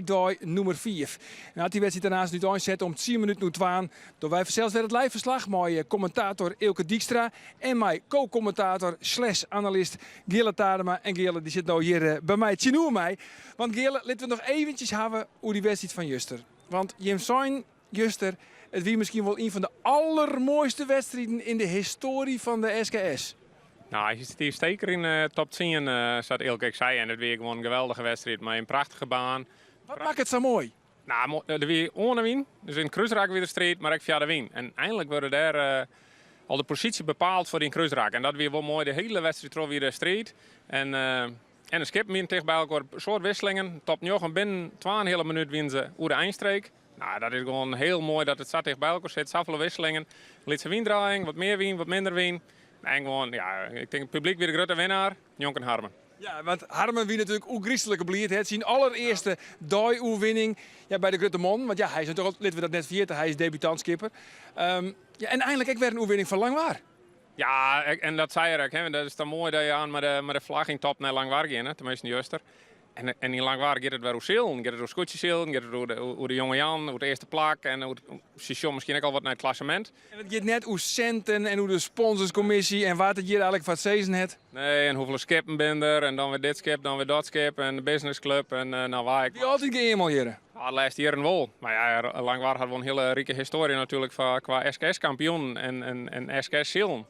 Dei nûmer fiif. En as dy wedstriid dan aanst úteinset om tsien minuten oer twaen, dogge wy fansels wer it live-ferslach mei kommentator Eelke Dykstra en mei ko-kommentator slash analist Geale Tadema. En Geale dy sit no hjir by my tsjinoer my. Want Geale, litte we it noch eventjes hawwe oer dy wedstriid fan juster. Want jim seinen juster, it wie miskien wol ien fan de allermoaiste wedstriden yn de histoarje fan de SKS. No, hy stiet seker yn de top tsien, sa't Eelke ek sei. En it wie gewoan in geweldige wedstriid mei in prachtige baan. Wat makket it sa moai? No, der wie oan de wyn, dus yn it krúsrak wie der striid, mar ek fia de wyn. En einlik wurde dêr al de posysje bepaald foar dyn krúsrak. En dat wie wol moai, de hiele wedstriid troch wie der striid. En en de skippen wienen ticht by elkoar, in soad wisselingen. Top njoggen binnen twa-en-in heale minút wienen se oer de einstreek. No, dat is gewoan hiel moai dat it sa ticht by elkoar sit, safolle wisselingen. Lytse wyndraaiing, wat mear wyn, wat minder wyn. En gewoan, ja, ik tink it publyk wie de grutte winnaar, njonken Harmen. Ja, want Harmen wie natuerlik oergryslike bliid. Hè? Syn allerearste deioerwinning ja, by de grutte mannen. Want ja, hy is natuerlik, litte we dat net ferjitte, hy is debutant-skipper. Ja, en einlik ek wer in oerwinning foar Langwar. Ja, en dat sei er ek. Hè. Dat is dan moai dat je oan mei de flagge yn top nei Langwar geane, teminsten juster. En yn Langwar giet it wer oer silen. Giet it oer skûtsjesilen, giet it oer de Jonge Jan, oer it earste plak en oer, se sjogge miskien ek al wat nei it klassemint. En it giet net oer sinten en oer de sponsorskommisje en wa't it hjir eigenlik foar it sizzen hat. Nee, en hoefolle skippen binne der en dan wer dit skip, dan wer dat skip en de businessclub en nou wa ek. Wie altyd geëamel hjir. Ja, de lêste jierren wol. Mar ja, Langwar hat wol in hiele rike histoarje natuerlik kwa SKS-kampioenen en SKS-silen.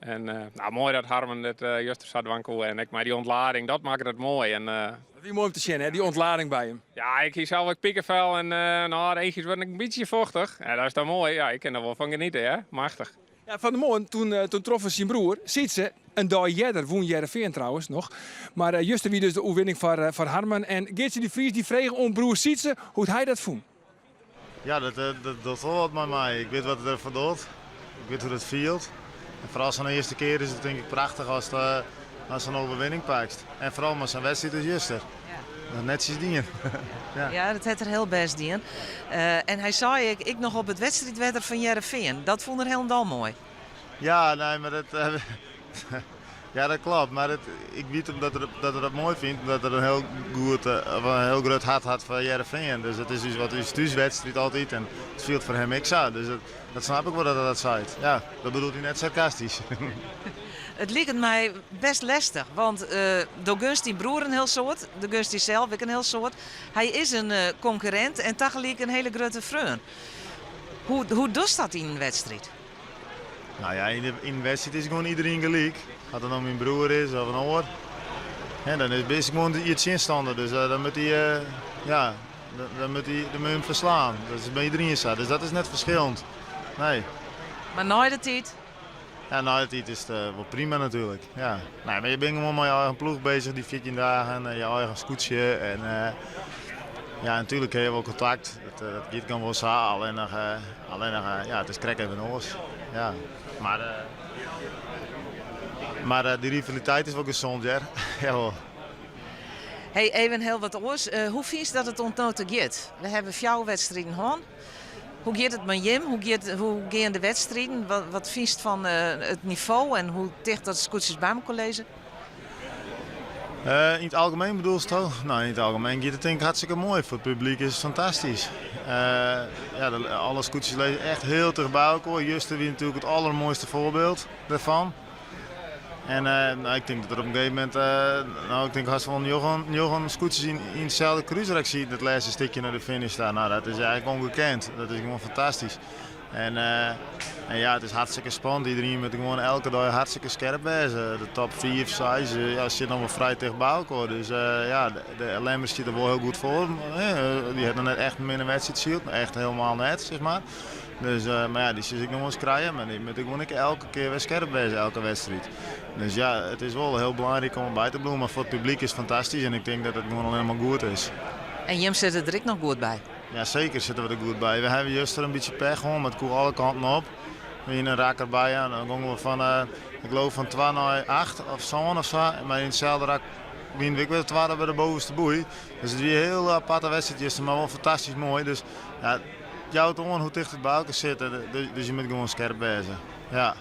En nou, moai dat Harmen dit juster sa dwaan koe. En ek mei dy ûntlading, dat makket it moai. En, dat wie moai om te sjen, hè, dy ûntlading by him. Ja, ik hie sels ek pikefel en nou, de eachjes wurde in bytsje fochtich. Ja, dat is dan moai. Ja, ik kin der wol fan geniete, hè. Machtich. Ja, fan 'e moarn, toen, toen troffen syn broer Sytse, in dei earder wûn Hearrenfean trouwens noch. Mar juster wie dus de oerwinning foar, foar Harmen. En Geartsje de Vries dy frege oan broer Sytse hoe't hy dat fûn. Ja, dat, dat docht wol wat mei my. Ik wit wat it derfoar docht. Ik wit hoe't it fielt. En foaral sa'n earste kear is it tink ik prachtich ast, ast sa'n overwinning pakst. En foaral mei sa'n wedstriid as juster. Ja. Netsjes dien. ja. ja, dat hat er hiel bêst dien. En hy sei ek, ek noch op it wedstriidwetter fan Hearrenfean. Dat fûn er hielendal moai. Ja, nee, mar dat, ja, dat kloppet. Mar it, ik wit omdat er, dat er dat moai fynt, omdat er in hiel goed, of in hiel grut hert hat foar Hearrenfean. Dus it is ús wat ús thúswedstriid altyd en it fielt foar him ek sa. Dus dat, dat snap ik wol dat er dat seit. Ja, dat bedoelt hy net sarkastysk. It liket my bêst lestich, want do gunst dyn broer in hiel soad, do gunst dysels ek in hiel soad. Hy is in konkurrint en tagelyk in hiele grutte freon. Hoe, hoe dochst dat yn in wedstriid? Nou ja, yn in wedstriid is gewoan iderien gelyk. As it no myn broer is of in oar. Hè, dan is bist gewoan je tsjinstanner. Dus dan moat hy, ja, dan moat hy, dan moat je him ferslaan. Dat is by iderien sa. Dus dat is net ferskillend. Nee. Mar nei de tiid? Ja, nei de tiid is it wol prima natuerlik. Ja. Nee, mar je binne gewoan mei je eigen ploech bezich dy 14 dagen. Je eigen skûtsje. En ja, natuerlik ha je wol kontakt. Dat, dat giet gewoan wol sa. Allinnich, allinnich ja, it is krekt even oars. Ja. Mar, mar dy rivaliteit is wol gesond, hear. Jawol. Hey, even hiel wat oars. Hoe fynst dat it oant no ta giet? We hawwe fjouwer wedstriden hân. Hoe giet it mei jim? Hoe, giet, hoe gean de wedstriden? Wat, wat fynst fan it nivo en hoe ticht dat de skûtsjes by mekoar lizze? Yn it algemien bedoelst do? No, yn it algemien giet it tink ik hartstikke moai. Foar it publyk is it fantastysk. Ja, de, alle skûtsjes lizze echt hiel ticht by elkoar. Juster wie natuerlik it allermoaiste foarbyld dêrfan. En no, ik tink dat der op in gegeven momint, no, ik tink hast wol njoggen, njoggen skûtsjes yn, yn itselde krúsrak sieten, it lêste stikje nei de finish ta. No, dat is eigenlik ongekend. Dat is gewoan fantastysk. En, en ja, it is hartstikke spannend. Iderien moat gewoan elke dei hartstikke skerp wêze. De top 5, 6 ja, sit noch wol frij ticht by elkoar. Dus ja, de Lemmer stiet der wol hiel goed foar. Dy hat noch net echt in minne wedstriid syld, echt helemaal net, sis mar. Dus, mar ja, dy sil se ek noch wolris krije, mar dy moatte gewoan ek elke kear wer skerp wêze, elke wedstriid. Dus ja, it is wol hiel belangryk om by te bliuwen, mar foar it publyk is it fantastysk en ik tink dat it gewoan allinnich mar goed is. En jim sitte der ek noch goed by? Ja, seker sitte we der goed by. We hawwe juster in bytsje pech hân, mar it koe alle kanten op. We hiene in rak derby en dan gongen we fan, ik geloof fan twa nei acht of sân of sa. Mar yn itselde rak wiene we ek wer twadde by de bovenste boei. Dus it wie in hiel aparte wedstriid juster, mar wol fantastysk moai. Dus ja, it jout oan hoe ticht it by elkoar sit. Dus je moatte gewoan skerp wêze. Ja.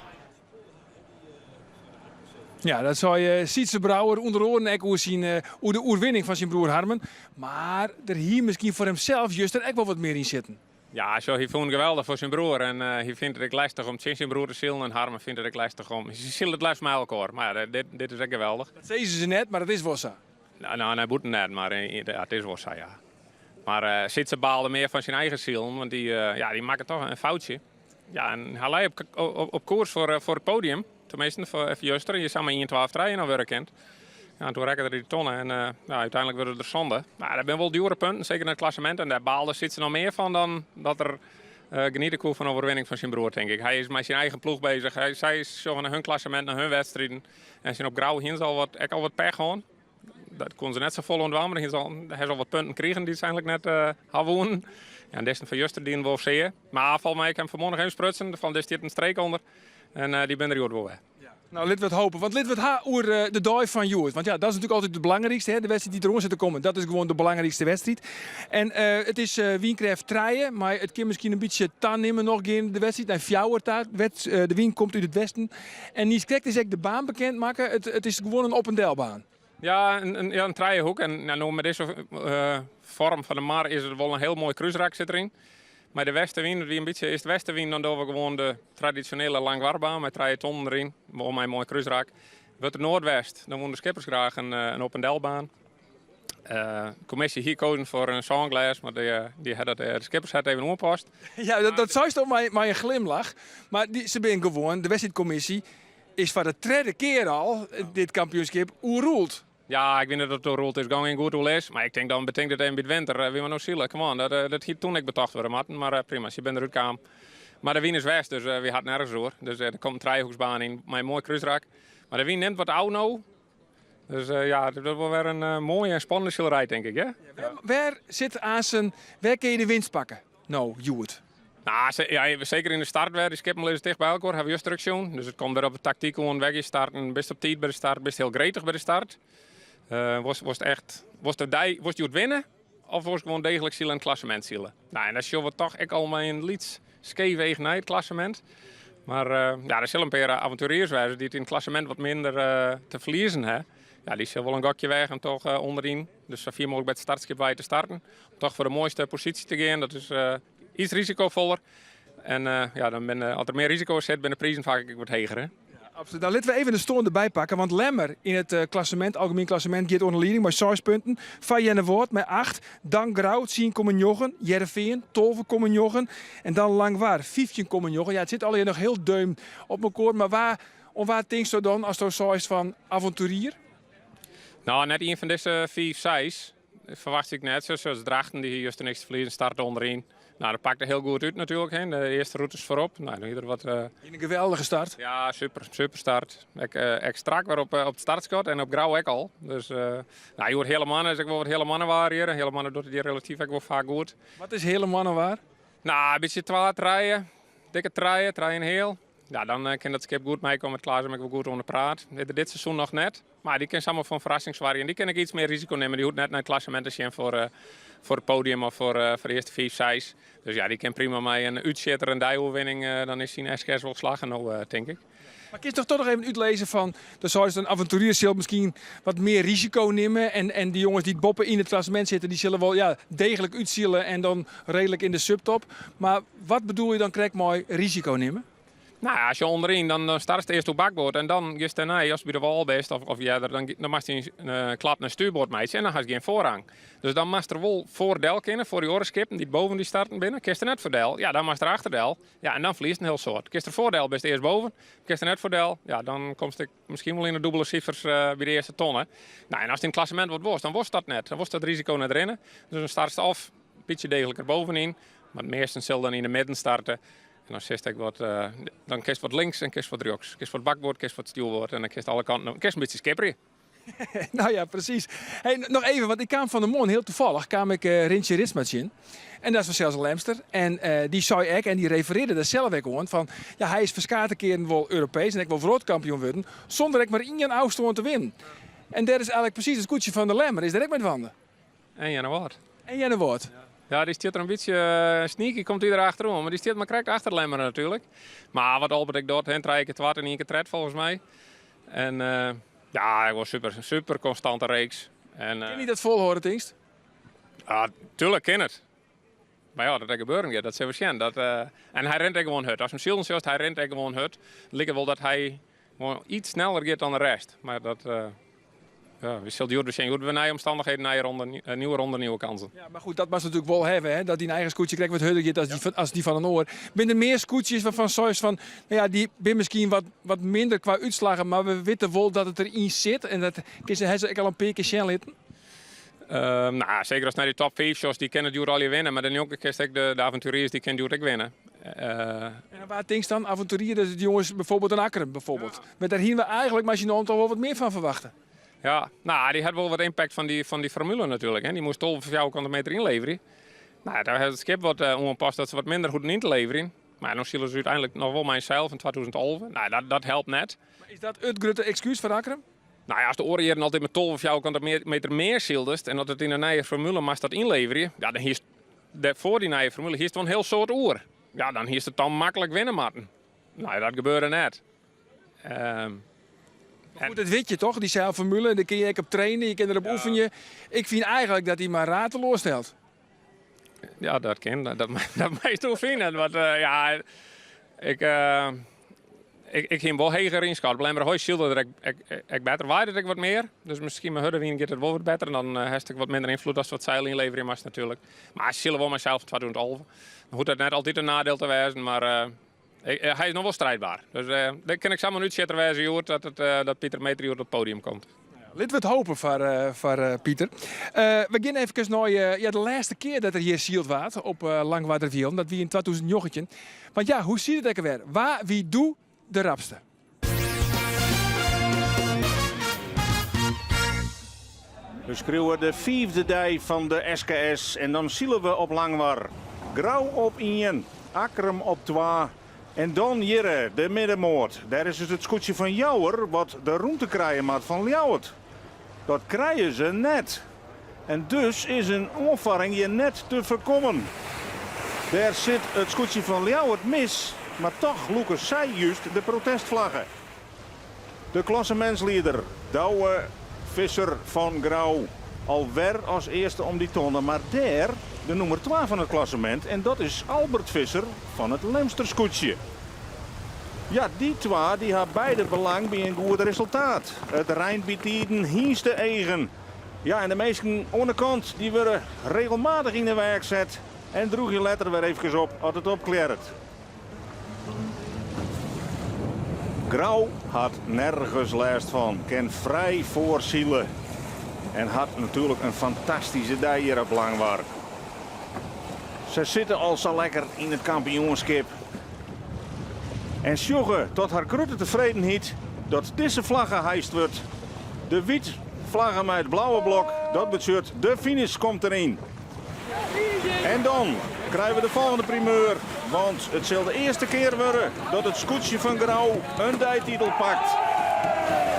Ja, dat sei Sytze Brouwer ûnder oaren ek oer syn, oer de oerwinning fan syn broer Harmen. Mar der hie miskien foar himsels juster ek wol wat mear yn sitten. Ja, sjoch, hy fûn it geweldich foar syn broer en hy fynt it ek lestich om tsjin syn broer te silen en Harmen fynt it ek lestich om. Se sile it leafst mei elkoar, mar ja, dit, dit is ek geweldich. Dat sizze se net, mar it is wol sa. No, no, nei bûten net, mar ja, it is wol sa, ja. Mar Sytze baalde mear fan syn eigen silen, want dy, ja, dy makke toch in foutsje. Ja, en hy lei op, op, op koers foar, foar it podium. Teminsten, foar juster. Je sa mei 1, 2 of 3 noch wurde kind. Ja, en toen rekke er dy tonne en ja, úteinlik wurde er sânde. Mar dat binne wol djoere punten, seker yn it klassemint. En dêr baalde Sytze noch mear fan dan dat er geniete koe fan de oerwinning fan syn broer, tink ik. Hy is mei syn eigen ploech bezich. Hy, sy sjogge nei hun klassemint, nei hun wedstriden. En syn op Grou hiene se al wat, ek al wat pech hân. Dat koene se net safolle oan dwaan, mar hiene se al, ha se al wat punten krigen dy't se eigentlik net ha woenen. Ja, en dizze fan juster dienen wol sear. Mar folgens my, ik ha him fanmoarn noch even sprutsen, fan dêr stiet in streek ûnder. En dy binne der hjoed wol wer. Nou, litte we it hope. Want litte we it ha oer de dei fan hjoed. Want ja, dat is natuerlik altyd it belangrykste. Hè? De wedstriid dy't deroan sit te kommen, dat is gewoan de belangrykste wedstriid. En it is wynkrêft trije, mar it kin miskien in bytsje tanimme noch gean de wedstriid nei fjouwer ta. De wyn komt út it westen. En niiskrekt is ek de baan bekend makke. It is gewoan in op en delbaan. Ja, in trijehoek. En no mei dizze foarm fan de mar is it wol in hiel moai krúsrak sit deryn. Mei de westewyn, it wie in bytsje is it westewyn, dan dogge we gewoan de tradisjonele langwarbaan mei trije tonnen deryn, wol mei in moai krúsrak. Wurdt it noardwest, dan woene de skippers graach in op en delbaan. De kommisje hie kozen foar in sânglês, mar dy hat dat, de skippers hat even oanpast. Ja, dat seist al mei in glimlach. Mar dy, se binne gewoan, de wedstriidkommisje is foar de tredde kear al dit kampioenskip oerruled. Ja, ik wit net oft it oerruled is, gong yn goed oerlis. Mar ik tink dan betink it even by it winter. Wie mar no sile, come on. Dat hie toen ek betocht wurde moatten, mar prima, se binne derút kaam. Mar de wyn is west, dus wy ha it nergens oer. Dus der komt in trijehoeksbaan yn mei in moai krúsrak. Mar de wyn nimt wat ôf no. Dus ja, it wurdt wol wer in moaie en spannende silerij, tink ik. Hè? Wêr sit aansen, wêr kinne je de winst pakke no, hjoed? Nou, ja, seker yn de start wer. Dy skippen lizze ticht by elkoar, ha we juster ek sjoen. Dus it komt wer op de taktyk oan, wêr je starten. Bist op tiid by de start, bist hiel gretich by de start. Wolst echt, wolst de dei, wolst hjoed winne of wolst gewoan deeglik sile en it klassemint sile? Nou, en dan sjogge we toch ek al mei in lyts skeef each nei it klassemint. Mar ja, der sille in pear avonturiers wêze dy't yn it klassemint wat minder te ferliezen ha. Ja, dy sille wol in gokje weage om toch ûnderyn, dus sa fier mooglik by it startskip wei te starten. Om toch foar de moaiste posysje te gean, dat is iets risikofoller. En ja, dan binne, as der mear risiko sit, binne de prizen faak ek wat heger. Hè? Ja, absolút. Nou, litte we even de stân derby pakke. Want Lemmer yn it klassemint, algemien klassemint, giet oan de lieding mei 6 punten. Foar Earnewâld mei 8. Dan Grou 10,9. Hearrenfean 12,9. En dan Langwar 15,9. Ja, it sit allegear noch hiel deun op mekoar. Mar wa, oan wa tinksto dan asto seist fan avonturier? Nou, net ien fan dizze 5, 6. Ferwacht ik net. Zoals Drachten, die juster niks te ferliezen, start onderin. Nou, dat pakte hiel goed út natuerlik. Hè. De earste rûtes foarop. Nou, dan ieder wat. In geweldige start. Ja, super, super start. Ek strak wer op it startskot en op Grou ek al. Dus, nou, hjoed heale moanne is ek wol wat heale moanne waar hjir. Heale moanne docht it hjir relatyf ek wol faak goed. Wat is heale moanne waar? Nou, in bytsje twa, trije. Dikke trije, trije en heal. Ja, dan kin dat skip goed meikomme. Klaas him ek wol goed oan de praat. Dit seizoen noch net. Mar dy kin samar foar in ferrassing soargje. En dy kin ek iets mear risiko nimme. Dy hoecht net nei it klassemint te sjen foar it podium of foar de earste 5, 6. Dus ja, dy kin prima mei in útsjitter en dei-oerwinning, dan is syn SKS wol slagge no, tink ik. Mar kinst toch toch noch even útlizze fan, dan seist in avonturier sil miskien wat mear risiko nimme en dy jonges dy't boppe yn it klassemint sitte, dy sille wol ja, deeglik útsile en dan reedlik yn de subtop. Mar wat bedoel je dan krekt mei risiko nimme? Nou ja, as je ûnderyn, dan startst earst oer bakboard en dan giest dêrnei, ast by de wâl bist of earder, dan moatst dyn klap nei stuurboard meitsje en dan hast gjin foarrang. Dus dan moatst der wol foar del kinne, foar dy oare skippen dy't boven dy starten binne. Kinst der net foar del, ja, dan moatst der achter del. Ja, en dan ferliest in hiel soad. Kinst der foar del, bist earst boven. Kinst der net foar del, ja, dan komst ek miskien wol yn de dûbele sifers by de earste tonne. Nou, en ast yn it klassemint wat wolst, dan wolst dat net. Dan wolst dat risiko net rinne. Dus dan startst of in bytsje deegliker bovenyn, mar measten sil dan yn de midden starte. En dan sitst ek wat, dan kinst wat links en kinst wat rjochts. Kinst wat bakboard, kinst wat stjoerboard en dan kinst alle kanten op. Kinst in bytsje skipperje. Nou ja, precies. Hey, noch even, want ik kaam fan 'e moarn, hiel tafallich, kaam ik Rintje Ritsma tsjin. En dat is fansels in Lemster. En dy sei ek, en dy referearde der sels ek oan, fan ja, hy is ferskate kearen wol Europees en ek wol wrâldkampioen wurden, sûnder ek mar ien ôfstân te winnen. En dêr is eigentlik presys it skûtsje fan de Lemmer, is dêr ek mei dwaande. En Earnewâld. En Earnewâld. Ja, dy stiet der in bytsje sneaky, komt dy der achteroan. Mar dy stiet mar krekt achter Lemmer natuerlik. Mar wat Albert ek docht, hè, trije kear twad en ien kear tred folgens my. En ja, ik was super, super konstante reeks. En, Kin hy dat folhâlde, tinkst? Ja, tuurlijk kin it. Mar ja, dat dat gebeuren giet, dat sille we sjen. Dat, en hy rint ek gewoan hurd. Ast him silen sjochst, hy rint ek gewoan hurd. It liket wol dat hy gewoan iets sneller giet dan de rest. Mar dat, ja, we sille hjoed sjen. Hjoed wer nije omstannichheden, nije ronde, nieuwe ronde, nieuwe kansen. Ja, mar goed, dat moatst natuerlik wol hawwe, hè? Dat dyn eigen skûtsje krekt wat hurder giet as dy fan, as dy fan in oar. Binne der mear skûtsjes wêrfan seist fan, no ja, dy binne miskien wat, wat minder kwa útslaggen, mar we witte wol dat it deryn sit en dat kin se, ha se ek al in pear kear sjen litten? No, seker ast nei dy top 5 sjochst, dy kinne it hjoed allegear winne, mar dêrnjonken kinst ek de avonturiers, dy kinne it hjoed ek winne. En wa tinkst dan? Avonturier, dat is de jonges bijvoorbeeld in Akkrum bijvoorbeeld. Mar dêr hiene we eigenlik mei syn allen toch wol wat mear fan ferwachte. Ja, no, dy hat wol wat impact fan dy formule natuerlik. Hè. Dy moast 12 fjouwerkante meter ynleverje. No, dêr hat it skip wat oanpast dat se wat minder hoegden yn te leverjen. Mar dan sile se úteinlik noch wol mei in seil fan 2011. No, dat helpt net. Mar is dat it grutte ekskús foar Akkrum? No ja, ast de oare jierren altyd mei 12 fjouwerkante meter mear syldest en as it yn de nije formule moatst dat ynleverje, ja, dan hiest foar dy nije formule hiest wol in hiel soad oer. Ja, dan hiest it dan maklik winne moatten. No ja, dat gebeurde net. Maar goed, dat wit je toch, dy seilformule, dêr kin je ek op traine, je kinne derop oefenje. Ik fyn eigenlik dat hy mar raar teloarstelt. Ja, dat kin. Dat meisto fine. Want ja, ik, ik hie him wol heger ynskat. Lemmerhoi sylde der ek better, waaide it ek wat mear. Dus miskien mei hurde wyn giet it wol wat better. Dan hast ek wat minder ynfloed ast wat seil ynleverje moatst natuerlik. Mar se sile wol mei seil fan 2011. Dan hoecht dat net altyd in nadiel te wêzen, mar hy is noch wol strijdbaar. Dus dêr kin ik samar in útsjitter wêze hjoed dat, it, dat Pieter Meeter hjoed op it podium komt. Litte we it hopen foar Pieter. We gean efkes nei ja, de lêste kear dat der hjir syld waard op Langwarderwielen. Dat wie yn 2019. Want ja, hoe siet it ek alwer? Wa wie doe de rapste? We skriuwe de fiifde dei fan de SKS en dan sile we op Langwar. Grou op ien, Akkrum op twa en dan hjirre de middenmoat. Dêr is it it skûtsje fan Jouwer wat de rûnte krije moat fan Ljouwert. Dat krije se net. En dus is in oanfarring hjir net te foarkommen. Dêr sit it skûtsje fan Ljouwert mis, mar toch lûke sy just de protestflagge. De klassemintslieder Douwe Visser fan Grou alwer as earste om dy tonne, mar dêr de nûmer twa fan it klassemint en dat is Albert Visser fan it Lemster skûtsje. Ja, dy twa dy ha beide belang by in goed resultaat. It reint bytiden hynste-eagen. Ja, en de minsken oan de kant dy wurde regelmatich yn 'e weach set en drûgje letter wer eefkes op as it opklearret. Grou hat nergens lêst fan, kin frij foarsile en hat natuerlik in fantastyske dei hjir op Langwar. Sy sitte al sa lekker yn it kampioenskip en sjogge tot har grutte tefredenheid dat dizze flagge heist wurdt. De wyt flagge mei it blauwe blok, dat betsjut de finish komt deryn. En dan krije we de folgjende primeur, want it sil de earste kear wurde dat it skûtsje fan Grou in deititel pakt.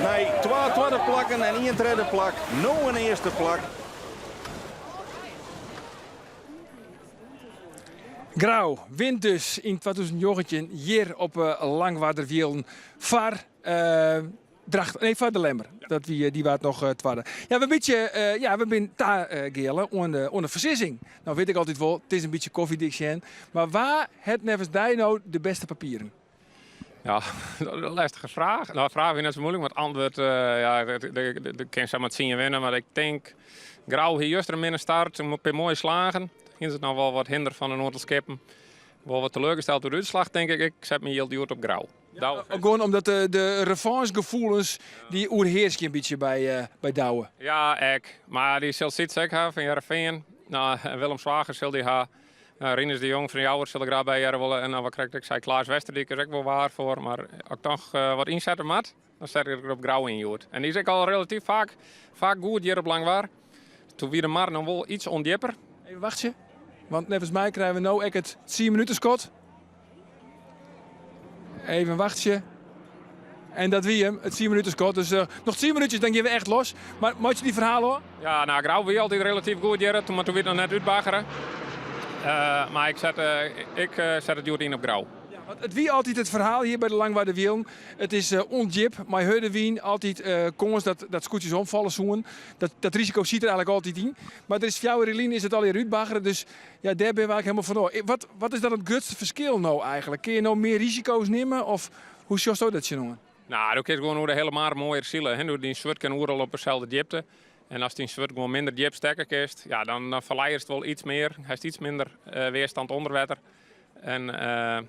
Nei twa twadde plakken en ien tredde plak, no in earste plak. Grou wint dus yn 2019 hjir op Langwarderwielen foar Dracht, nee, foar de Lemmer. Dat wie, dy waard noch twadde. Ja, we bytsje, ja, we binne ta Geale oan de foarsizzing. Nou wit ik altyd wol, it is in bytsje kofjedik sjen. Mar wa hat neffens dy no de bêste papieren? Ja, dat is in lêstige fraach. No, fraach wie net sa muoilik, mar it antwurd, ja, der kin samar tsien winne. Mar ik tink, Grou hie juster in minne start, in pear moaie slagen. Hiene se noch wol wat hinder fan in oantal skippen. Wol wat teleurgesteld oer de útslach, tink ik. Ik set myn jild hjoed op Grou. Ja, gewoan omdat de revanchegefoelens dy oerhearskje in bytsje by Douwe. Ja, ek. Mar dy sil Sytse ek ha fan Hearrenfean. No, Willem Swager sil dy ha. Rinus de Jong fan Jouwer sil der graach by hearre wolle. En dan wat krekt ik sei, Klaas Westerdyk is ek wol waar foar. Mar as ik toch wat ynsette moat, dan set ik der op Grou yn hjoed. En dy is ek al relatyf faak goed hjir op Langwar. Toen wie de mar noch wol iets ûndjipper. Even wachtsje, want neffens my krije we no ek it tsien minutenskot. Even wachtsje. En dat wie him, it tsien minutenskot. Dus noch tsien minútsjes, dan gean we echt los. Mar meitsje dy ferhaal ôf. Ja, no, Grou wie altyd relatyf goed hjir, mar toen wie it noch net útbaggere. Mar ik set it hjoed yn op Grou. Want it wie altyd it ferhaal hjir by de Langwarder Wielen. It is ûndjip, mei hurde wyn, altyd kâns dat, dat skûtsjes omfalle soenen. Dat, dat risiko siet der eigentlik altyd yn. Mar der is 4 jier lyn is it allegear útbaggere, dus ja, dêr binne we eigentlik helemaal fan ôf. Wat, wat is dan it grutste ferskil no eigentlik? Kinne je no mear risiko's nimme of hoe sjochsto dat tsjinoan? Nou, do kinst gewoan oer de hiele mar moaier sile. Hè? Dyn swurd kin oeral op deselde djipte. En ast dyn swurd gewoan minder djip stekke kinst, ja, dan, dan ferleierst wol iets mear. Hast iets minder weerstand ûnder wetter. En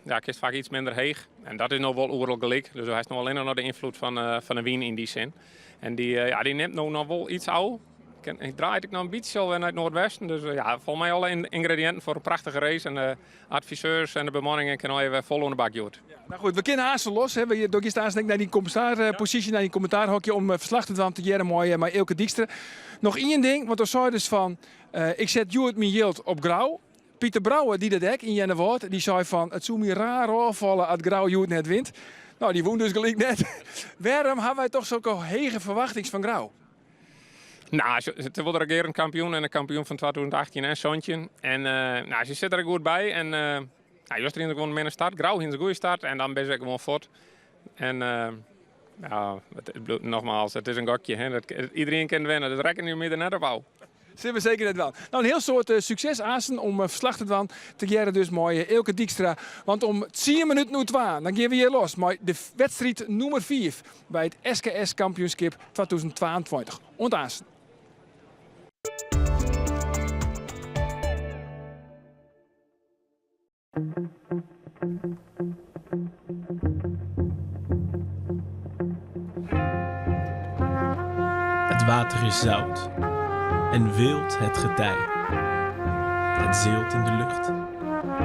ja, kinst faak iets minder heech. En dat is no wol oeral gelyk. Dus do hast no allinnich noch de ynfloed fan, fan de wyn yn dy sin. En dy, ja, dy nimt no noch wol iets ôf. Hy draait ek noch in bytsje alwer nei it noardwesten. Dus ja, folgens my alle yngrediïnten foar in prachtige race. En de adviseurs en de bemanningen kinne allegear wer fol oan de bak hjoed. Ja, nou goed, we kinne aanst los. Hè. We, do giest aanst nei dyn kommentaarposysje, nei dyn kommentaarhokje om ferslach te dwaan tegearre mei, mei Eelke Dykstra. Noch ien ding, want do seidest fan, ik set hjoed myn jild op Grou. Pieter Brouwer die dat ek yn Earnewâld. Dy sei fan, it soe my raar ôffalle as Grou hjoed net wint. Nou, dy wûn dus gelyk net. Wêrom ha wy toch sokke hege ferwachtings fan Grou? Nou, it is wol de regearend kampioen en de kampioen fan 2018 en 17. En nou, se sitte der goed by. En nou, juster hiene se gewoan in minne start. Grou hiene se in goede start en dan binne se gewoan fuort. En ja, it, nogmaals, it is in gokje. Hè. Dat, iedereen kin winne, dus rekkenje my der net op ôf. Sille we seker net dwaan. Nou, in hiel soad sukses aansten om ferslach te dwaan. Tegearre dus mei Eelke Dykstra. Want om 10 minuten oer twa, dan gean we hjir los mei de wedstriid nûmer 5 by it SKS kampioenskip 2022. Oant aansten. Het water is zout en wild het getij. Het zeelt in de lucht,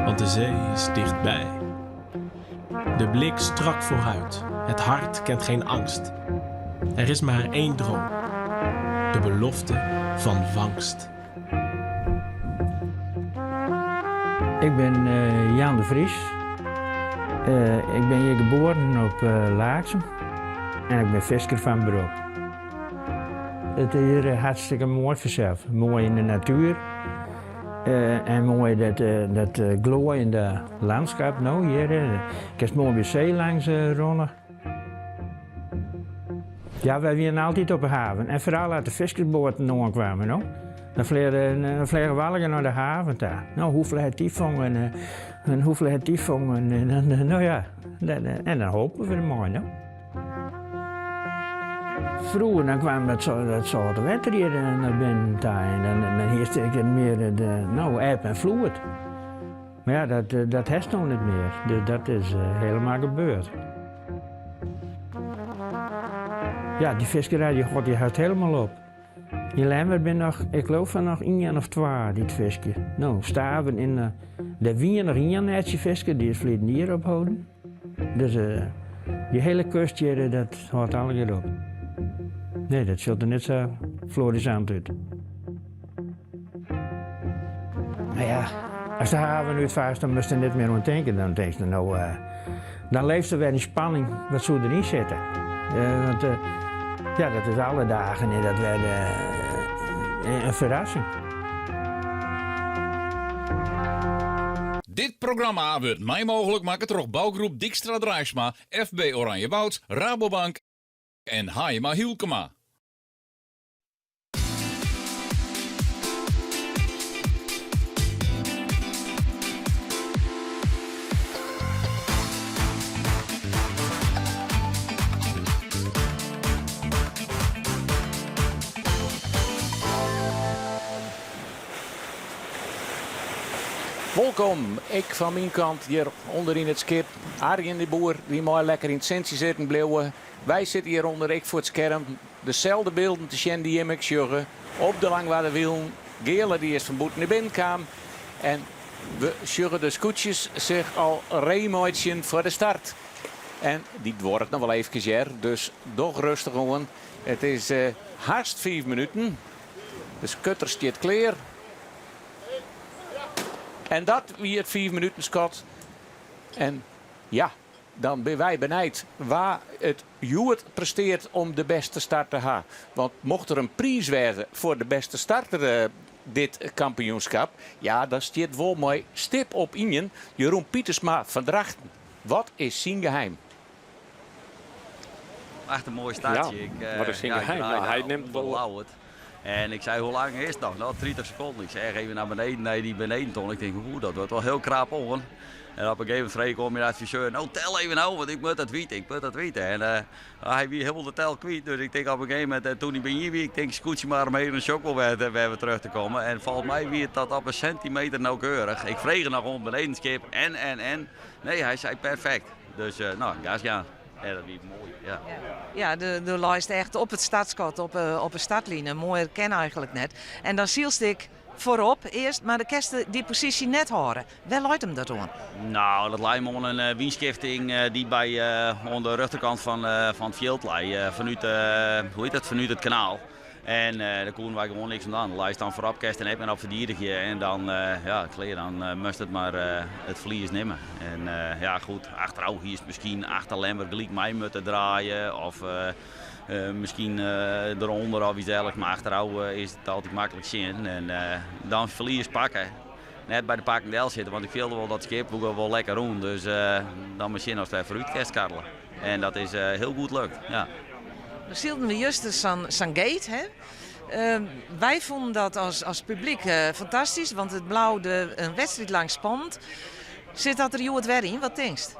want de zee is dichtbij. De blik strak vooruit, het hart kent geen angst. Er is maar één droom, de belofte van vangst. Ik bin Jan de Vries. Ik bin hjir geboren op Laaksum en ik bin fisker fan berop. It is hjir hartstikke moai fansels. Moai yn de natuer en moai dat dat gloaiende landschap no hjir. Kinst moai by see langs rinne. Ja, wy wienen altyd op de haven en foaral as de fiskersboaten oankwamen. No. Dan fleagen we allegear nei de haven ta. No, hoefolle hat dy fongen en hoefolle hat dy fongen en dan, no ja, en dan hopen we dermei, no. Froeger dan kwam dat sâlte wetter hjir nei binnen ta en dan hiest ek mear de, no, eb en floed. Mar ja, dat, dat hast no net mear. Dus dat is helemaal gebeurd. Ja, dy fiskerij dy hâldt dy hast helemaal op. Yn Lemmer bin noch, ik leau fan noch ien of twa dy't fiskje. No, Stavern in, der wie noch ien netsjefisker, dy is ferleden jier opholden. Dus dy hiele kust hjir, dat hâldt allegear op. Nee, dat sjocht der net sa florisant út. No ja, as de haven útfaarst, dan moatst der net mear oan tinke. Dan tinkst no, dan leefst der wer yn spanning, wat soe deryn sitte? Want ja, dat is alle dagen is dat wer in ferrassing. Dit programma wurdt mei mooglik makke troch bougroep Dykstra Draisma, FB Oranjewoud, Rabobank en Haijema Hylkema. Wolkom, ek fan myn kant hjir ûnder yn it skip. Arjen de Boer, dy mei lekker yn it sintsje sitten bliuwe. Wy sitte hjir ûnder ek foar it skerm. Deselde bylden te sjen dy't jim ek sjogge op de Langwarder Wielen. Geale dy is fan bûten nei binnen kaam. En we sjogge de skûtsjes sich al ree meitsjen foar de start. En dy duorret noch wol eefkes hear, dus doch rêstich oan. It is hast 5 minuten. De skutter stiet klear. En dat wie it 5 minuten skot. En ja, Dan binne wy benijd wa it hjoed presteart om de bêste start te ha. Want mocht der in priis wêze foar de bêste starter dit kampioenskap, ja dan stiet wol mei stip op ien Jeroen Pietersma fan Drachten. Wat is syn geheim? Echt in moai startsje. Ja, Ik, eh, wat is syn ja, ik geheim? draai Nou, hy daar nimt onder wol- Lauwert. En ik zei, hoe lang is het nog? Nou, 30 seconden. Ik zeg even naar beneden, naar die benedenton. Ik denk, oeh, dat wordt wel heel krap on. En op een gegeven moment vreeg ik om mijn adviseur, nou tel even nou, want ik moet dat weten, ik moet dat weten. En eh, hij wie helemaal de tel kwijt. Dus ik denk op een gegeven moment, en toen ik ben hier wie, ik denk, scootje maar omheen een shock wel weer, weer terug te komen. En volgens mij wie het dat op een centimeter nauwkeurig. Ik vreeg er nog om benedenskip en, en, en. Nee, hij zei perfect. Dus eh, nou, gas gaan. Ja, dat wie mooi, ja. Ja, de, de lijst echt op het startschot, op, eh, op een startline. Mooier ken eigenlijk net. En dan zielst ik voorop eerst, maar de kerst die positie net horen. Wel luidt hem dat aan? Nou, dat lijkt me om een uh, winstschifting eh, die bij eh aan de rechterkant van, eh, van het veld ligt, eh, vanuit, eh, hoe heet dat, vanuit het kanaal. En eh, daar konden wij gewoon niks aan doen. Lijst dan voorop kerst en heb en op verdedigen. En dan, eh, ja, kleer, dan eh, moest het maar eh, het verlies nemen. En eh, ja, goed, achteraf hier is misschien achter Lemmer gelijk mij moeten draaien. Of eh, eh, misschien eh, eronder of iets dergelijks. Maar achteraf eh, is het altijd makkelijk zin. En eh, dan verlies pakken net bij de Pakendel zitten, want ik wilde wel dat schip ook wel lekker doen. Dus eh, dan misschien als het even uit kerst karrelen. En dat is eh, heel goed lukt. Ja. Dan zielden we juist de San, San Gate. Hè? Eh, wij vonden dat als, als publiek eh, fantastisch, want het blauw de, een wedstrijd lang spannend. Zit dat er het weer in? Wat denkst?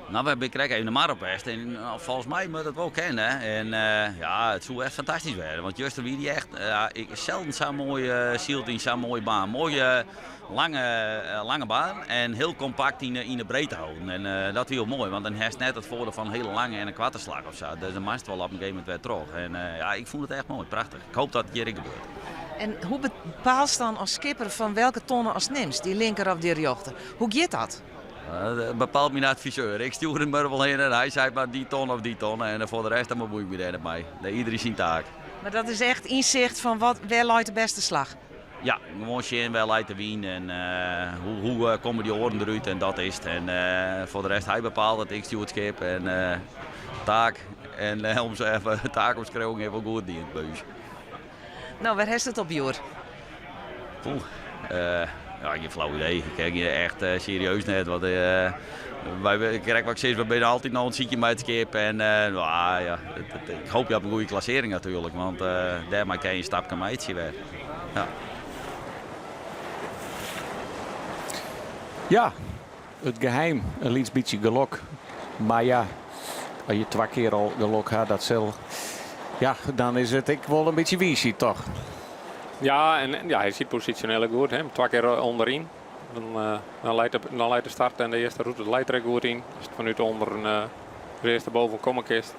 Nou, we kregen even de mar op best en nou, volgens mij moet het wel kennen. En eh, ja, het zou echt fantastisch worden. Want Justin wie die echt, eh, ja, ik, zelden zo'n mooie uh, zielt in zo'n mooie baan. Mooie lange, eh, lange baan en heel compact in de, in de breedte houden. En eh, dat is heel mooi, want dan heeft net het voordeel van een hele lange en een kwartenslag of zo. Dus dan mast wel op een gegeven moment weer terug. En eh, ja, ik vond het echt mooi, prachtig. Ik hoop dat het hier gebeurt. En hoe bepaalt dan als skipper van welke tonnen als neemt? Die linker of die rechter? Hoe gaat dat? Eh, dat bepaalt mijn adviseur. Ik stuur hem er wel in en hij zei maar die ton of die ton. En voor de rest dan bemoei ik me daar niet mee. Nee, iedereen zijn taak. Maar dat is echt inzicht van wat, waar luidt de beste slag. Ja, gewoon zien wel uit de wien en eh, hoe, hoe eh, komen die oren eruit en dat is het. En eh, voor de rest, hij bepaalt het, ik stuur het schip en eh, taak. En eh, om ze even taakomschrijving heeft wel goed die in het buis. Nou, waar heeft het op, Joer? Poeh, eh, ja, geen flauw idee. Ik kijk je echt eh, serieus net. Want, eh, wij, ik krijg wat ik zeg, we zijn altijd nog een ziekje met het schip. En eh, nou, ja, het- het- ik hoop je op een goede klassering natuurlijk. Want eh daarmee kan je een stapje meidje weer. Ja. Ja, het geheim, een lyts bytsje gelok. Maar ja, als je twee keer al gelok had, dat zal. Ja, dan is het ik wel een beetje wiesie toch? Ja, en en ja, hij zit positioneel ook goed. Hè. Twee keer eh, onderin. Dan, eh, dan, leidt de, dan leidt de start en de eerste route leidt er goed in. Dus vanuit onder een, eh, de eerste boven komen kist.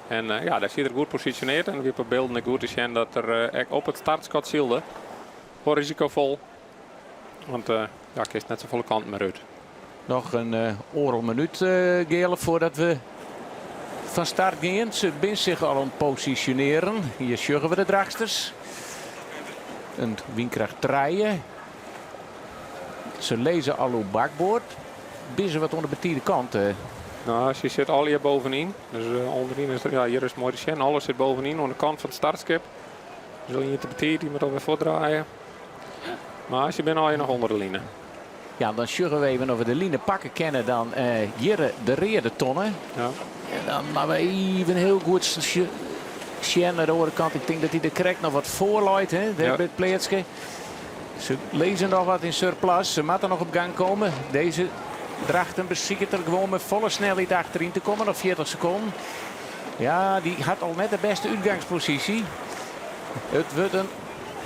En eh, ja, daar zit er goed positioneerd. En weer op beelden ook goed te zien dat er eh, echt op het startschot zielde. Voor risicovol. Want eh ja, kist net zo volle kant meer uit. Nog een eh oorlog minuut, eh Gele, voordat we van start gaan. Ze zijn zich al aan het positioneren. Hier sjuggen we de drachtsters. Een windkracht draaien. Ze lezen al op bakboord. Binnen ze wat onder de betierde kant. eh. Nou, ze zit al hier bovenin. Dus eh, onderin is er, ja, hier is mooi de Sjen. Alles zit bovenin aan de kant van het startschip. Zul je te betier die moet alweer voortdraaien. Maar ze bent al hier nog onder de line. Ja, dan sjuggen we even of we de line pakken kennen. Dan eh hier de rede tonnen. Ja. En dan maar we even heel goed Sjen naar de andere kant. Ik denk dat hij de krek nog wat voorlooit. Hè, daar Ja. bij het pleetske. Ze lezen nog wat in surplus. Ze moeten nog op gang komen. Deze Drachten beziekert er gewoon met volle snelheid achterin te komen. Nog 40 seconden. Ja, die had al net de beste uitgangspositie. Het wordt een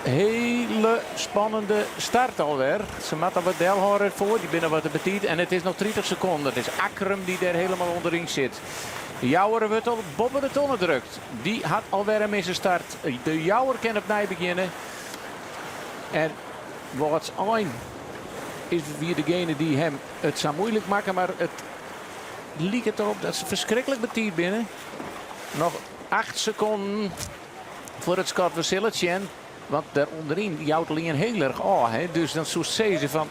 hele spannende start alweer. Ze moeten wat Delhoren voor, die binnen wat de petit. En het is nog 30 seconden. Het is Akrum die daar helemaal onderin zit. Jouwer wordt al boven de tonnen drukt. Die had alweer een misse start. De Jouwer kan opnieuw beginnen. En wat een is weer degene die hem het zou moeilijk maken. Maar het liep het erop dat ze verschrikkelijk betiert binnen. Nog 8 seconden voor het Scott Vasilitjen. Want daar onderin jouwt Lien heel erg af. Hè? Dus dan zo ze van...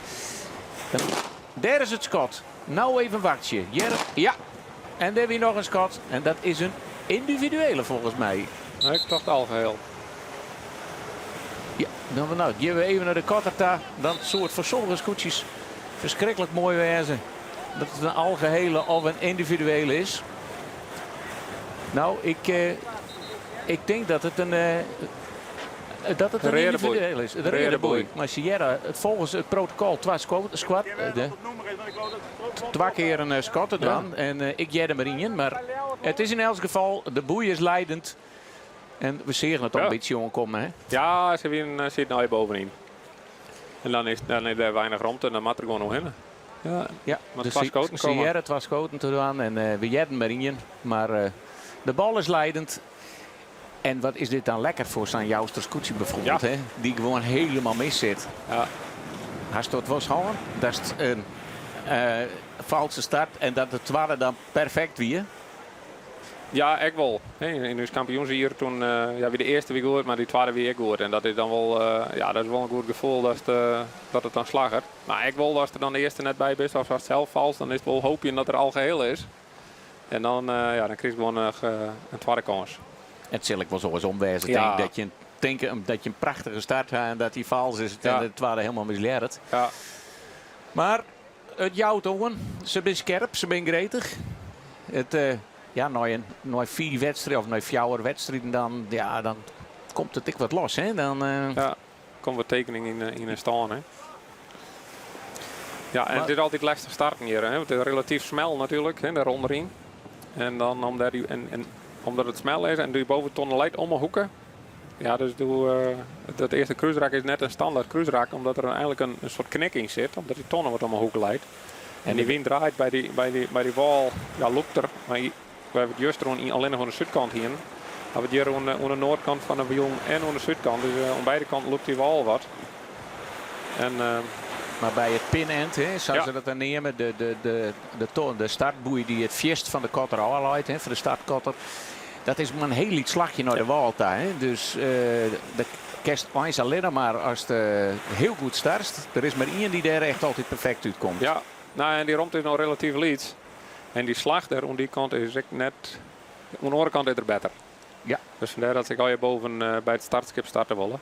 Dan, daar is het schot. Nou even wachtje. Jer, ja. En daar weer nog een schot. En dat is een individuele volgens mij. Nee, ik dacht algeheel. Ja, dan nou, geven we even naar de Kotterta. Dan soort voor sommige scootjes verschrikkelijk mooi wezen. dat it in algehele of in yndividuele is. No, ik, ik tink dat it in, dat it in yndividuele is. De reade boei. Mar se hearre it folgens it protokol twa squat, de, twa kear in skot te dwaan. En ik hearde mar ien, mar it is yn elts gefal, de boei is leidend. En we seagen it al in bytsje oankommen, hè? Ja, se wienen, sieten allegear bovenyn. En dan is, dan is der weinich romte en dan moat der gewoan oerhinne. Ja, ja dus twa skoten se hearre twa skoten te dwaan en we hearden mar ien. Mar de bal is leidend. En wat is dit dan lekker foar sa'n Jouster skûtsje bijvoorbeeld, hè? Dy't gewoan hielendal mis sit. Hast dat wolris hân? Datst in falske start en dat de twadde dan perfekt wie? Ja, ek wol. Yn ús kampioensjier toen, ja, wie de earste wie goed, mar dy twadde wie ek goed. En dat is dan wol, ja, dat is wol in goed gefoel dat, dat it dan slagget. Mar ek wol ast der dan de earste net by bist of ast sels falst, dan is it wol hoopjen dat der algeheel is. En dan, ja, dan krijst gewoan noch in twadde kâns. It sil ek wolris oarsom wêze, tink ik, dat je tinke dat je in prachtige start ha en dat dy falsk is en de twadde hielendal mislearret. Mar it jout oan, se binne skerp, se binne gretich. It, ja, nei in, nei fiif wedstriden of nei fjouwer wedstriden dan, ja, dan komt it ek wat los, hè? Dan, Ja, komt wat tekening yn 'e stân, hè. Ja, en it is altyd lestich starten hjir, hè. Want it is relatyf smel natuerlik, hè, dêr ûnderyn. En dan om dêr dy, en omdat it smel is en dy boventonne leit om 'e hoeke. Ja, dus doe, dat earste krúsrak is net in standaard krúsrak, omdat der eigenlik in soart knik yn sit, omdat dy tonne wat om 'e hoeke leit. En dy wyn draait by dy, by dy, by dy wâl, ja, lûkt er, mar we hawwe it juster oan, allinnich oan de súdkant hienen, hawwe we it hjir oan de, oan de noardkant fan de wielen en oan de súdkant. Dus oan beide kanten lûkt dy wâl wat. En, Mar by it pinend, hè, sa se dat dan neame, de, de, de, de, de startboei dy't it fierst fan de kotter ôf leit, hè, foar de startkotter, dat is mar in hiel lyts slachje nei de wâl ta. Hè. Dus de kinst eins allinnich mar ast hiel goed startst. Der is mar ien dy't dêr echt altyd perfekt útkomt. Ja, no, en dy romte is no relatyf lyts. En dy slach dêr oan dy kant is ek net. Oan de oare kant is er better. Dus fandêr dat se ek allegear boven by it startskip starte wolle.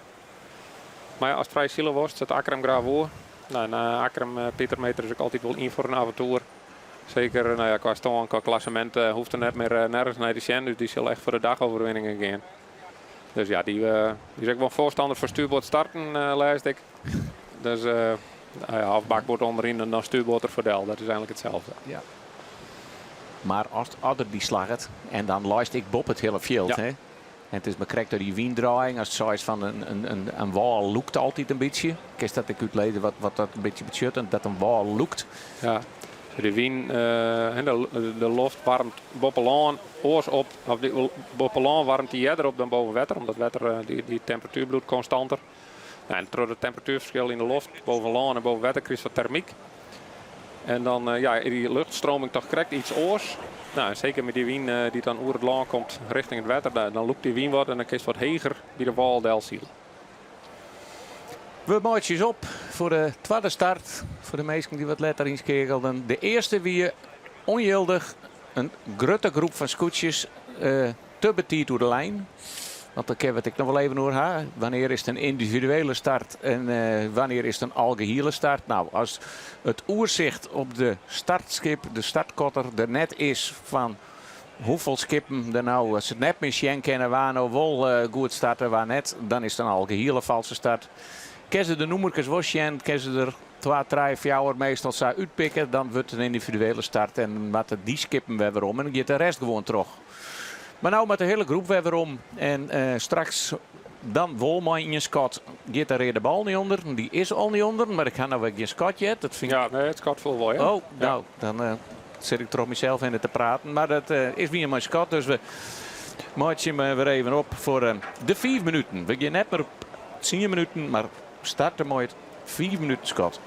Mar ja, ast frij sile wolst, set Akkrum graach oer. No, en Akkrum, Pieter Meeter is ek altyd wol yn foar in aventoer. Seker, no ja, kwa stân, kwa klassemint hoecht er net mear nergens nei te sjen. Dus dy sil echt foar de dagoverwinningen gean. Dus ja, dy is ek wol foarstanner foar stuurboard starten, lêsde ik. Dus no ja, of bakboard ûnderyn en dan stuurboard der foar del. Dat is eigenlik itselde. Ja. Mar as er dy slagget en dan leist ek boppe it hiele fjild, hè? En it is mar krekt dêr dy wyndraaiïng, ast seist fan in wâl lûkt altyd in bytsje. Kinst dat ek útlizze wat, wat dat in bytsje betsjut, dat in wâl lûkt? Ja, de wyn, de loft waarmt boppe lân oars op, of boppe lân waarmt dy earder op dan boven wetter, omdat wetter dy temperatuer bliuwt konstanter. Nou, en troch it temperatuerferskil yn de loft boven lân en boven wetter krijst wat termyk. En dan ja, is dy luchtstroming toch krekt iets oars. Nou, en seker mei dy wyn dy't dan oer it lân komt rjochting it wetter, dan lûkt dy wyn wat en dan kinst wat heger by de wâl delsile. We meitsje ús op foar de twadde start. Foar de minsken dy't wat letter ynskeakelden. De earste wie ûnjildich. In grutte groep fan skûtsjes te betiid oer de lijn. Want dêr kinne we it ek noch wol even oer ha. Wannear is it in yndividuele start en wannear is it in algehiele start? No, as it oersicht op de startskip, de startkotter, der net is fan hoefolle skippen der no, as se it net mear sjen kinne wa no wol goed starte, wa net, dan is it in algehiele falske start. Kinne se de nûmerkes wol sjen, kinne se der twa, trije, fjouwer meastal sa útpikke, dan wurdt it in yndividuele start en moatte dy skippen wer werom en dan giet de rest gewoan troch. Mar no moat de hiele groep wer werom en straks dan wol mei ien skot giet de reade bal nei ûnderen. Dy is al nei ûnderen, mar ik ha no wer gjin skot heard. Dat fyn ik... Ja, nee, it skot foel wol, ja. Oh, no, dan sit ik troch mysels hinne te praten. Mar dat is wie mei skot, dus we meitsje him wer even op foar de fiif minuten. We gean net mear op tsien minuten, mar starte mei it fiif minuten skot.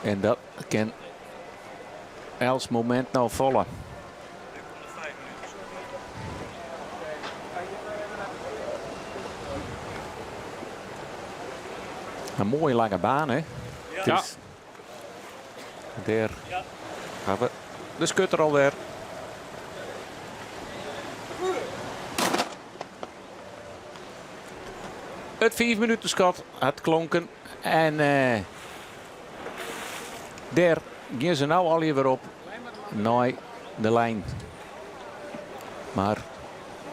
En dat kin elts momint no falle. In moaie lange baan, hè? Ja. Dêr ha we de skutter alwer. It fiifminutenskot hat klonken en dêr gean se no allegear wer op nei de lijn. Mar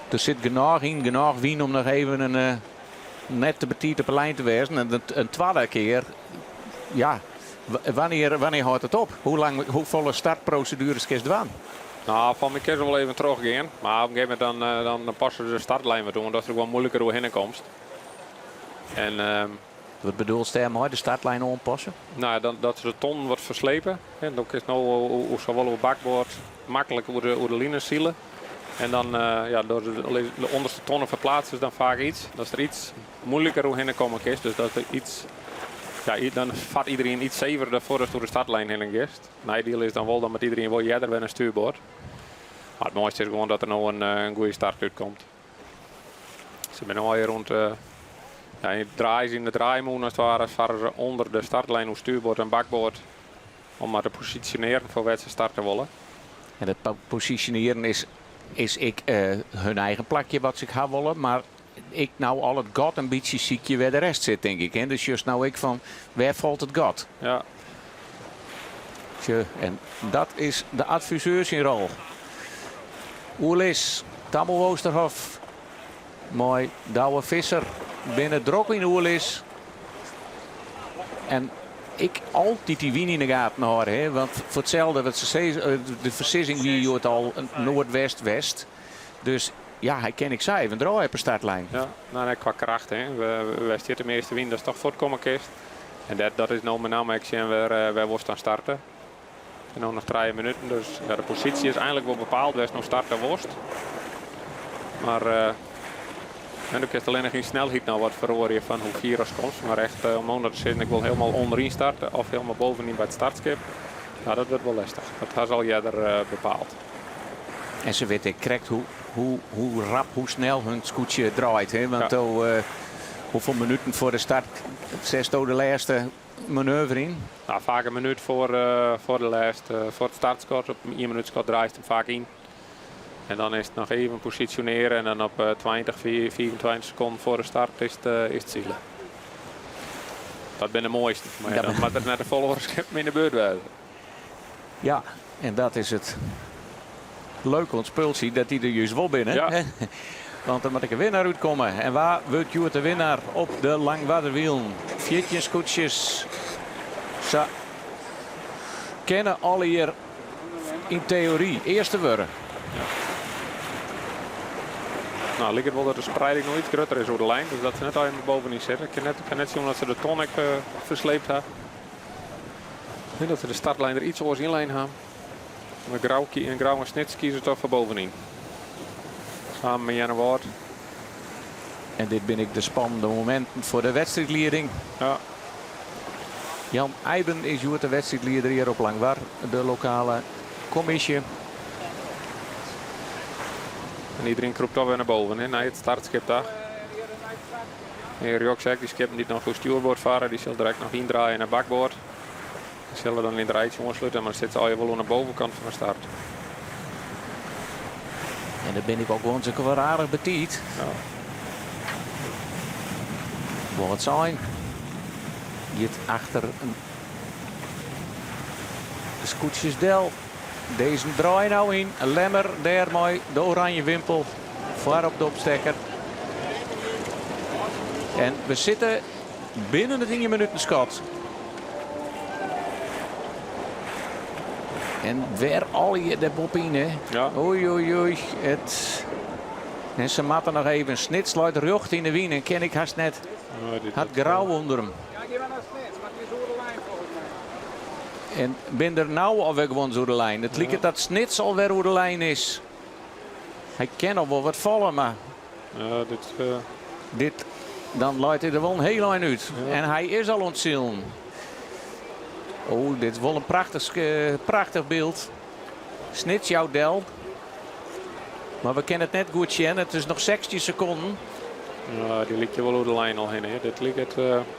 der sit genôch yn, genôch wyn om noch even in net te betiid op 'e lijn te wêzen. En in twadde kear, ja, wannear, wannear hâldt it op? Hoe lang, hoefolle startprosedueres kinst dwaan? No, fan my kin se wol even trochgean. Mar op in gegeven momint dan, dan passe se de startlijn wat oan, dat der gewoan moeilijker oerhinne komst. En, Wat bedoelst dêrmei, de startlijn oanpasse? No, dan, dat se de tonnen wat ferslepe. Dan kinst no sawol oer bakboard maklik oer de, oer de line sile. En dan, ja, door de, de ûnderste tonnen ferpleatse se dan faak iets. Dat der iets moeilijker oerhinne komme kinst. Dus dat der iets, ja, dan fart iedereen iets severder foardatst oer de startlijn hinne giest. Neidiel is dan wol, dan moat iedereen wol earder wer nei stuurboard. Mar it moaiste is gewoan dat der no in goede start útkomt. Se binne allegear rûn, ja, yn it draai, yn de draaimûne as it ware, farre se ûnder de startlijn oer stuurboard en bakboard om mar te posisjonearjen foar wêr't se starte wolle. En dat posisjonearjen is, is ek hun eigen plakje wat se ha wolle, mar ek no al it gat in bytsje sykje wêr de rest sit, tink ik. Hè? Dus just no ek fan wêr falt it gat? Ja. Tsje, en dat is de adviseur syn rol. Oerlis, Tammo Oosterhof mei Douwe Visser binne drok yn oerlis. En ek altyd dy wyn yn de gaten hâlde, hè? Want foar itselde, wat se sizze, de foarsizzing wie hjoed al noardwest-west. Dus ja, hy kin ek sa even draaie op de startlijn. Ja, no, nee, kwa kracht, hè. Wêr stiet de measte wyn, datst toch fuortkomme kinst. En dat, dat is no mei namme ek sjen wêr, wêr wolst dan starte. En no noch trije minuten, dus ja, de posysje is einlik wol bepaald wêr'tst no starte wolst. Mar uh, en do kinst allinnich yn snelheid no wat feroarje fan hoe fier ast komst. Mar echt uh, om no te sizzen, ik wol hielendal ûnderyn starte of hielendal bovenyn by it startskip. No, dat wurdt wol lestich. Dat ha se al earder uh, bepaald. En se witte ek krekt hoe, hoe, hoe rap, hoe snel hun skûtsje draait. Hè? Want ja. uh, hoefolle minuten foar de start setsto de lêste manoeuvre yn? No, faak in minút foar, foar de lêste, foar it startskot. Op ien minút skot draaist him faak yn. En dan is it noch even posisjonearje en dan op 20, 25 sekonden foar de start is it, is it sile. Dat binne de moaiste. Mar ja, dan moat der net te folle oare skippen yn de buert wêze. Ja, en dat is it leuke oan it spultsje, dat dy der just wol binne. Ja. Want der moat ek in winnaar útkomme. En wa wurdt hjoed de winnaar op de Langwarderwielen? 14 skûtsjes. Sa kinne allegear yn teory earste wurde. Ja. No, liket wol dat de spreiding noch iets grutter is oer de lijn. Dus dat se net allegear bovenyn sitte. Ik kin net, ik kin net sjen dat se de ton ek uh, fersleept ha. Dat se de startlijn der iets oars ynlein ha. Mar Grou, en Grou en Snits kieze toch foar bovenyn. Samen mei Earnewâld. En dit binne ek de spannende mominten foar de wedstriidlieding. Ja. Jan Eiben is hjoed de wedstriidlieder hjir op Langwar, de lokale kommisje. En iedereen krûpt toch wer nei boven, hè, nei it startskip ta. En rjochts ek, dy skippen dy't noch oer stjoerboard farre, dy sille direkt noch yndraaie nei bakboard. Dy sille dan yn it rijtsje oanslute, mar dan sitte se allegear wol oan de bovenkant fan de start. En dan bin ik ook gewoan wol aardich betiid. Ja. Wol wat sein. Giet achter de skûtsjes del. Dizze draai no yn. Lemmer dêr mei de oranje wimpel foar op de opstekker. En we sitte binnen it ien minuten skot. En wer allegear dêr boppe-yn, hè? Ja. Oei, oei, oei. It... En se moatte noch even. Snits leit rjocht yn de wyn en kin ik hast net. Nee, dit Hat Grou ûnder him. Ja, gean mar nei Snits, mar it is oer de lijn folgens my. En bin der no alwer gewoan oer de lijn. It liket dat Snits alwer oer de lijn is. Hy kin noch wol wat falle, mar Ja, dit, dit, dan leit hy der wol in hiel ein út. Ja. En hy is al oan it silen. Oh, dit is wol in prachtich, prachtich byld. Snits jout del. Mar we kinne it net goed sjen. It is noch 16 sekonden. Ja, dy lykje wol oer de lijn al hinne. Dit liket.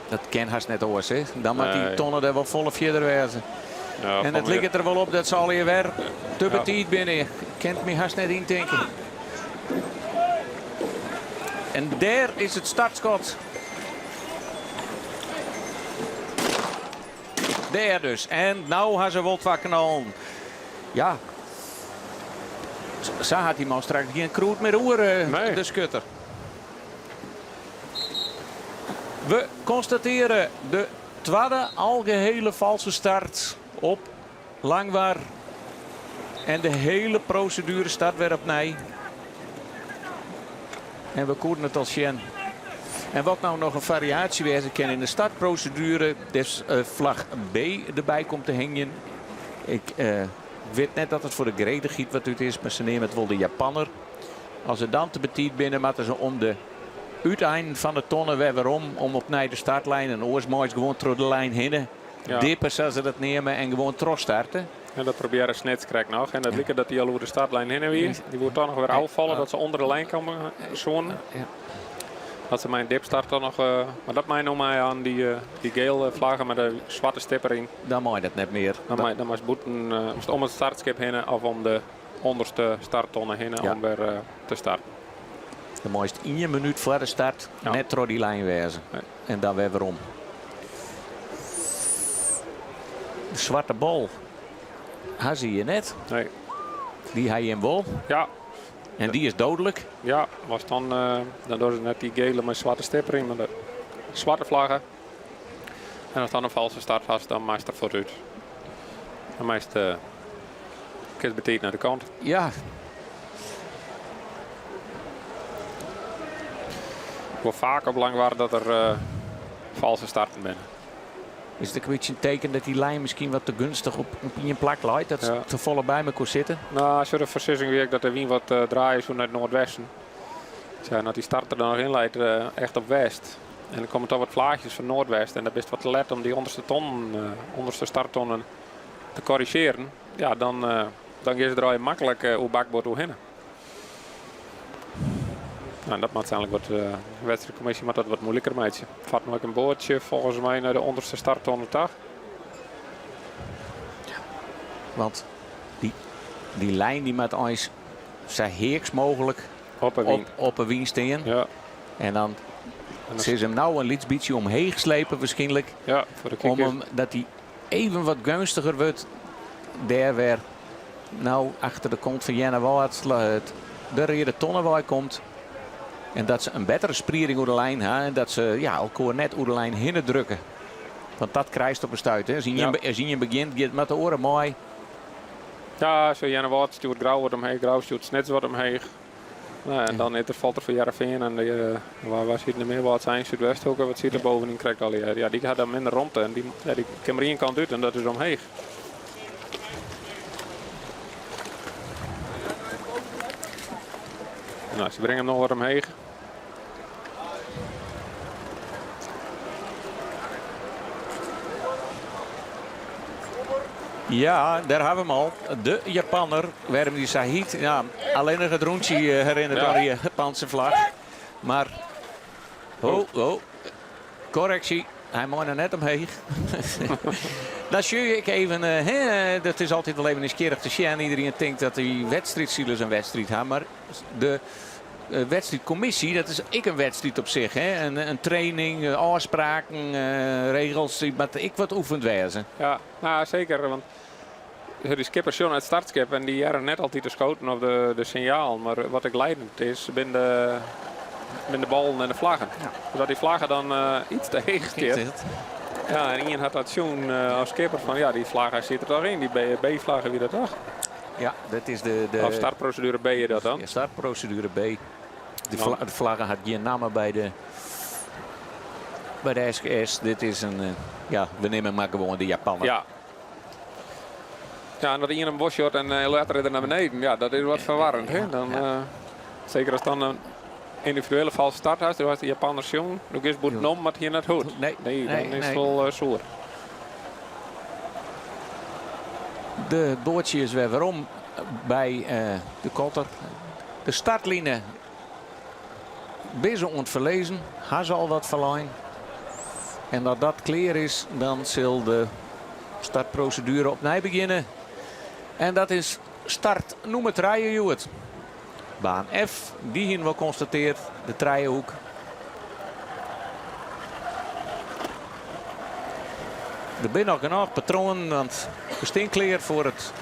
Dat kin hast net oars, hè? Dan moat dy Nee. tonne der wol folle fierder wêze. Ja, En fan it liket der wol op dat se allegear wer te Ja. betiid binne. Kin it my hast net yntinke. En dêr is it startskot. Dêr dus. En no ha se wol twa knallen. Ja, sa hat dy man straks gjin krûd mear oer, de skutter. We konstatearje de twadde algehele falske start op Langwar. En de hiele proseduere start wer opnij. En we koenen it al sjen. En wat no noch in fariaasje wêze kin yn de startproseduere, dus flach B derby komt te hingjen. Ik wit net dat it foar de gredichheid wat út is, mar se neame it wol de Japanner. As se dan te betiid binne, moatte se om de úteinen fan de tonne wer werom om opnij de startlijn. En oars meist gewoan troch de lijn hinne dippe, sa't se dat neame, en gewoan trochstarte. En dat probearre Snits krekt noch. En dat like dat dy al oer de startlijn hinne wie. Dy woe toch noch wer ôffalle, dat se ûnder de lijn komme soenen. Dat se mei in dipstart dan noch. Mar dat mei no mei oan dy gele flagge mei de swarte stip deryn. Dan mei dat net mear. Dan mei, dan moatst bûten, moatst om it startskip hinne of om de ûnderste starttonne hinne om wer te starten. Dan meist ien minút foar de start net troch dy lijn wêze. En dan wer werom. De swarte bal ha se hjir net. Nee. Dy ha jim wol. Ja. En dy is doodlik. Ja, was dan, dan dogge se net dy gele mei swarte stip deryn, mar de swarte flagge. En as dan in falske start hast, dan meist der fuortút. Dan meist uh, kinst betiid nei de kant. Ja. Wol faak op Langwar dat der uh, falske starten binne. Is it ek in bytsje in teken dat dy lijn miskien wat te geunstich op ien plak leit? Dat se te folle by mekoar sitte? No, sjoch, de foarsizzing wie ek dat de wyn wat uh, draaie soe nei it noardwesten. Tsja, en as dy start der dan noch yn leit, uh, echt op west. En der komme toch wat flaachjes fan noardwest en dan bist wat te let om dy ûnderste tonnen, uh, ûnderste starttonnen te korrizjearjen. Ja, dan, uh, dan gean se der al maklik uh, oer bakboard oerhinne. Nou, dat moat úteinlik wat, de wedstriidkommisje moat dat wat moeiliker meitsje. Fart noch in boatsje folgens my nei de ûnderste starttonne ta. Want dy lijn dy moat eins sa heaks mooglik Op 'e wyn. Op 'e wyn stean. Ja. En dan sil se him no in lyts bytsje omheech slepe waarskynlik. Ja, foar de Om kikker. him, dat hy even wat geunstiger wurdt. Dêr wer no achter de kont fan Earnewâld de reade tonne wei komt. En dat se in bettere sprieding oer de lijn ha. En dat se ja, elkoar net oer de lijn hinne drukke. Want dat krijst op in stuit. Hè. As ien, as ien begjint, giet moat de oare mei. Ja, sa Earnewâld stjoert Grou wat omheech, Grou stjoert Snits wat omheech. Nou, en dan is der, falt der foar Hearrenfean en de, waar, waar sit der mear wat zijn, Súdwesthoeke, wat sit der bovenyn krekt allegear. Ja, dy ha dan minder romte en dy, ja, dy kin mar ien kant út en dat is omheech. Nou, se bringe him noch wat omheech. Ja, dêr ha we him al. De Japanner, wêrom dy sa hyt? Ja, allinnich it rûntsje herinnert oan dy Japanse flach. Mar, oh, oh, korreksje, hy mei noch net omheech. Dan sjoch ik even, hè, dat is altyd wol even nijsgjirrich te sjen. Iedereen tinkt dat dy wedstriidsilers in wedstriid ha, mar de wedstriidkommisje, dat is ek in wedstriid op sich. Hè? In training, ôfspraken, regels, dy moatte ek wat oefend wêze. Ja, nou, seker. Want de skippers sjogge nei it startskip en dy hearre net altyd de skoten of de sinjalen. Mar wat ek liedend is, binne de ballen en de flaggen. Ja. Dus as dy flagge dan iets te heech stiet. Ja, en ien hat dat sjoen as skipper fan ja, dy flagge sit der toch yn, dy B-flagge wie dat toch? Ja, dat is de Of startproseduere B is dat dan? Ja, startproseduere B. De flagge hat gjin namme by de SKS. Dit is in, ja, we nimme mar gewoan de Japanner. Ja. Ja, en dat ien him wol sjocht en letter is er nei beneden. Ja, dat is wat ferwarrend. Hè? Dan, seker as dan in yndividuele falske start hast, do hast de Japanner sjoen, do giest bûtenom, mar it hie net hoecht. Nee, Nee, dan nee, is it nee. wol soer. De boatsje is wer werom by de kotter. De startline binne se oan it ferlizzen. Ha se al wat ferlein. En as dat klear is, dan sil de startproseduere opnij begjinne. En dat is start nûmer trije hjoed. Baan F, dy hiene we al konstateard, de trijehoek. Der binne noch genôch patroanen, want we stean klear foar it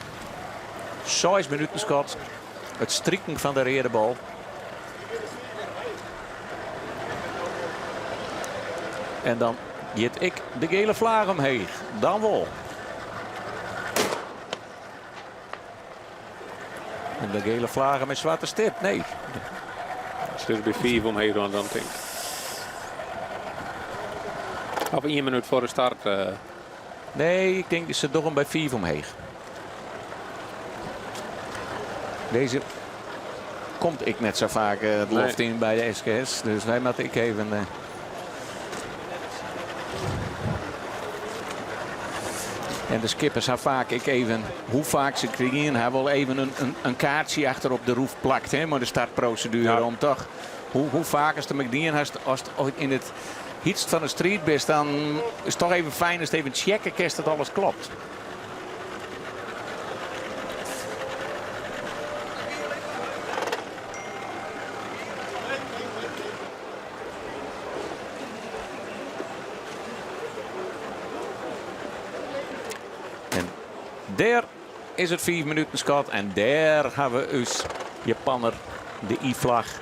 seis minuten skot. It striken fan de reade bal. En dan giet ek de gele flaach omheech. Dan wol. En de gele flaach mei swarte stip, nee. Dus by fiif omheech dan, dan tink Of ien minút foar de start. Uh. Nee, ik tink se dogge him by fiif omheech. Dizze komt ek net sa faak uh, it loft yn by de SKS. Dus wy moatte ek even. Uh, En de skippers ha faak ek even, hoe faak se krigen, ha wol even in kaartsje achter op de roef plakt hè, mei de startproseduere. Om toch, hoe faak ast him ek dien hast, ast yn it hytst fan de striid bist, dan is it toch even fijn ast even tsjekke kinst dat alles klopt. En dêr is it fiif minuten skot en dêr ha we ús Japanner de Y-flach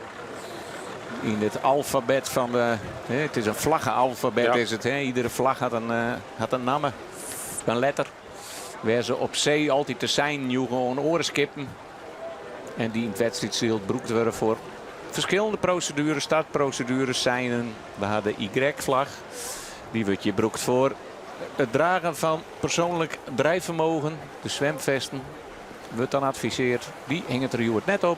yn it alfabet fan de. It is in flagge-alfabet is it. Iedere flach hat in, eh, hat in namme, in letter. Wêr se op see altyd de seinen joegen oan oare skippen. En dy yn it wedstriidsilen brûkt wurde foar ferskillende prosedueres, startprosedueres, seinen. We ha de Y-flach. Dy wurdt hjir brûkt foar it dragen fan persoanlik drijffermogen. De swimfesten wurdt dan adviseard. Dy hinget der hjoed net op.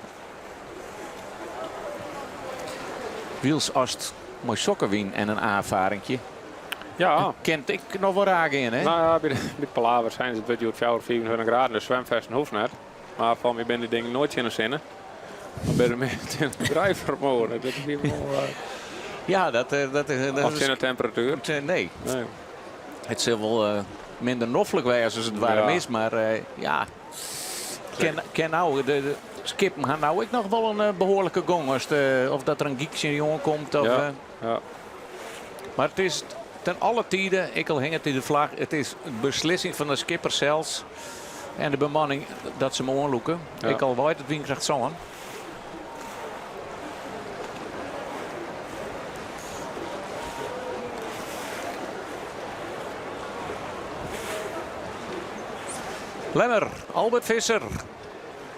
Wylst ast mei sokke wyn en in aanfarinkje kin it ek noch wol raar gean, hè? No ja, by de Palaver seine se it wurdt hjoed 4, 25 graden, dus swimfesten hoecht net. Mar foar my binne dy dingen noait tsjin de sinne. Mar binne mear tsjin it drijffermogen. Dat is wol, Ja, dat, dat, dat Of tsjin de temperatuer. Nee. Nee. It sil wol minder noflik wêze as it waarm is, mar ja. Kin no, de skippen ha no ek noch wol in behoarlike gong as de, of dat der in gyk tsjin oan komt. Of, Mar it is ten alle tiden, ek al hinget de flach, it is beslissing fan de skipper sels en de bemanning dat se him oanlûke. Ek al waait it wynkracht sân. Lemmer, Albert Visser,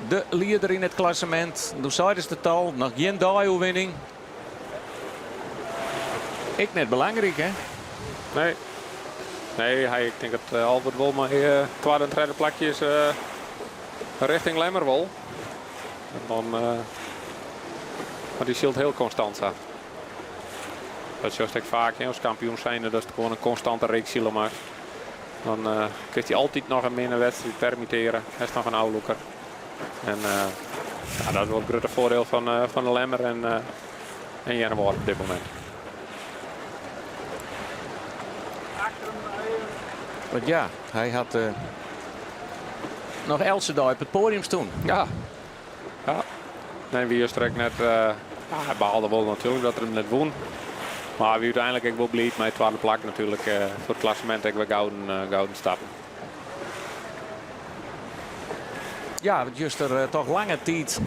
de lieder yn it klassemint. Doe seidest it al, noch gjin deioerwinning. Ek net belangryk, hè? Nee. Nee, hy, ik tink dat Albert wol mei twadde en tredde plakjes richting Lemmer wol. En dan, mar dy sylt hiel konstant sa. Dat sjochst ek faak, hè, as kampioen zijnde, dat it gewoan in konstante reeks sile moat. Dan kinst dy altyd noch in minne wedstriid permittearje. Hast noch in ôflûker. En ja, dat is wol it grutte foardiel fan de Lemmer en, en Earnewâld op dit momint. Want ja, hy hat noch eltse dei op it poadium stien. Ja. Ja. Nee, wie juster ek net. Ja, hy baalde wol natuerlik dat er him net wûn. Mar wie úteinlik ek wol bliid mei it twadde plak natuerlik. Foar it klassemint ek wer gouden stappen. Ja, want juster toch lange tiid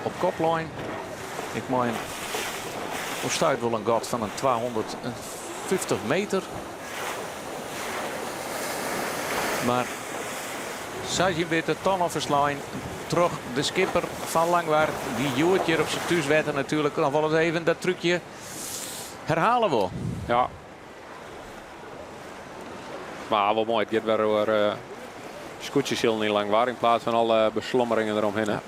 op kop lein. Ik mei in op stuit wol in gat fan in 250 meter. Mar sa je witte, toch noch ferslein troch de skipper fan Langwar. Dy hjoed hjir op syn thúswetter natuerlik noch wol ris even dat trúkje herhale wol. Ja. Mar wol moai, it giet wer oer skûtsjesilen yn Langwar yn plaats fan alle beslommeringen deromhinne.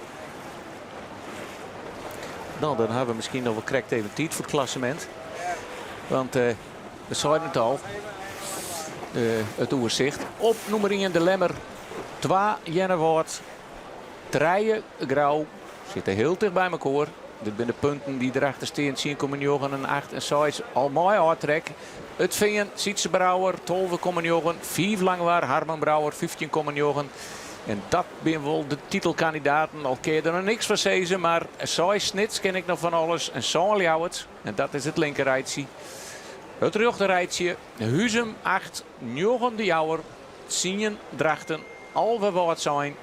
No, dan ha we miskien noch wol krekt even tiid foar it klassemint. Want we seiden it al, it oersicht. Op nûmer 1 de Lemmer, 2 Earnewâld, 3 Grou. Sitte hiel ticht by mekoar. Dit binne de punten dy't derachter stean. 10,9 en 8 en 6 al mei ôftrek. It Fean, Sytse Brouwer, 12,9. 5 Langwar, Harmen Brouwer, 15,9. En dat binne wol de titelkandidaten. Al kin je der noch niks fan sizze, mar 6 Snits kin ek noch fan alles. En sân Ljouwert. En dat is it linkerrijtsje. It rjochterrijtsje, Huzum 8, 9 De Jouwer, 10 Drachten, 11 Wâldsein,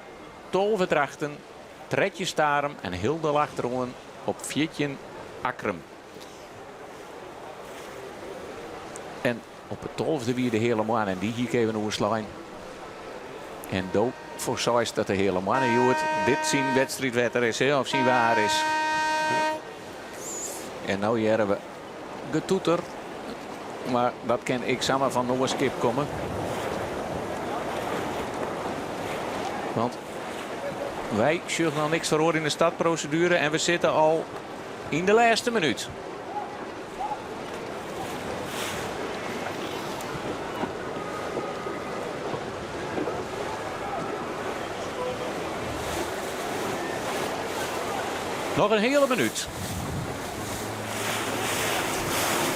12 Drachten, 13 Starum en hielendal achteroan op 14 Akkrum. En op de 12e wie de Heale Moanne en dy hie ik even oerslein. En do foarseist dat de Heale Moanne hjoed dit syn wedstriidwetter is, hè, of syn waar is. En no hearre we getoeter, mar dat kin ek samar fan in oar skip komme. Want wy sjogge noch niks feroare yn de startproseduere en we sitte al yn de lêste minút. Noch in heale minút.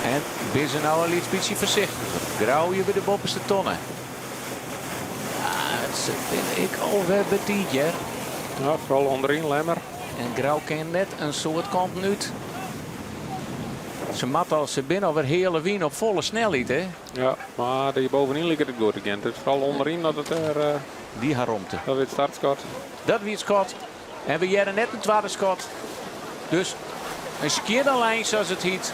En binne se no in lyts bytsje foarsichtiger. Grou hjir by de boppeste tonne. Ja, se binne ek alwer betiid hear. Ja, foaral ûnderyn Lemmer. En Grou kin net in soad kanten út. Se moatte al, se binne alwer heale wyn op folle snelheid, hè? Ja, mar dy bovenyn liket it goed te gean. It is foaral ûnderyn dat it dêr. Eh, Dy ha romte. Dat wie it startskot. Dat wie it skot. En we hearre net in twadde skot. Dus in skjinne lijn sa't it hjit.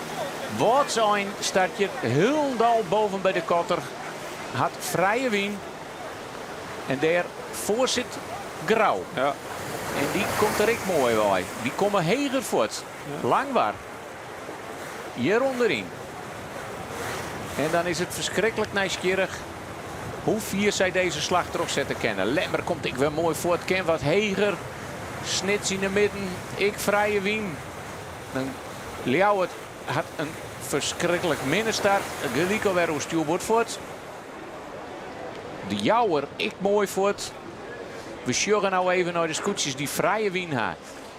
Wâldsein start hjir hielendal boven by de kotter. Hat frije wyn. En dêr foar sit Grou. Ja. En dy komt der ek moai wei. Dy komme heger fuort. Langwar. Hjir ûnderyn. En dan is it ferskriklik nijsgjirrich hoe fier sy dizze slach trochsette kinne. Lemmer komt ek wer moai fuort, kin wat heger. Snits yn de midden, ek frije wyn. Dan Ljouwert hat in ferskriklik minne start. Gelyk alwer oer stjoerboard fuort. De Jouwer ek moai fuort. We sjogge no even nei de skûtsjes dy't frije wyn ha.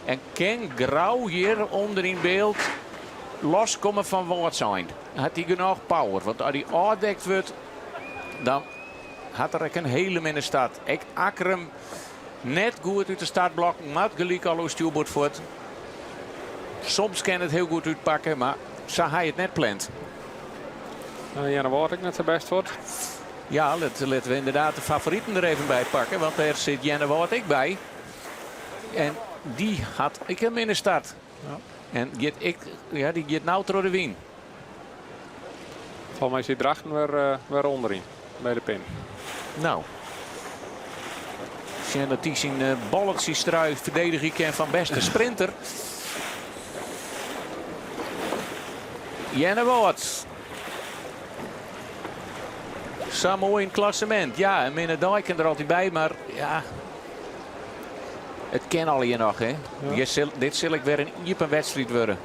En kin Grou hjir ûnder yn byld loskomme fan Wâldsein? Hat hy genôch power? Want as hy ôfdekt wurdt, dan hat er ek in hiele minne start. Ek Akkrum net goed út de startblokken, moat gelyk al oer stjoerboard fuort. Soms kin it hiel goed útpakke, mar sa ha je it net pland. Earnewâld ek net sa bêst fuort. Ja, litte we ynderdaad de favoriten der even by pakke, want dêr sit Earnewâld ek by. En dy hat ek in minne start. Ja. En giet ek, ja, dy giet no troch de wyn. Folgens my sit Drachten wer ûnderyn by de pin. No. Sjen dat dy syn bolletjestrui ferdedigje kin fan bêste sprinter. Earnewâld. Sa moai yn it klassemint. Ja, in minne dei kin der altyd by, mar ja, it kin allegear noch. Hè? Ja. Sil, dit sil ek wer in iepen wedstriid wurde.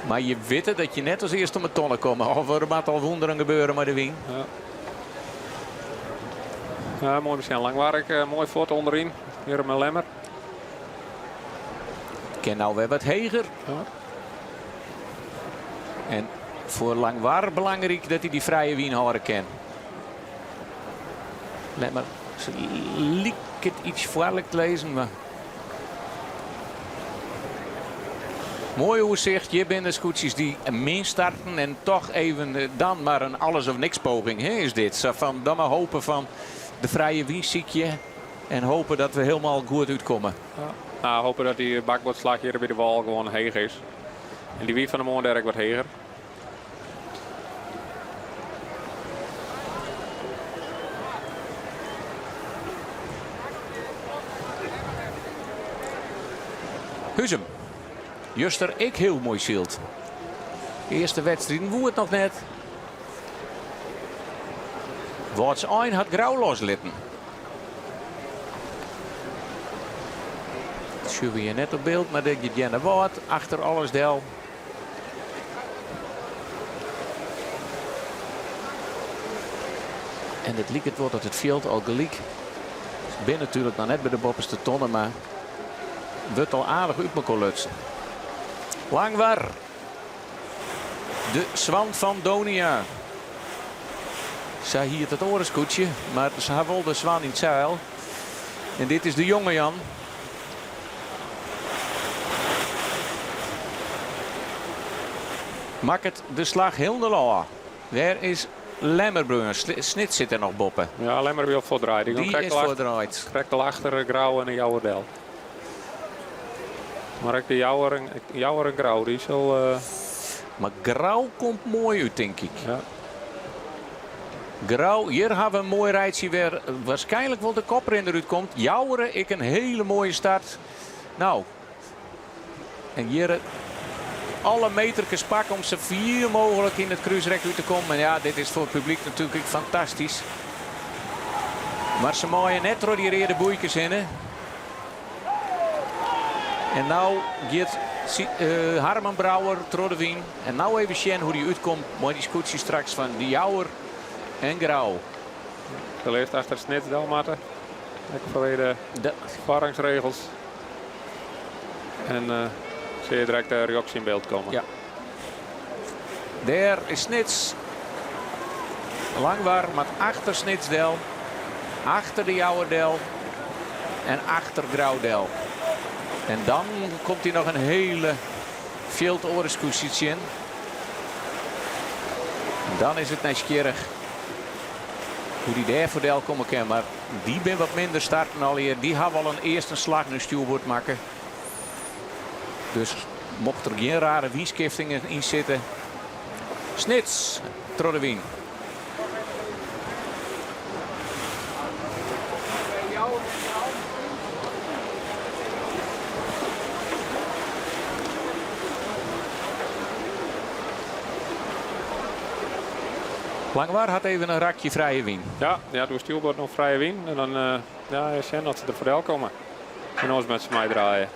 Mar je witte dat je net as earste om 'e tonne komme. Of der moat al wûnderen gebeure mei de wyn. Ja. Ja, moai besjen. Langwar ek moai fuort ûnderyn. Hjir mei Lemmer. Kin no wer wat heger. Ja. En foar Langwar belangryk dat hy dy frije wyn hâlde kin. Lemmer se liket iets foarlik te lizzen, mar moai oersicht. Hjir binne de skûtsjes dy't min starten en toch even eh, dan mar in alles of niks poging hè, is dit. Sa fan dan mar hope fan de frije wyn sykje en hope dat we hielendal goed útkomme. Ja. Nou, hope dat dy bakboardslach hjir by de wâl gewoan heech is. En dy wie fan 'e moarn dêr ek wat heger. Huzum. Juster ek hiel moai syld. Earste wedstriden woe it noch net. Wâldsein hat Grou loslitten. Dat sjogge we hjir net op byld, mar dêr giet Earnewâld achter alles del. En it liket wol dat it fjild al gelyk. Se binne natuerlik noch net by de boppeste tonne, mar wurdt al aardich út mekoar lutsen. Langwar. De Swan fan Donia. Sa hiet it oare skûtsje, mar se ha wol de Swan yn it seil. En dit is de jonge Jan. Makket de slach hielendal ôf. Wêr is Lemmer bleaun? Snits sit der noch boppe. Ja, Lemmer wie al fuortdraaid. Dy is fuortdraaid. Krekt al achter Grou en de Jouwer del. Mar ek de Jouwer en, Jouwer en Grou, dy sil... Mar Grou komt moai út, tink ik. Ja. Grou, hjir ha we in moai rijtsje wêr waarskynlik wol de koprinner útkomt. Jouwer, ek in hiele moaie start. No, en hjir alle meterkes pakke om sa fier mooglik yn it krúsrek út te kommen. En ja, dit is foar it publyk natuerlik ek fantastysk. Mar se meie net troch dy reade boeikes hinne. En no giet Harmen Brouwer troch de wyn. En no even sjen hoe't dy útkomt mei dy skûtsje straks fan De Jouwer en Grou. De leafst achter Snits del moatte. Ek fanwege de foarrangsregels. En sil je direkt de rjochts yn byld komme. Ja. Dêr is Snits. Langwar moat achter Snits del. Achter de Jouwer del. En achter Grou del. En dan komt hy noch in hiele fjild oare skûtsje tsjin. En dan is it nijsgjirrich hoe't dy dêr foar del komme kin. Mar dy binne wat minder starten allegear. Dy hawwe al in earste slach nei stjoerboard makke. Dus mocht der gjin rare wynskiftingen yn sitte. Snits troch de wyn. Langwar hat even in rakje frije wyn. Ja, ja, doe stjoerboard noch frije wyn. En dan uh, ja, sjen oft se der foar komme. En oars moatte se meidraaie.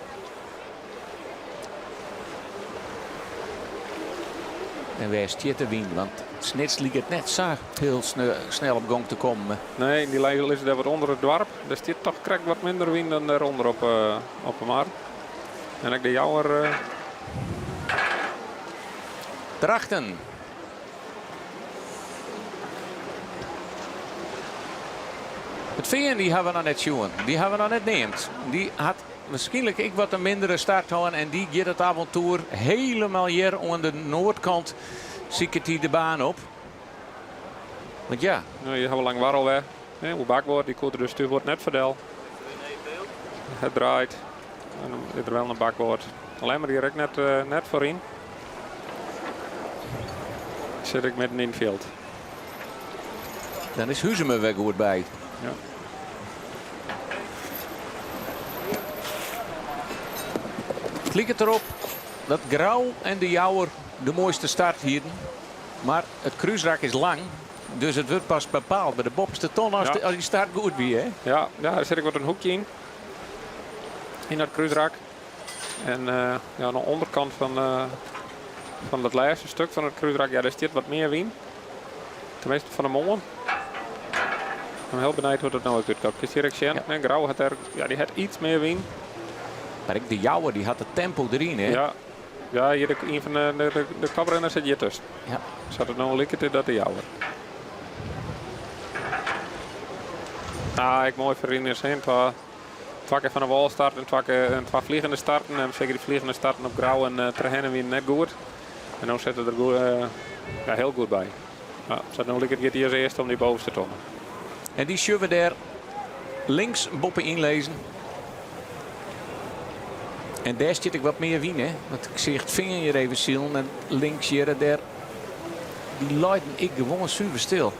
En wêr stiet de wyn? Want Snits liket net sa hiel snel op gong te kommen. Nee, dy lizze dêr wat ûnder it doarp. Dêr stiet toch krekt wat minder wyn dan dêrûnder op, uh, op de mar. En ek de Jouwer. Uh... Drachten. It Fean dy hawwe we noch net sjoen. Dy hawwe we noch net neamd. Dy hat wierskynlik ek wat in mindere start hân en dy giet it avontoer helemaal hjir oan de noardkant siket hy de baan op. Want ja. No, hjir hawwe we Langwar al wer. Oer bakboard, dy koe der dus stjoerboard net foar del. Het draait. En dan is der wel in bakboard. Lemmer hjir ek net, uh, net foaryn. Sit ik midden yn it fjild. Dan is Huzum der wer goed by. Ja. It liket derop dat Grou en de Jouwer de moaiste start hienen. Mar it krúsrak is lang, dus it wurdt pas bepaald by de boppeste ton as, ja. as dy start goed wie. Hè? Ja, ja, der sit ek wat in hoekje yn. Yn dat krúsrak. En uh, ja, oan de ûnderkant fan, uh, fan dat lêste stik fan it krúsrak, ja, dêr stiet wat mear wyn. Teminsten fan 'e moarn. Ik bin hiel benijd hoe't it no útkomt. Kinst hjir ek sjen. Ja. Grou hat der, ja, dy hat iets mear wyn. Mar ek de Jouwer dy hat it tempo deryn, hè? Ja, ja hjir ien fan de, de, de koprinners sit hjir tusken. Ja. Sa't it no liket is dat de Jouwer. Ah, ek moai foar Rinus hin. Twa, twa kear fan de wâl start en twa kear en twa vliegende starten. En seker dy vliegende starten op Grou en uh, Terherne wiene net goed. En no sit er der goed, uh, ja, hiel goed by. Ja, sa't no liket giet hy as earste om dy bovenste tonne. En dy sjogge we dêr links boppe-yn lizzen. En dêr stiet ek wat mear wyn, hè? Want ik seach it Fean hjir even silen en links hjir dêr dy leiden ek gewoan suver stil.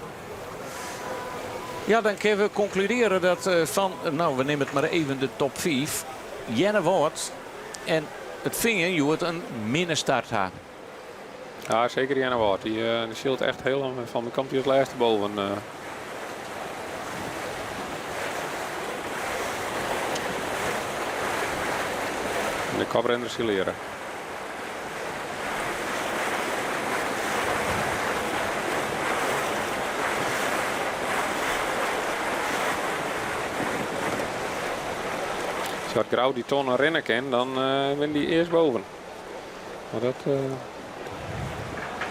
Ja, dan kinne we konkludearje dat eh, fan, no, we nimme it mar even de top 5. Earnewâld en it Fean hjoed in minne start ha. Ja, seker Earnewâld. Dy, uh, dy sylt echt hiel fan de komt hy as lêste boven. Uh. De koprinner silere. As Grou dy tonne rinne kin, dan uh, binne dy earst boven. Mar dat uh,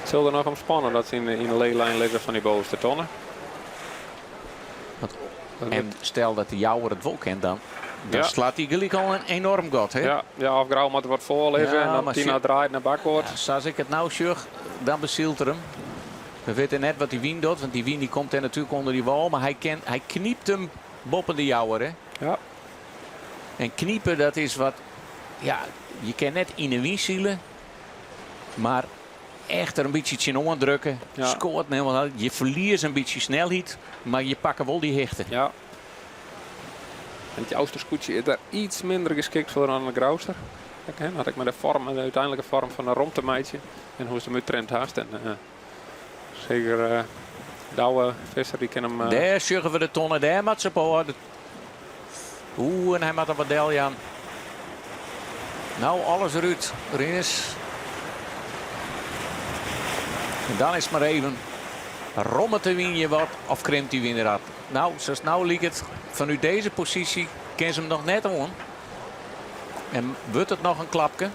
sil der noch om spanne dat se yn, yn de leelijn lizze fan dy bovenste tonne. En stel dat de Jouwer it wol kin dan. Dan slacht hy gelyk al in enorm gat. Hè? Ja, ja, of Grou moat wat foarlizze Ja, en dan mar Tina draait nei bakboard. Ja, sa't ik it no sjoch, dan besylt er him. We witte net wat dy wyn docht, want dy wyn dy komt dêr natuerlik ûnder dy wâl. Mar hy, kin, hy knypt him boppe de Jouwer. Hè? Ja. En knipe, dat is wat. Ja, je kin net yn 'e wyn sile, mar echt der in bytsje tsjinoan drukke. Ja. Skoart helemaal. Je ferlieze in bytsje snelheid, mar je pakke wol dy hichte. Ja. En it Jouster skûtsje is dêr iets minder geskikt foar dan de Grouster. Ek, hè, hat ek mei de foarm, de úteinlike foarm fan de romp te meitsjen. En hoe'tst him úttrimd hast. En, eh, seker eh, Douwe Visser, dy kin him... eh, Dêr sjogge we de tonne, dêr moat se op hâlde. Oeh, en hy moat der wat del jaan. No, alles derút, Rinus. En dan is it mar even, rommet de wyn je wat of krimpt dy wyn derop? No, sa't it no liket, fanút dizze posysje kin se him noch net oan. En wurdt it noch in klapke?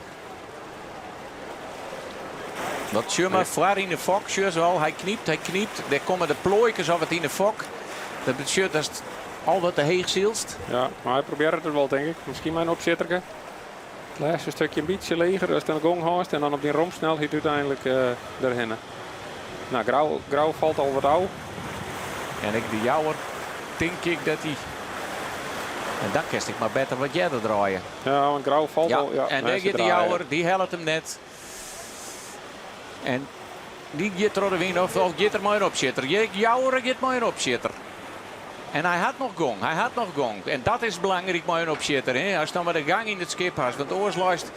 Want sjoch mar, foar yn de fok, sjoch al, hy knypt, hy knypt. Dêr komme de ploaikes of it yn de fok. Dat betsjut datst al wat te heech sylst. Ja, mar hy probearret it wol, tink ik. Miskien mei in opsjitterke. It lêste stikje in bytsje leger ast de gong hâldst en dan op dyn rompsnelheid úteinlik derhinne. No, Grou, Grou falt al wat ôf. En ek de Jouwer tink ik dat hy. En dan kinst ek mar better wat earder draaie. Ja, want Grou falt Ja, al. Ja, en nee, dêr se giet de draaie. Jouwer, dy hellet him net. En dy giet troch de wyn of, of giet er mei in opsjitter. Jouwer giet mei in opsjitter. En hy hat noch gong, hy hat noch gong. En dat is belangryk mei in opsjitter. Hè? Ast dan mar de gang yn it skip hast. Want oars leist,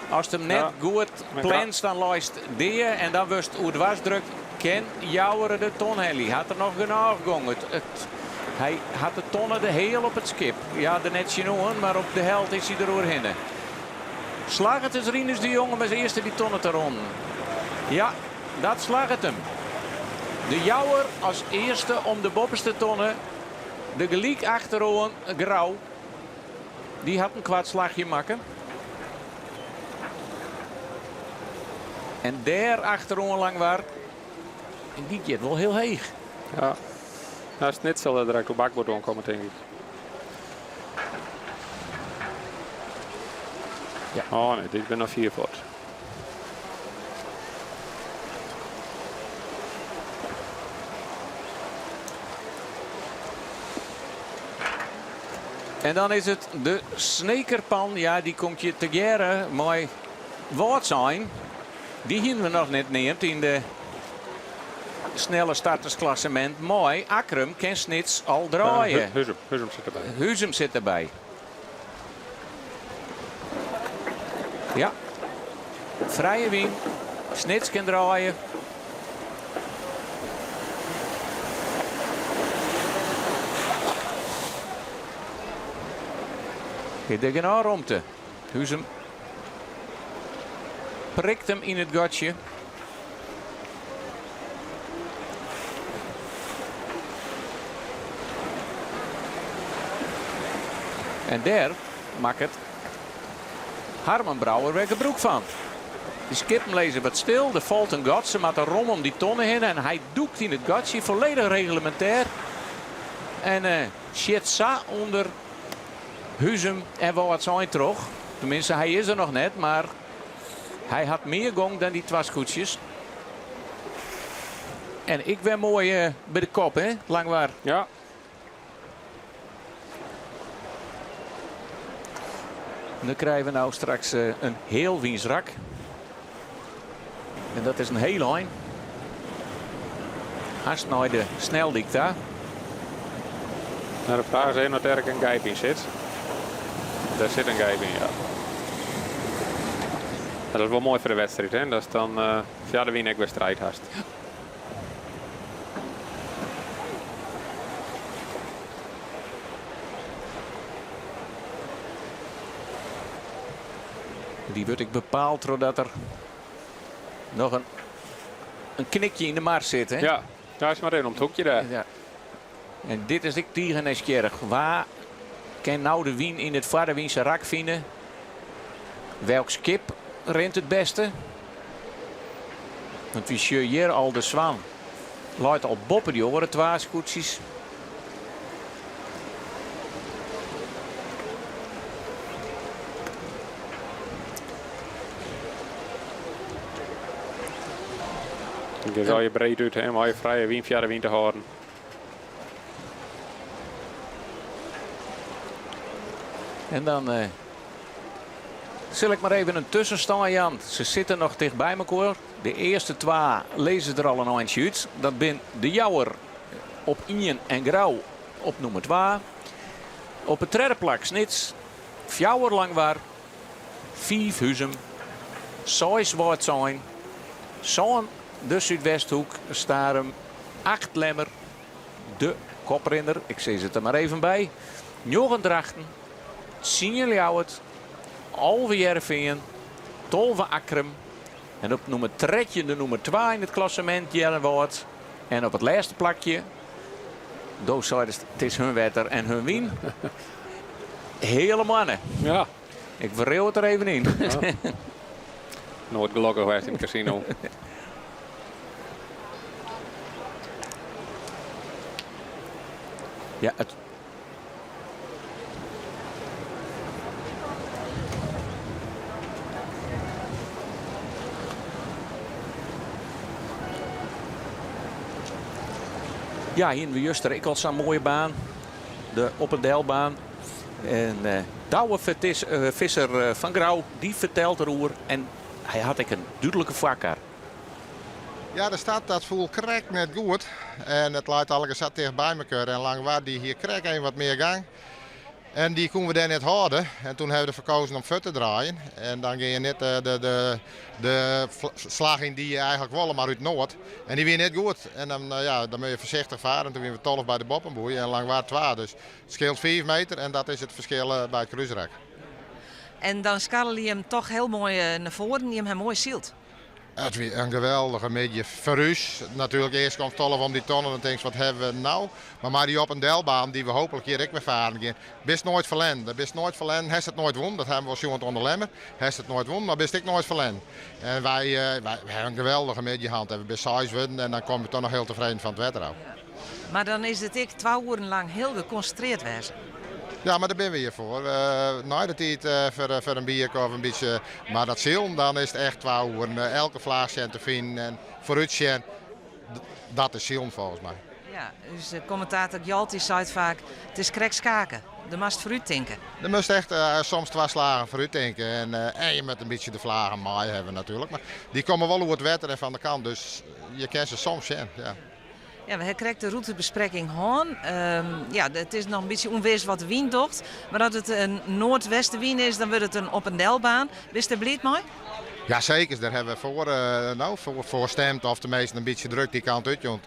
ast him net Ja. goed Maar planst, dan leist dea. En dan wurdst oerdwars drukt. Kin Jouwer de ton helje? Hat er noch genôch gong? It, it, hy hat de tonne de heal op it skip. Ja, der net tsjinoan, mar op de helte is hy der oerhinne. Slagget it Rinus de Jong om as earste dy tonne te ronnen? Ja, dat slagget him. De Jouwer as earste om de boppeste tonne. De gelyk achteroan Grou. Dy hat in kwart slachje makke. En dêr achteroan Langwar. En dy giet wol hiel heech. Ja. Nou, Snits sil der direkt op bakboard oankomme, tink ik. Ja. Oh nee, dit binne noch fier fuort. En dan is it de Snekerpan. Ja, dy komt hjir tegearre mei Wâldsein. Dy hiene we noch net neamd yn de snelle startersklassemint. Mei Akkrum kin Snits al draaie. Huzum, Huzum sit derby. Huzum sit derby. Ja. Frije wyn. Snits kin draaie. Is der genôch romte? Huzum prikt him yn it gatsje. En dêr makket Harmen Brouwer wer gebrûk fan. De skippen lizze wat stil, der falt in gat, se moatte rom om dy tonne hinne en hy dûkt yn it gatsje, folledich reglemintêr. En uh, sjit sa ûnder Huzum en Wâldsein troch. Teminsten, hy is der noch net, mar hy hat mear gong dan dy twa skûtsjes. En ek wer moai uh, by de kop, hè, Langwar. Ja. Dan krije we no straks uh, in healwynsrak. En dat is in hiel ein. Hast nei de sneldyk ta. Nou, de fraach is even oft der in gijp yn sit. Dêr sit in gijp yn, ja. Dat is wol moai foar de wedstriid, hè? Datst dan uh, fia de wyn ek wer striid hast. Dy wurdt ek bepaald trochdat der noch in, in knikje yn de mar sit. Hè? Ja, daar is mar even om it hoekje dêr. Ja. En dit is ek tige nijsgjirrich. Wa kin no de wyn yn it foarewynse rak fine? Welk skip rint it bêste? Want wy sjogge hjir al de Swan. Leit al boppe dy oare twa skûtsjes. Dan gean je breed út hè, om je frije wyn foar de wyn te hâlden. En dan uh, sil ik mar even in tuskenstân jaan. Se sitte noch ticht by mekoar. De earste twa lizze der al in eintsje út. Dat binne De Jouwer op ien en Grou op nûmer twa. Op it tredde plak Snits, fjouwer Langwar, fiif Huzum, seis Wâldsein, sân de Súdwesthoek, Starum, acht Lemmer, de koprinner, ik sis it der mar even by, njoggen Drachten, tsien Ljouwert, 11 Hearrenfean, 12 Akkrum en op nûmer 13 de nûmer twa yn it klassemint Earnewâld en op it lêste plakje, do seidest it is hun wetter en hun wyn, Heale Moanne. Ja. Ik wriuw it der even yn. Ja. Noait gelokkich west yn it kasino. Ja, it Ja, hienen we juster ek al sa'n moaie baan. De op en delbaan. En uh, Douwe eh, Visser eh, fan Grou, dy fertelt deroer. En hy hat ek in dúdlike foarkar. Ja, de start dat foel krekt net goed. En it leit allegear sa ticht by mekoar. En Langwar dy hie krekt even wat mear gang. En dy koene we dêr net hâlde. En toen hawwe we derfoar kozen om fuort te draaien. En dan gean je net de, de, de, de slach yn dy't je eigentlik wolle, mar út noad. En dy wie net goed. En dan, ja, dan moatte je foarsichtich farre. En toen wiene we 12 by de boppenboei en Langwar 2. Dus it skeelt 5 meter en dat is it ferskil by it krúsrak. En dan skarrele jim toch hiel moai nei foaren. Jim ha moai syld. It wie in geweldige middei foar ús. Natuerlik earst komt 12 om dy tonne, dan tinkst wat hawwe we no? Mar mei dy op en delbaan dy't we hooplik hjir ek wer faren gean, bist noait ferlern. Dat bist noait ferlern. Hast it noait wûn, dat hawwe we wol sjoen oan de Lemmer. Hast it noait wûn, mar bist ek noait ferlern. En wy, wy hawwe in geweldige middei hân en we binne seis wurden en dan komme je toch noch hiel tefreden fan it wetter ôf. Mar dan is it ek twa oeren lang hiel gekonsintrearre wêze. Ja, mar dêr binne we hjir foar. Nei de tiid foar in bierke of in bytsje. Mar dat silen, dan is it echt twa oeren. Elke flaach sjen te finen en foarút sjen. Dat is silen folgens my. Ja, ús kommentator Gjalt dy seit faak, it is krekt skaken. Do moatst foarút tinke. Do moatst echt soms twa slagen foarút tinke. En, en je moatte in bytsje de flagen mei hawwe natuerlik. Mar dy komme wol oer it wetter en fan de kant, dus je kinne se soms sjen. Ja. Ja, we ha krekt de rûtebesprekking hân. Ja, it is noch in bytsje ûnwis wat de wyn docht. Mar as it in noardwestewyn is, dan wurdt it in op en delbaan. Bist dêr bliid mei? Ja, seker. Dêr hawwe we foar, no, foar stimd of teminsten in bytsje druk dy kant út jûn.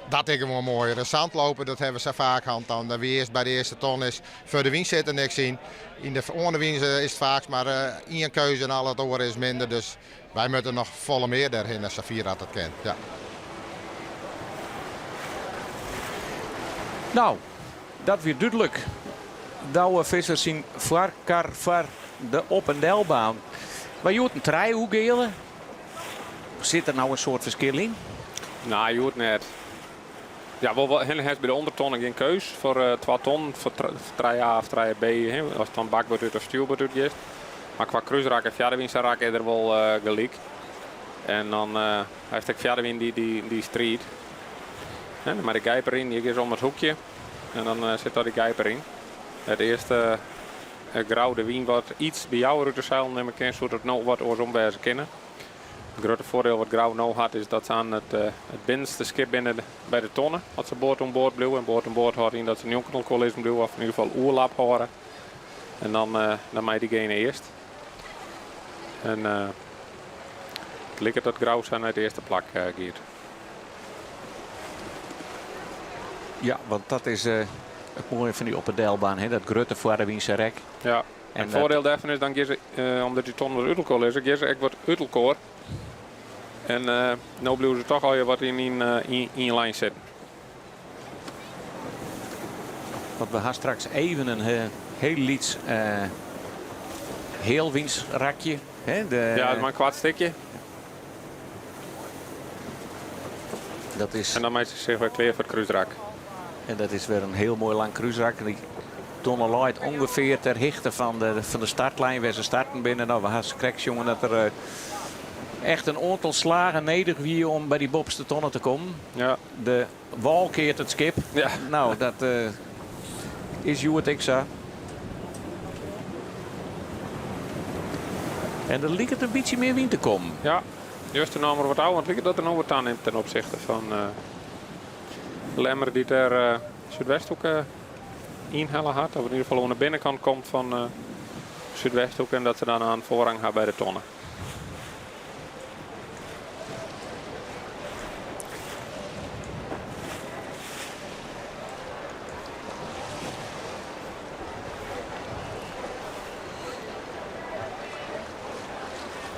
Dat is gewoan moaier. In zandloper, dat hawwe we sa faak hân. Dan wie earst by de earste ton is foar de wyn sit der niks yn. Yn de oan de wyn is it faaks mar ien keuze en al it oare is minder. Dus wy moatte noch folle mear dêrhinne, safier as dat kin. Ja. No, dat wie dúdlik. Douwe Visser syn foarkar foar de op en delbaan. Wy hjoed in trijehoek, Geale. Sit der no in soad ferskil yn? No, hjoed net. Ja, wol wol hinne hast by de ûndertonne gjin keus foar eh, twa tonnen, foar 3A of 3B, as it dan bakboard út of stjoerboard út giest. Mar kwa krúsrak en fjardewynsrak is der wol eh, gelyk. En dan uh, hast ek fjarewyn dy, dy, dy striid. En mei de gijp deryn, je gean om it hoekje en dan uh, sit daar dy gijp deryn. It earste uh, Grou de wyn wat iets by jou út de seilen nimme kin, soe it no wat oarsom wêze kinne. It grutte foardiel wat Grou no hat is dat se oan it, it binnenste skip binne by de tonne. As se board oan board bliuwe. En board oan board hâldt yn dat se njonken elkoar lizzen bliuwe of yn ieder gefal oerlap hâlde. En dan, dan mei dygene earst. En uh, it liket dat Grou sa nei it earste plak uh, giet. Ja, want dat is uh, it moaie fan dy op en delbaan, hè? Dat grutte foarewynse rek. Ja. En it foardiel dêrfan is dan gean se, uh, omdat dy tonnen wat út elkoar lizze, gean se ek wat út elkoar. En uh, no bliuwe se toch al wat yn yn, yn, yn lijn sitten. Want we ha straks even in hiel lyts uh, healwynsrakje. Hè? De, ja, mar in koart stikje. Dat is... En dan meitsje se sich wer klear foar it krúsrak. En dat is wer in hiel moai lang krúsrak. Dy tonne leit ûngefear ter hichte fan de, fan de startlijn wêr't se starten binne. No, we ha krekt sjoen dat der uh, Echt in oantal slagen nedich wie om by dy boppeste tonne te kommen. Ja. De wâl keart it skip. Ja. No, dat is hjoed ek sa. En der liket in bytsje mear wyn te kommen. Ja, juster naam er wat ôf, want it liket dat er no wat tanimt ten opsichte fan Lemmer dy't dêr Súdwesthoeke ynhelle hat. Of yn ieder gefal oan de binnenkant komt fan Súdwesthoeke en dat se dan in foarrang ha by de tonne.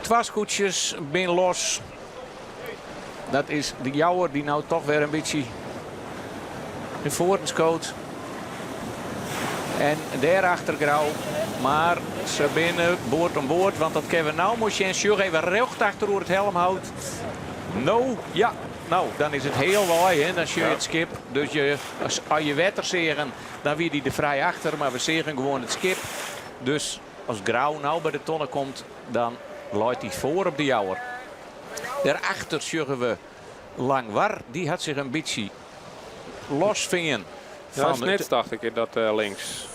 Twa skûtsjes binne los. Dat is de Jouwer dy't no toch wer in bytsje nei foaren skoot. En dêrachter Grou. Mar se binne board om board, want dat kinne we no moai sjen. Sjoch even rjocht achter oer it helmhout. No, ja, no, dan is it healwei, hè. Dan sjoch je it skip. Dus je, as je wetter seagen, dan wie dy der frij achter. Mar we seagen gewoan it skip. Dus as Grou no by de tonne komt, dan leit dy foar op de Jouwer. Dêrachter sjogge we Langwar. Dy hat sich in bytsje losfearn Ja, fan Snits dacht ik dat links.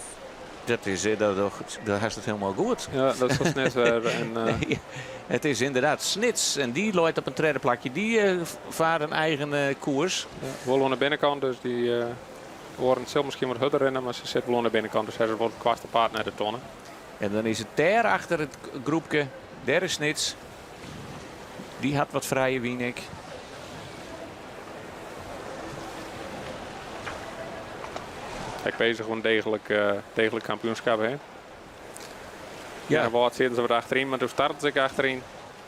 Dat is, dat, dat hast it hielendal goed. Ja, dat is Snits wer. En, It is ynderdaad Snits en dy leit op in tredde plakje. Dy faart in eigen koers. Ja, wol oan de binnenkant, dus dy oaren sil miskien wat hurder rinne, mar se sit wol oan de binnenkant, dus se wol it koartste paad nei de tonne. En dan is it dêr achter it groepke, dêr is Snits. Dy hat wat frije wyn ek. Ek bezich oan degelik, degelik kampioenskip. Hè? Ja. Wâld sieten se wat achteryn, mar doe starten se ek achteryn.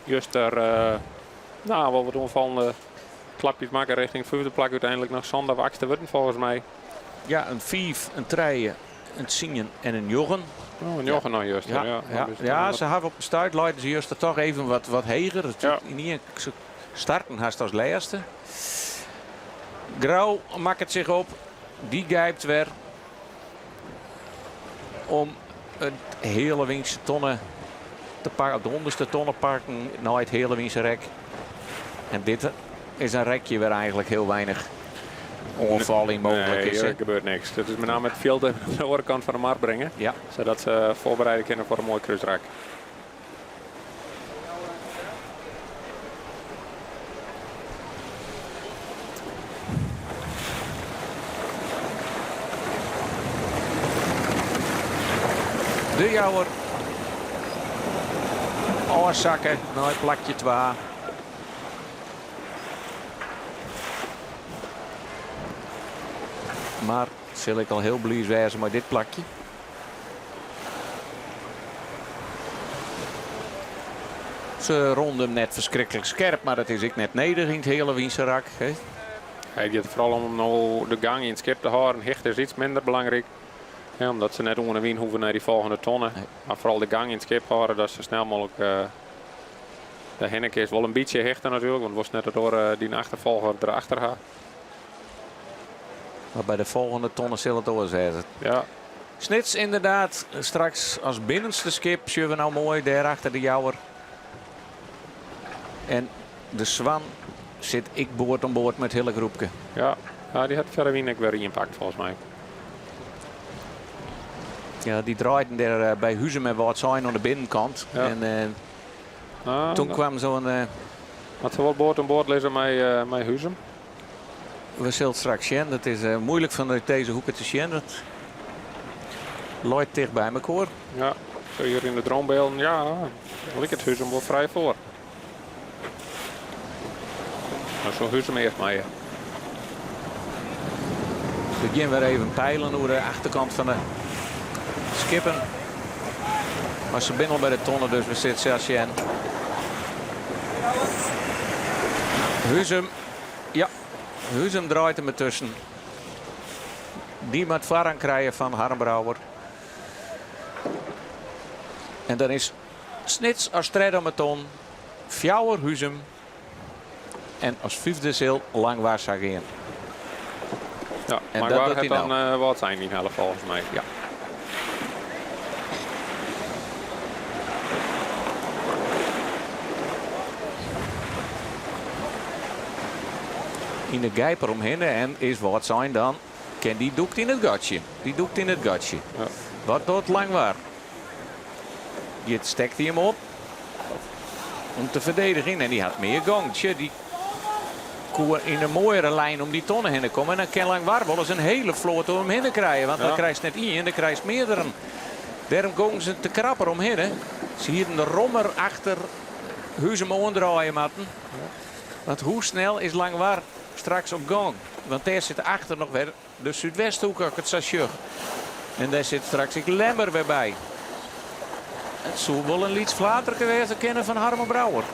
Juster, no, wol wat oanfallende klapjes makke richting fyfde plak. Uteinlik noch sânde of achtste wurden folgens my. Ja, in fiif, in trije, in tsien en in njoggen. Oh, in njoggen noch juster. Ja, ja. ja. Ja, se hawwe op in stuit leiden se juster toch even wat, wat heger. Ja. Yn ien se starten hast as lêste. Grou makket sich op. Dy gijpt wer om it heale wynse tonne te pakken, de ûnderste tonne pakken nei it heale wynse rek. En dit is in rekje wêr eigentlik hiel weinich oanfal yn mooglik Nee, is. der gebeurt niks. It is mei name it fjild even oan de oare kant fan de mar bringe. Ja. Sadat se foarbereide kinne foar in moai krúsrak. De Jouwer ôfsakke nei plakje 2. Mar sil ik al hiel bliid wêze mei dit plakje. Se ronden him net ferskriklik skerp, mar dat is ek net nedich yn it heale wynse rak. It giet foaral om no de gang yn it skip te hâlden. Hichte is iets minder belangryk, omdat se net oan 'e wyn hoege nei dy folgjende tonne. Mar foaral de gang yn it skip hâlde, dat se snel mooglik dêrhinne kinne. Wol in bytsje hichte natuerlik, want wolst net dat oare dyn achterfolger derachter ha. Mar by de folgjende tonne sil it oars wêze. Ja. Snits ynderdaad straks as binnenste skip sjogge we no moai dêr achter de Jouwer. En de Swan sit ek board om board mei it hiele groepke. Ja, ja dy hat fia de wyn ek wer ynpakt folgens my. Ja, dy draaiden dêr eh, by Huzum en Wâldsein oan de binnenkant. Ja. En eh, Nou, toen nou, kwam zo'n... eh, Moat se wol board om board lizze mei, mei Huzum. We sille it straks sjen. Dat is moeilik fanút dizze hoeke te sjen. Dat leit ticht by mekoar. Ja, zo hjir yn de dronebylden, ja, liket Huzum wol frij foar. No soe Huzum earst meie. We gean wer even peilen oer de achterkant fan de skippen. Mar se binne al by de tonne, dus we sitte sels sjen. Huzum, ja, Huzum draait him dertusken. Dy moat foarrang krije fan Harm Brouwer. En dan is Snits as tredde om 'e ton, fjouwer Huzum en as fyfde sil Langwar sa gean. Ja, En dat Langwar docht hat hy dan no. Wâldsein ynhelle folgens my. Ja. Yn de gijp eromhinne en is Wâldsein dan kin dy dûkt yn it gatsje. Dy dûkt yn it gatsje. Wat docht Langwar? Giet stekt hy him op om te ferdedigjen en dy hat mear gong. Tsje, dy koe yn in moaiere lijn om dy tonne hinne komme en dan kin Langwar wolris in hele float om him hinne krije, want dan krijst net ien, dan krijst mearderen. Dêrom gongen se te krap eromhinne. Se hienen de rommer achter Huzum oandraaie moatten. Want hoe snel is Langwar straks op gong? Want dêr sit achter noch wer de Súdwesthoek, as ik it sa sjoch. En dêr sit straks ek Lemmer wer by. It soe wol in lyts flaterke wêze kinne fan Harmo Brouwer.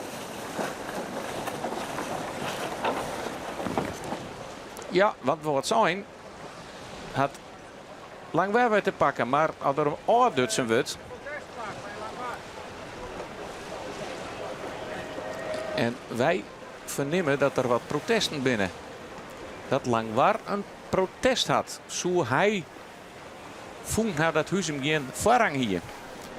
Ja, want Wâldsein hat Langwar wer te pakken, mar as der ôfdutsen wurdt. En wy fernimme dat der wat protesten binne. Dat Langwar in protest hat. Soe hy fûn ha dat Huzum gjin foarrang hie?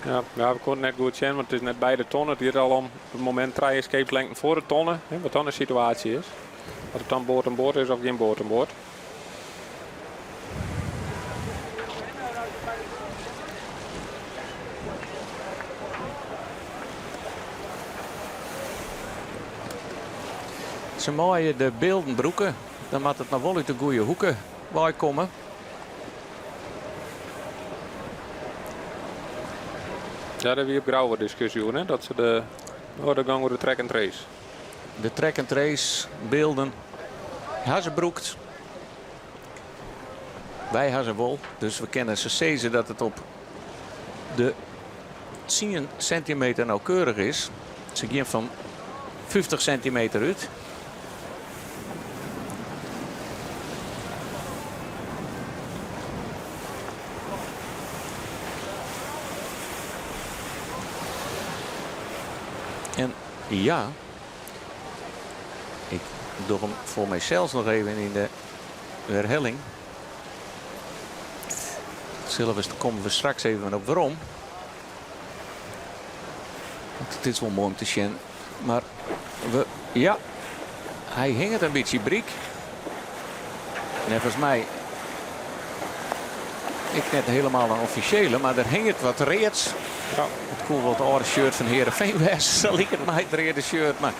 Ja, ja, we koenen net goed sjen, want it is net by de tonne. It giet al om it momint trije skeepslengten foar de tonne, hè, wat dan de situaasje is. As it dan board oan board is of gjin board oan board. Se meie de bylden brûke, dan moat it noch wol út de goede hoeke wei komme. Ja, dêr wie op Grou wat diskusje oer, hè? Dat se de, oh, de gong oer de track and trace. De track and trace bylden ha se brûkt. Wy ha se wol, dus we kinne se sizze dat it op de 10 sintimeter nauwkeurich is. Se gean fan 50 sintimeter út. En ja, ik doch him foar mysels noch even yn de werhelling. Sille we, komme we straks even op werom. Want it is wol moai om te sjen. Mar we, ja, hy hinget in bytsje bryk. Neffens my ek net hielendal in offisjele, mar der hinget wat reads. Ja. It koe wol it âlde shirt fan Heerenveen wêze, sa liket my it reade shirt. Mar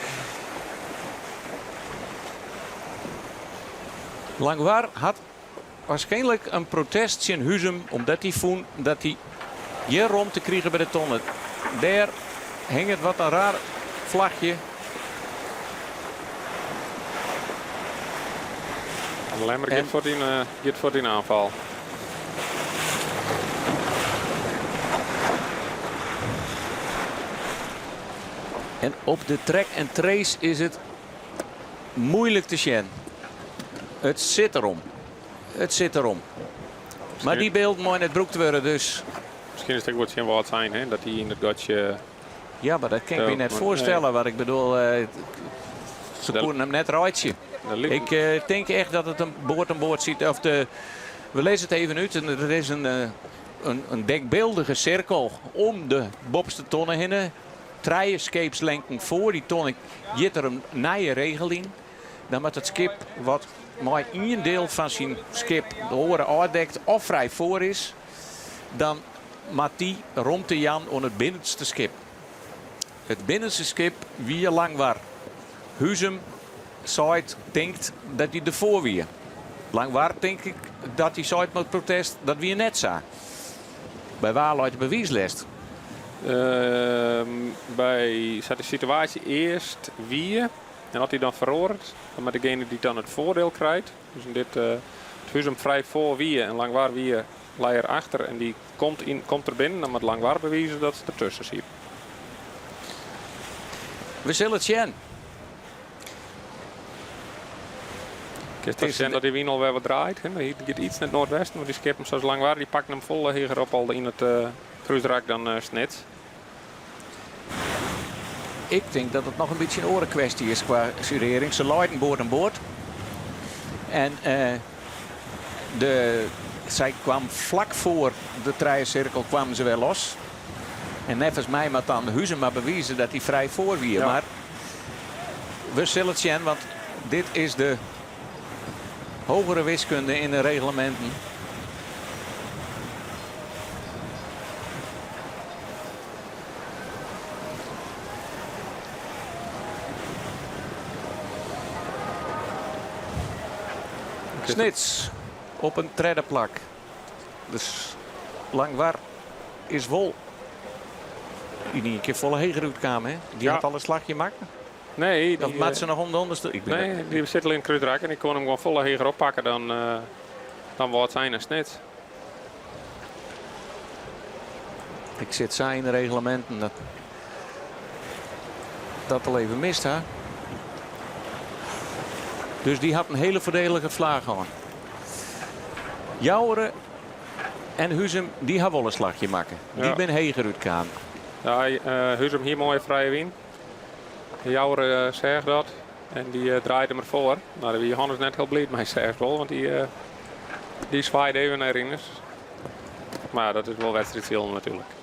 Langwar hat waarskynlik in protest tsjin Huzum omdat hy fûn dat hy gjin romte krige by de tonne. Dêr hinget wat in raar flachje. Lemmer giet fuort yn, giet fuort yn oanfal. En op de track and trace is it muoilik te sjen. It sit derom. It sit derom. Mar dy bylden meie net brûkt wurde, dus... Miskien is it ek wat tsjin Wâldsein, hè? Dat dy yn it gatsje... Ja, mar dat kin ik my net foarstelle. Wat ik bedoel, se koenen him net reitsje. Ik tink echt dat it in board oan board sit. Of de, we lizze it even út. Der is in denkbyldige sirkel om de boppeste tonne hinne. Trije skeepslengten foar dy tonne giet der in nije regel yn. Dan moat it skip wat mei ien diel fan syn skip de oare ôfdekt of frij foar is, dan moat dy romte jaan oan it binnenste skip. It binnenste skip wie Langwar. Huzum seit, tinkt dat dy derfoar wie. Langwar tink ik dat dy seit mei it protest dat wie net sa. By wa leit de bewiislêst? By sa't de situaasje earst wie en as dy dan feroaret, dan moat degene dy't dan it foardiel krijt, dus yn dit it Huzum frij foar wie en Langwar wie lei er achter en dy komt, yn, komt der binnen, dan moat Langwar bewize dat se dertusken sieten. We sille it sjen. Kinst toch sjen dat dy wyn alwer wat draait. Hè? Hy giet iets nei it noardwesten, want dy skippen sa as Langwar dy pakken him folle heger op al yn it krúsrak dan Snits. Ik tink dat it noch in bytsje in oare kwestje is kwa surering. Se leiden board oan board. En de, sy kwam flak foar de trijesirkel kwamen se wer los. En neffens my moat dan Huzum mar bewize dat hy frij foar wie. Ja. Mar we sille it sjen, want dit is de. Hogere wiskunde yn de regleminten. Snits op in tredde plak. Dus Langwar is wol yn ien kear folle heger útkaam. Hè? Dy hat al in slachje makke. Nee. Of moat se noch om de ûnderste? Ik bin Nee, dy sit al yn it krúsrak en dy koe him gewoan folle heger oppakke dan, dan Wâldsein en Snits. Ik sit sa yn de regleminten dat dat al even mist ha. Dus dy hat in hiele foardielige flaach hân. Joure en Huzum dy ha wol in slachje makke. Dy binne heger útkaam. Ja, Huzum hie moaie frije wyn. Joure seach dat en dy draaide him derfoar. No, dêr wie Johannes net hiel bliid mei, seach wol, want dy swaaide even nei Rinus. Mar dat is wol wedstriidsilen natuerlik.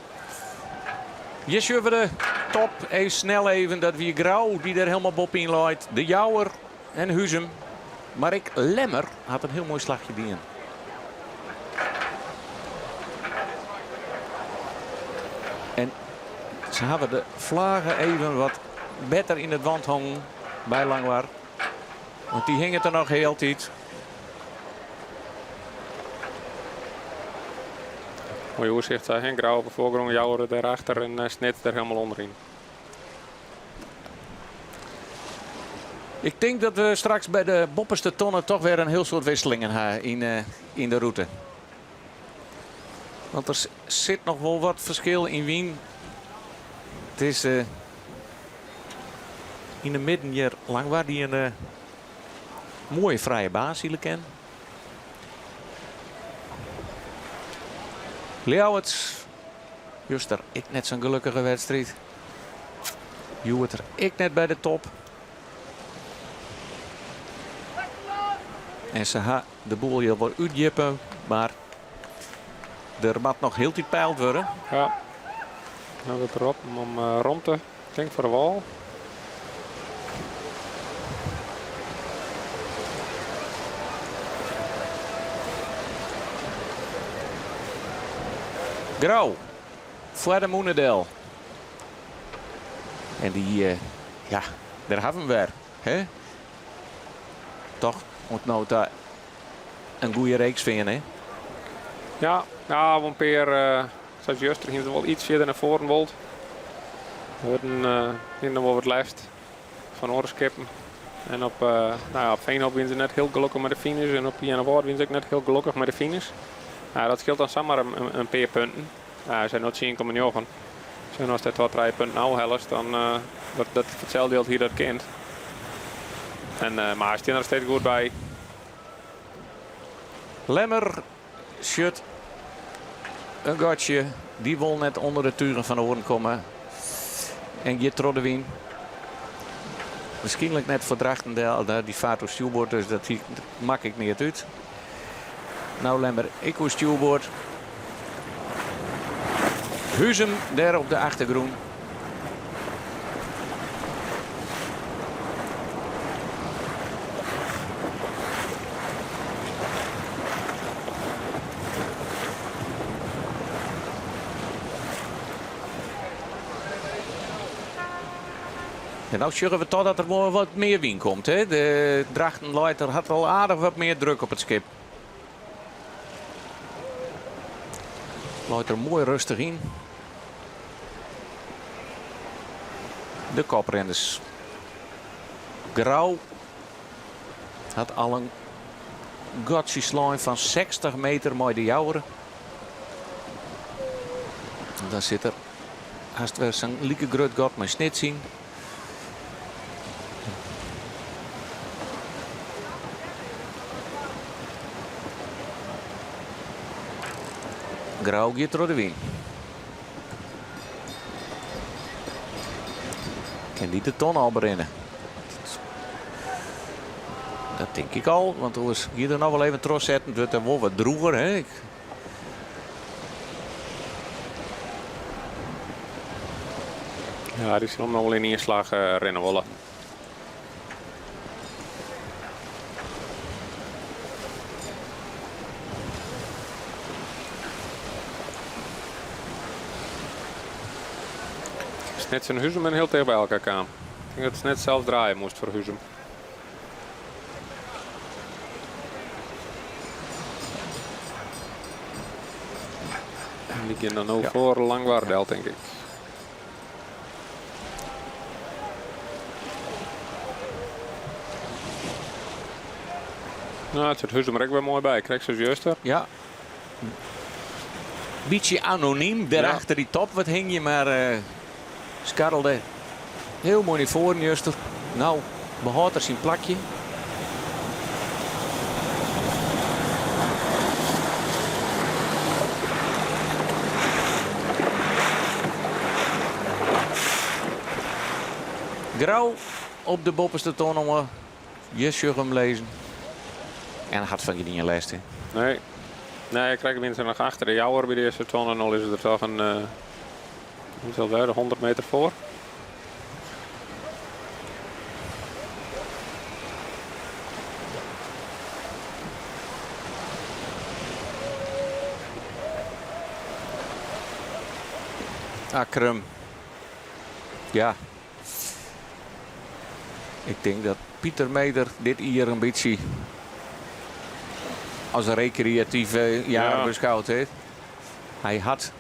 Hjir sjogge we de top even snel even. Dat wie Grou dy't der hielendal boppe-yn leit. De Jouwer en Huzum. Mar ek Lemmer hat in hiel moai slachje dien. En se hawwe de flage even wat better yn it want hongen by Langwar. Want dy hinget der noch hieltyd. Moai oersicht, hè? Grou op de foargrûn, Jouwer dêrachter en Snits der hielendal ûnderyn. Ik tink dat we straks by de boppeste tonne toch wer in hiel soad wisselingen ha yn de rûte. Want der sit noch wol wat ferskil yn wyn. It is yn de midden hjir Langwar dy't in moaie frije baan sile kin. Ljouwert, juster ek net sa'n gelokkige wedstriid. Hjoed der ek net by de top. En se ha de boel hjir wol útdjippe, mar der moat noch hieltyd peild wurde. Ja, no wurdt der roppen om romte, tink foar de wâl. Grou foar de mûne del. En dy, ja, dêr ha we him wer. Hè? Toch oant no ta in goede reeks fearn, hè? Ja, ja, wol in pear, sa as juster, hiene se wol iets fierder nei foaren wold. Wurden hiene noch wol wat lêst fan oare skippen. En op, no ja, op Veenhoop wiene se net hiel gelokkich mei de finish en op Earnewâld wiene se ek net hiel gelokkich mei de finish. Nou, dat skeelt dan samar in pear punten. Nou, se no 10,9. Sjoch, ast dêr twa, trije punten ôfhellest, dan dat, dat itselde jild hie dat kind. En, mar se stean der steeds goed by. Lemmer sjut in gatsje. Dy wol net ûnder de tugen fan oaren komme. En giet troch de wyn. Wierskynlik net foar Drachten del. Dy faart oer stjoerboard, dus dat makket neat út. No Lemmer ek oer stjoerboard. Huzum dêr op de achtergrûn. En no sjogge we toch dat der wol wat mear wyn komt. Hè? De Drachten leit der hat al aardich wat mear druk op it skip. Leit der moai rêstich yn. De koprinners. Grou hat al in gatsje slein fan 60 meter mei de Jouwer. Dan sit der hast wer sa'n like grut gat mei Snits yn. Grou giet troch de wyn. Kin dy de ton al berinne? Dat tink ik al, want oars gie der noch wol even trochsetten. It wurdt der wol wat drûger. Hè? Ja, dy sil him noch wol yn ien slach rinne wolle. Snits en Huzum binne hiel ticht by elkoar kaam. Ik tink dat Snits sels draaie moast foar Huzum. En dy gean dan no foar Langwar del, tink ik. No, it sit Huzum der ek wer moai by, krekt sa as juster. Ja. Bytsje anonym dêr achter dy top wat hingje, mar skarrelde hiel moai nei foaren juster. No behâldt er syn plakje. Grou op de boppeste tonne. Je sjogge him lizzen. En hat fan gjin ien lêst. Nee. Nee, krekt wiene se noch achter de Jouwer by de earste tonne. No lizze der toch in, hoeveel wer, 100 meter foar. Akkrum. Ja. Ik tink dat Pieter Meder dit jier in bytsje as rekreatyf jaar beskoud hat. Hy hat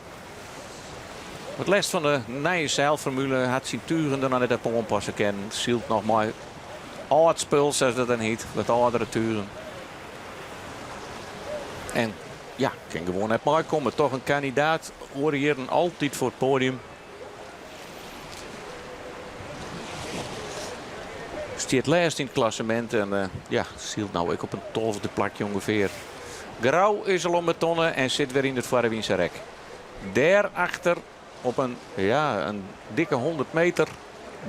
wat lêst fan de nije seilformule, hat syn tugen der noch net op oanpasse kinnen. Sylt noch mei âld spul, sa't dat dan hjit, wat âldere tugen. En ja, kin gewoan net meikomme. Toch in kandidaat, oare jierren altyd foar it poadium. Stiet lêst yn it klassemint en ja, sylt no ek op in tolfde plakje ûngefear. Grou is al om 'e tonne en sit wer yn it foarewynse rek. Dêrachter op in, ja, in dikke 100 meter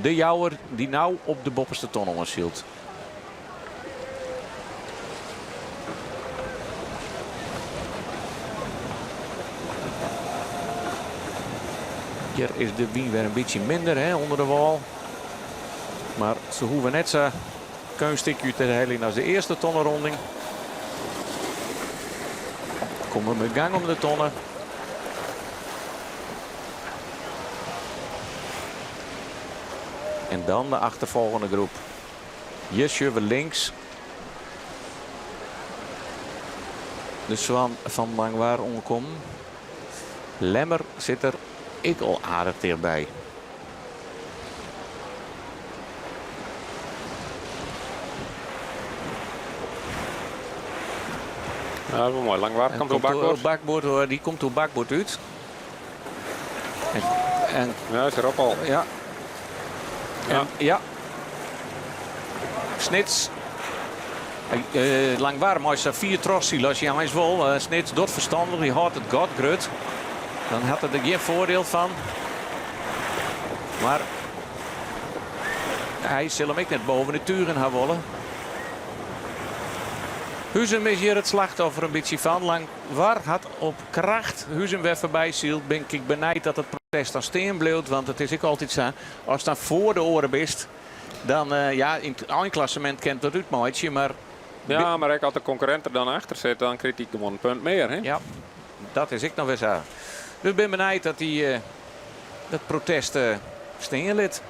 de Jouwer dy't no op de boppeste tonne oansylt. Hjir is de wyn wer in bytsje minder hè, ûnder de wâl. Mar se hoege net sa keunststikje út te heljen as de earste tonneronding. Komme mei gang om de tonne. En dan de achterfolgjende groep. Hjir sjogge we links de Swan fan Langwar oankommen. Lemmer sit der ek al aardich tichtby. Ja, dat is wol moai. Langwar komt oer bakboard. Bakboard, dy komt oer bakboard út. En, en, ja, is erop al. Ja. En, ja. Snits. Uh, Langwar mei sa fier trochsile as hy eins wol. Uh, Snits docht ferstannich, hy hâldt it gat grut. Dan hat er der gjin foardiel fan. Mar hy sil him ek net boven de tugen ha wolle. Huzum is hjir it slachtoffer in bytsje fan. Langwar hat op kracht Huzum wer foarby syld. Bin ik benijd dat it protest dan stean bliuwt. Want it is ek altyd sa, ast dan foar de oare bist, dan uh, ja, yn it einklassemint kin it wat útmeitsje, mar... Ja, mar ek as de konkurrint der dan achter sit, dan krijt hy gewoan in punt mear. Hè? Ja, dat is ek noch wer sa. Dus bin benijd dat hy uh, dat protest uh, stean lit.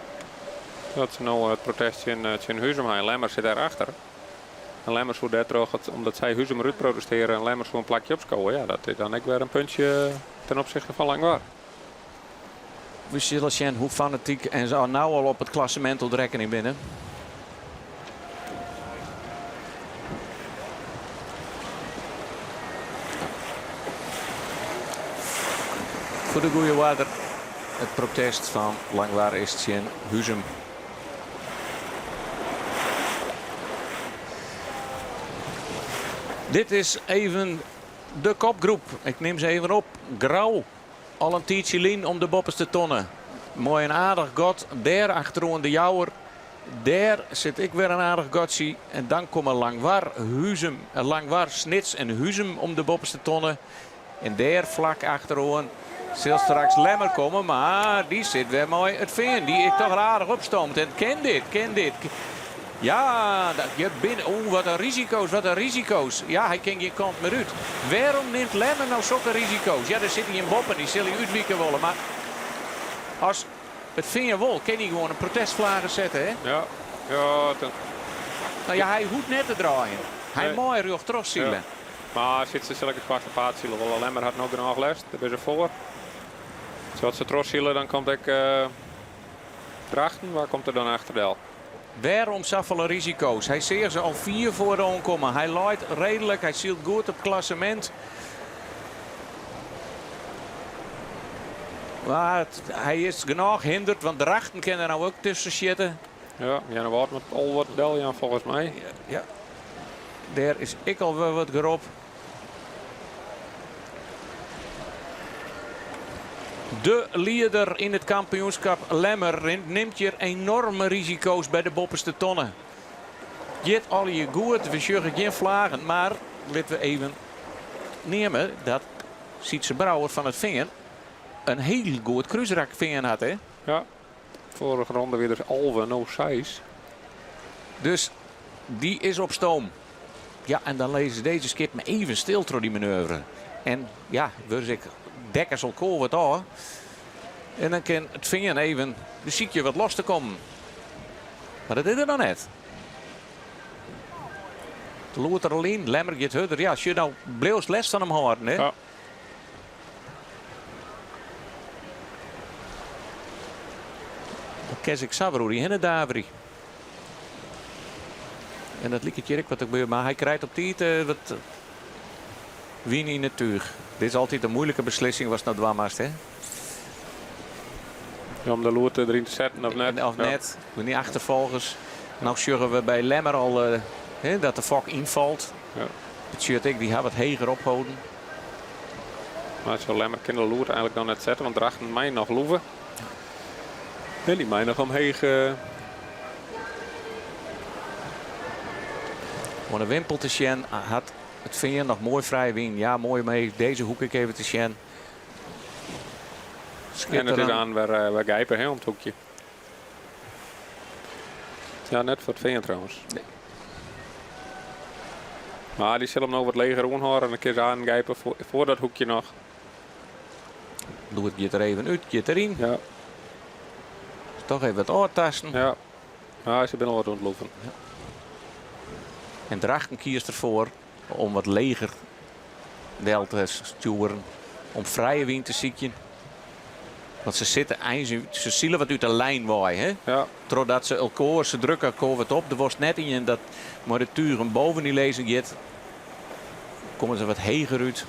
Dat se no it protest tsjin Huzum ha. Lemmer sit dêr achter. En Lemmer soe dêrtroch, omdat sy Huzum derút protestearje en Lemmer soe in plakje opskowe, ja, dat is dan ek wer in puntsje ten opsichte fan Langwar. We sille sjen hoe fanatyk en se no al op it klassemint oan it rekkenjen binne. Foar de goede oarder, it protest fan Langwar is tsjin Huzum. Dit is even de kopgroep. Ik nim se even op. Grou, al in tiidsje lyn om de boppeste tonne. Mei in aardich gat dêr achteroan de Jouwer. Dêr sit ek wer in aardich gatsje. En dan komme Langwar, Huzum, Langwar, Snits en Huzum om de boppeste tonne. En dêr flak achteroan sil straks Lemmer komme, mar dy sit wer mei it Fean. Dy is toch aardich opstoomd. En kin dit, kin dit. Ja, dat, je bin, oeh, wat in risiko's, wat in risiko's. Ja, hy kin gjin kant mear út. Wêrom nimt Lemmer no sokke risiko's? Ja, der sit ien boppe, dy sil hy útwike wolle. Mar as. It Fean wol, kin hy gewoan in protestflage sette, hè? Ja, ja. No ja, hy hoecht net te draaien. Hy Nee. mei rjochttroch sile. Ja. Mar Sytse sil ek it koartste paad sile wolle. Lemmer hat no genôch lêst, dêr binne se foar. Dus as se trochsile, dan komt ek Drachten. Wa komt der dan achterdel? Wêrom safolle risiko's? Hy seach se al fier foar oankommen. Hy leit reedlik, hy sylt goed op klassemint. Mar hy is genôch hinderd, want Drachten kin der no ek tusken sjitte. Ja, Earnewâld moat al wat deljaan folgens my. Ja, dêr is ek al wer wat gerop. De lieder yn it kampioenskap Lemmer nimt hjir enorme risiko's by de boppeste tonne. Giet allegear goed, we sjogge gjin flagen, mar litte we even neame dat Sytse Brouwer fan it Fean in hiel goed krúsrak fearn hat. Hè? Ja, foarige ronde wie der 11, no seis. Dus dy is op stoom. Ja, en dan lizze dizze skippen even stil troch dy manoeuvre. En ja, wurde se ek dekke se elkoar wat ôf. En dan kin it Fean even besykje wat los te kommen. Mar dat is der noch net. De loert der al yn, Lemmer giet hurder. Ja, sjoch no bliuwst lêst fan him hâlden, hè? Ja. Dan kin se ek sa wer oer dy hinne daverje. En dat liket hjir ek wat te gebeuren, mar hy krijt op tiid wat wyn yn it túch. Dit is altyd in moeilike beslissing watst no dwaan moatst, hè? Ja, om de loert deryn te setten of net. Of net. Ja. Die achterfolgers. No sjogge we by Lemmer al hè, dat de fok ynfalt. Ja. Betsjut ek, dy ha wat heger opholden. Mar sa Lemmer kin de loert eigenlik noch net sette, want Drachten mei noch loeve. En dy mei noch omheech. Oan de wimpel te sjen hat it Fean noch moai frij wyn. Ja, moai om even dizze hoek ek even te sjen. En it is oan wer, wer gijpen hè, om it hoekje. Ja, net foar it Fean trouwens. Nee. Mar dy sil him no wat leger oanhâlde en dan kin se oan gijpen foar dat hoekje noch. Loert giet der even út, giet deryn. Ja. Toch even wat ôftasten. Ja. Ja, se binne al wat oan it loeven. Ja. En Drachten kiest derfoar om wat leger del te stjoeren. Om frije wyn te sykjen. Want se sitte eins, se sile wat út de lijn wei. Hè? Ja. Trochdat se elkoar, se drukke elkoar wat op. Der wolst net ien dat mei de tugen boven dy lizzen giet. Komme se wat heger út.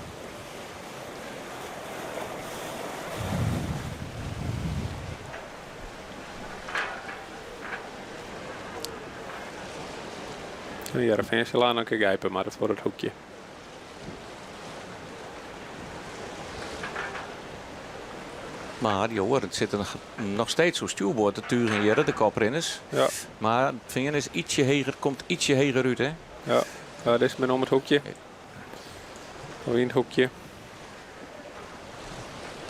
Hearrenfean sil oan in kear gijpen, mar foar it hoekje. Mar joh, it sit noch steeds oer stjoerboard de tugen hjir, de koprinners. Ja. Mar it Fean is ietsje heger, komt ietsje heger út, hè? Ja, ja dizze binne om it hoekje. Of yn it hoekje.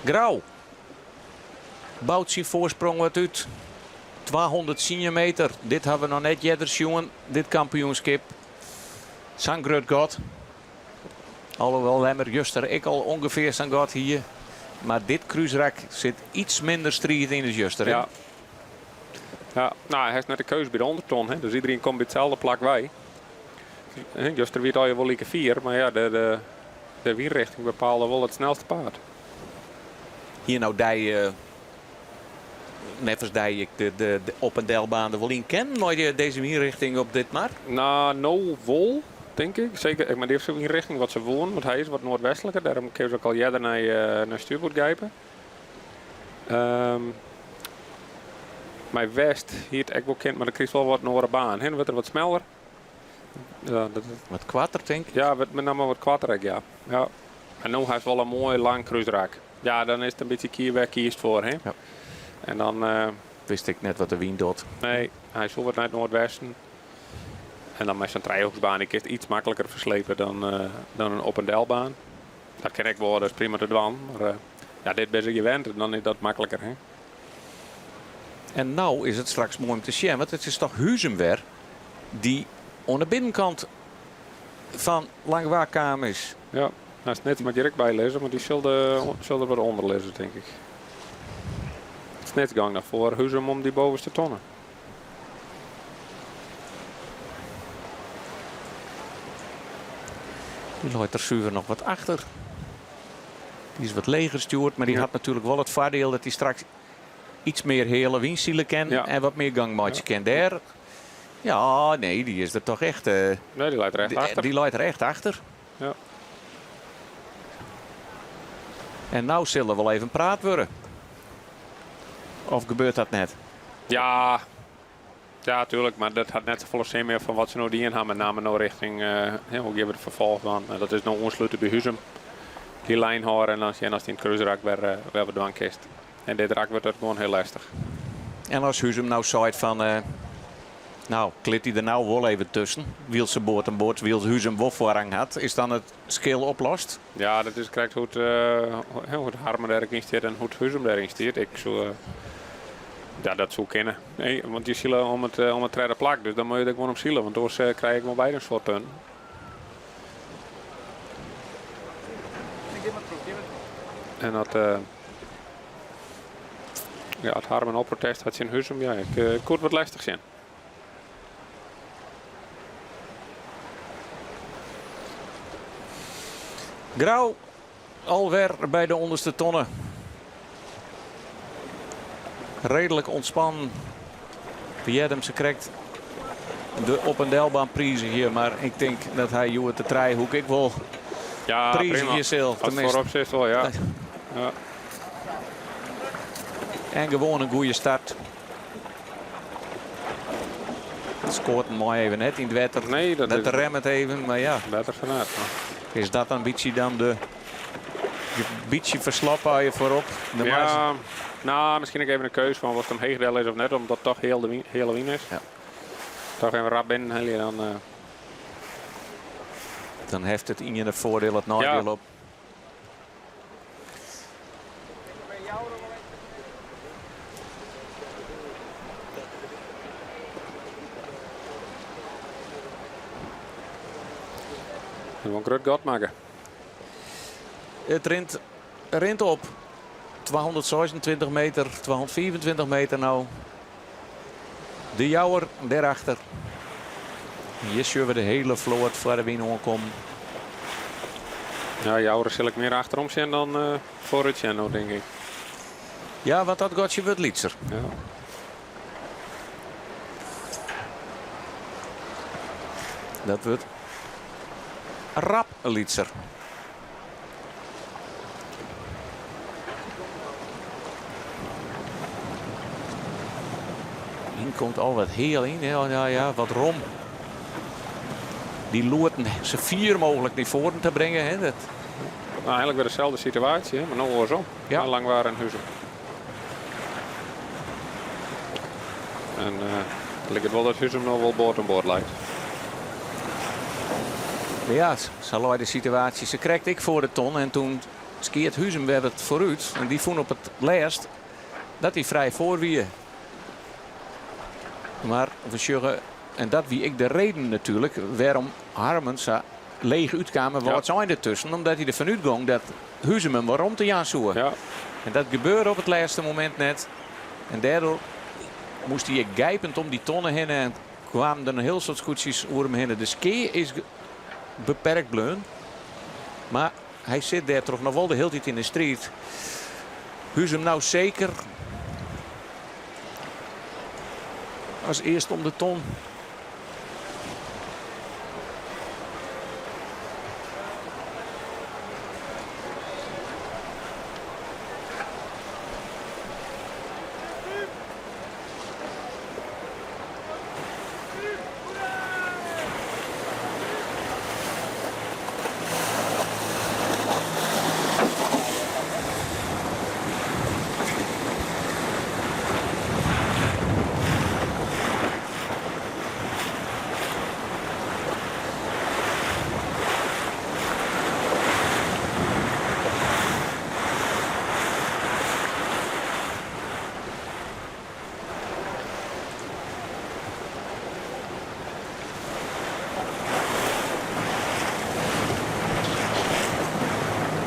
Grou bout syn foarsprong wat út. 210 meter. Dit hawwe we noch net earder sjoen, dit kampioenskip. Sa'n grut gat. Alhoewel Lemmer juster ek al ûngefear sa'n gat hie. Mar dit krúsrak sit iets minder striid yn as juster. Ja. Ja, no, hy hat net de keus by de ûnderton, hè? Dus iderien komt by itselde plak wei. Juster wie it allegear wol like fier, mar ja, de, de, de wynrichting bepaalde wol it snelste paad. Hie no dy, uh, neffens dy ek de, de, de op- en delbaan der wol yn kinnen mei dizze wynrichting op dit mar? No, no wol, tink ik. Seker, mar dy heeft zo'n wynrichting wat se woenen, want hy is wat noardwestliker. Dêrom kinne se ek al earder nei, uh, nei stuurboard gijpen. Um, mei west hie it ek wol kind, mar dan krijst wol wat in oare baan. Hè? Dan wurdt er wat smeller. Ja, dat, wat koarter, tink ik? Ja, wurdt met name wat koarter ek, ja. ja. En no hast wol in moai lang krúsrak. Ja, dan is it in bytsje kier wêr kiest foar. Hè? Ja. En dan... Uh, Wist ik net wat de wyn docht. Nee, hy soe wat nei it noardwesten. En dan mei sa'n trijehoeksbaan, dy kinst iets makliker ferslepe dan, uh, dan in op- en delbaan. Dat kin ek wol, dat is prima te dwaan. Mar uh, ja, dit binne se gewend en dan is dat makliker. Hè? En no is it straks moai om te sjen, want it is toch Huzum wer dy't oan de binnenkant fan Langwar kaam is. Ja, no Snits moat hjir ek by lizze, mar dy sil, de, sil der wat ûnder lizze, tink ik. Snits gong noch foar Huzum om dy bovenste tonne. Dy leit der suver noch wat achter. Dy is wat leger stjoerd, mar dy hat natuerlik wol it foardiel dat hy straks iets mear heale wyn sile kin en wat mear gang meitsje kin. Dêr, ja, nee, dy is der toch echt. Nee, dy leit der echt achter. Dy leit der echt achter. Ja. En no sil der wol even praat wurde. Of gebeurt dat net? Ja, ja, tuurlijk. Mar dat hat net safolle sin mear fan wat se no dien ha. Met name no richting, hoe gean we it ferfolch dwaan. Dat is no oanslute by Huzum. Dy lijn hâlde en dan sjen ast yn it krúsrak wer, wer wat dwaan kinst. En dit rak wurdt dat gewoan hiel lestich. En as Huzum no seit fan, no, klit dy der no wol even tusken, wylst se board en board, wylst Huzum wol foarrang hat, is dan it skeel oplost? Ja, dat is krekt hoe't, hoe't Harmen dêr ek yn stiet en hoe't Huzum dêryn stiet. Ik soe, ja, dat soe kinne. Nee, want je sile om it, om it tredde plak, dus dan moatte je der gewoan om sile, want oars krije ik wol beide in soad punten. En dat, ja, at Harmen al protest hat tsjin Huzum, ja, ik, ik koe it wat lestich sjen. Grou alwer by de ûnderste tonne. Reedlik ûntspannen. We hearden him sakrekt de op en delbaan priizgje, mar ik tink dat hy hjoed de trijehoek ek wol ja, priizgje sil. As foarop sit wol, ja. ja. En gewoan in goede start. Skoaten mei even net yn it wetter. Nee, dat, dat remmet even, mar ja. Better fan net. Is dat dan bytsje dan de bytsje ferslappe je foarop? De ja, nou, miskien ek even in keus fan oft it omheech del is of net, omdat it toch hiel de wyn, heale wyn is. Ja. Toch even rap binnen helje dan. Dan heft it iene foardiel it neidiel ja. op. Wol in grut gat makke. It rint, rint op 226 meter, 225 meter no. De Jouwer dêrachter. Hjir sjogge we de hiele float foar de wyn oankommen. Ja, Jouwer sil ik mear achterom sjen dan uh, foarút sjen, no, tink ik. Ja, want dat gatsje wurdt lytser. Ja. Dat wurdt rap lytser. Yn komt al wat heal yn. Ja, ja, ja, wat rom. Dy loaten sa fier mooglik nei foaren te bringen. Hè. Dat... Nou, eigentlik wer deselde situaasje, hè, mar no oarsom. Ja. Langwar en Huzum. En uh, it liket wol dat Huzum no wol board oan board leit. Ja, sa lei de situaasje sakrekt ek foar de ton. En toen skeat Huzum wer wat foarút. En dy fûn op it lêst dat hy frij foar wie. Mar we sjogge, en dat wie ek de reden natuerlik wêrom Harmen sa leech útkaam en Wâldsein dertusken, omdat hy derfan útgong dat Huzum him wer romte jaan soe. Ja. En dat gebeurde op it lêste momint net. En dêrdoar moast hy ek gijpend om dy tonne hinne en kwamen der in hiel soad skûtsjes oer him hinne. De skea is beperkt bleaun, mar hy sit dêrtroch noch wol de hiele tiid yn de striid. Huzum no seker as earst om de ton.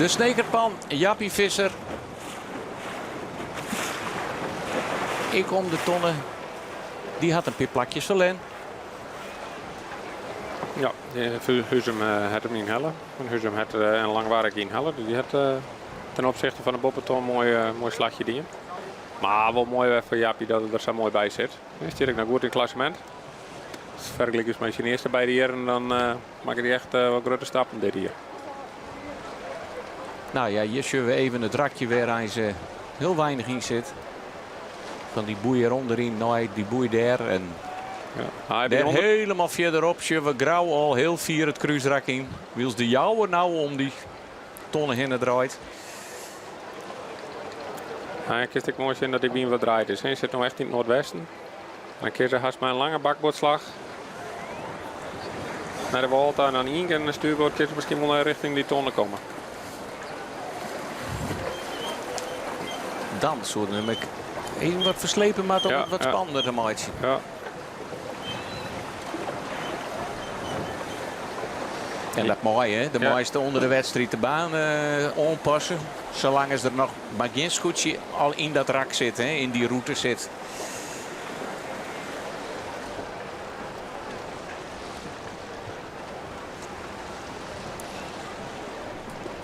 De Snekerpan, Jappie Visser. Ik om de tonne. Dy hat in pear plakjes ferlern. Ja, Huzum hat him ynhelle. Huzum hat in Langwar ek ynhelle. Dus dy hat ten opzichte fan de boppeton moai, moai slachje dien. Mar wol moai wer foar Jappie dat er der sa moai by sit. Hy stiet ek noch goed yn it klassemint. Fergelike mei syn earste beide jierren, dan makket hy echt wat grutte stappen dit jier. Nou ja, hjir sjogge we even it rakje wêr eins hiel weinich yn sit. Fan dy boei ûnderyn nei dy boei dêr. En ja, dêr hielendal fierderop sjogge we Grou al hiel fier it krúsrak yn. Wylst de Jouwer no om dy tonne hinne draait. Ja, ik kin ek moai sjen dat dy wyn wat draait is. Hy sit no echt yn it noardwesten. Dan kin se hast mei in lange bakboardslach nei de wâl ta en dan ien kear in stuurboard kin se miskien wol rjochting dy tonne komme. Dan soe er him even wat ferslepe moatte om it wat spannender te meitsjen. Ja. En dat mei, hè? De meiste ûnder de wedstriid de baan uh, oanpasse. Salang as der noch mar gjin skûtsje al yn dat rak sit, hè, yn dy rûte sit.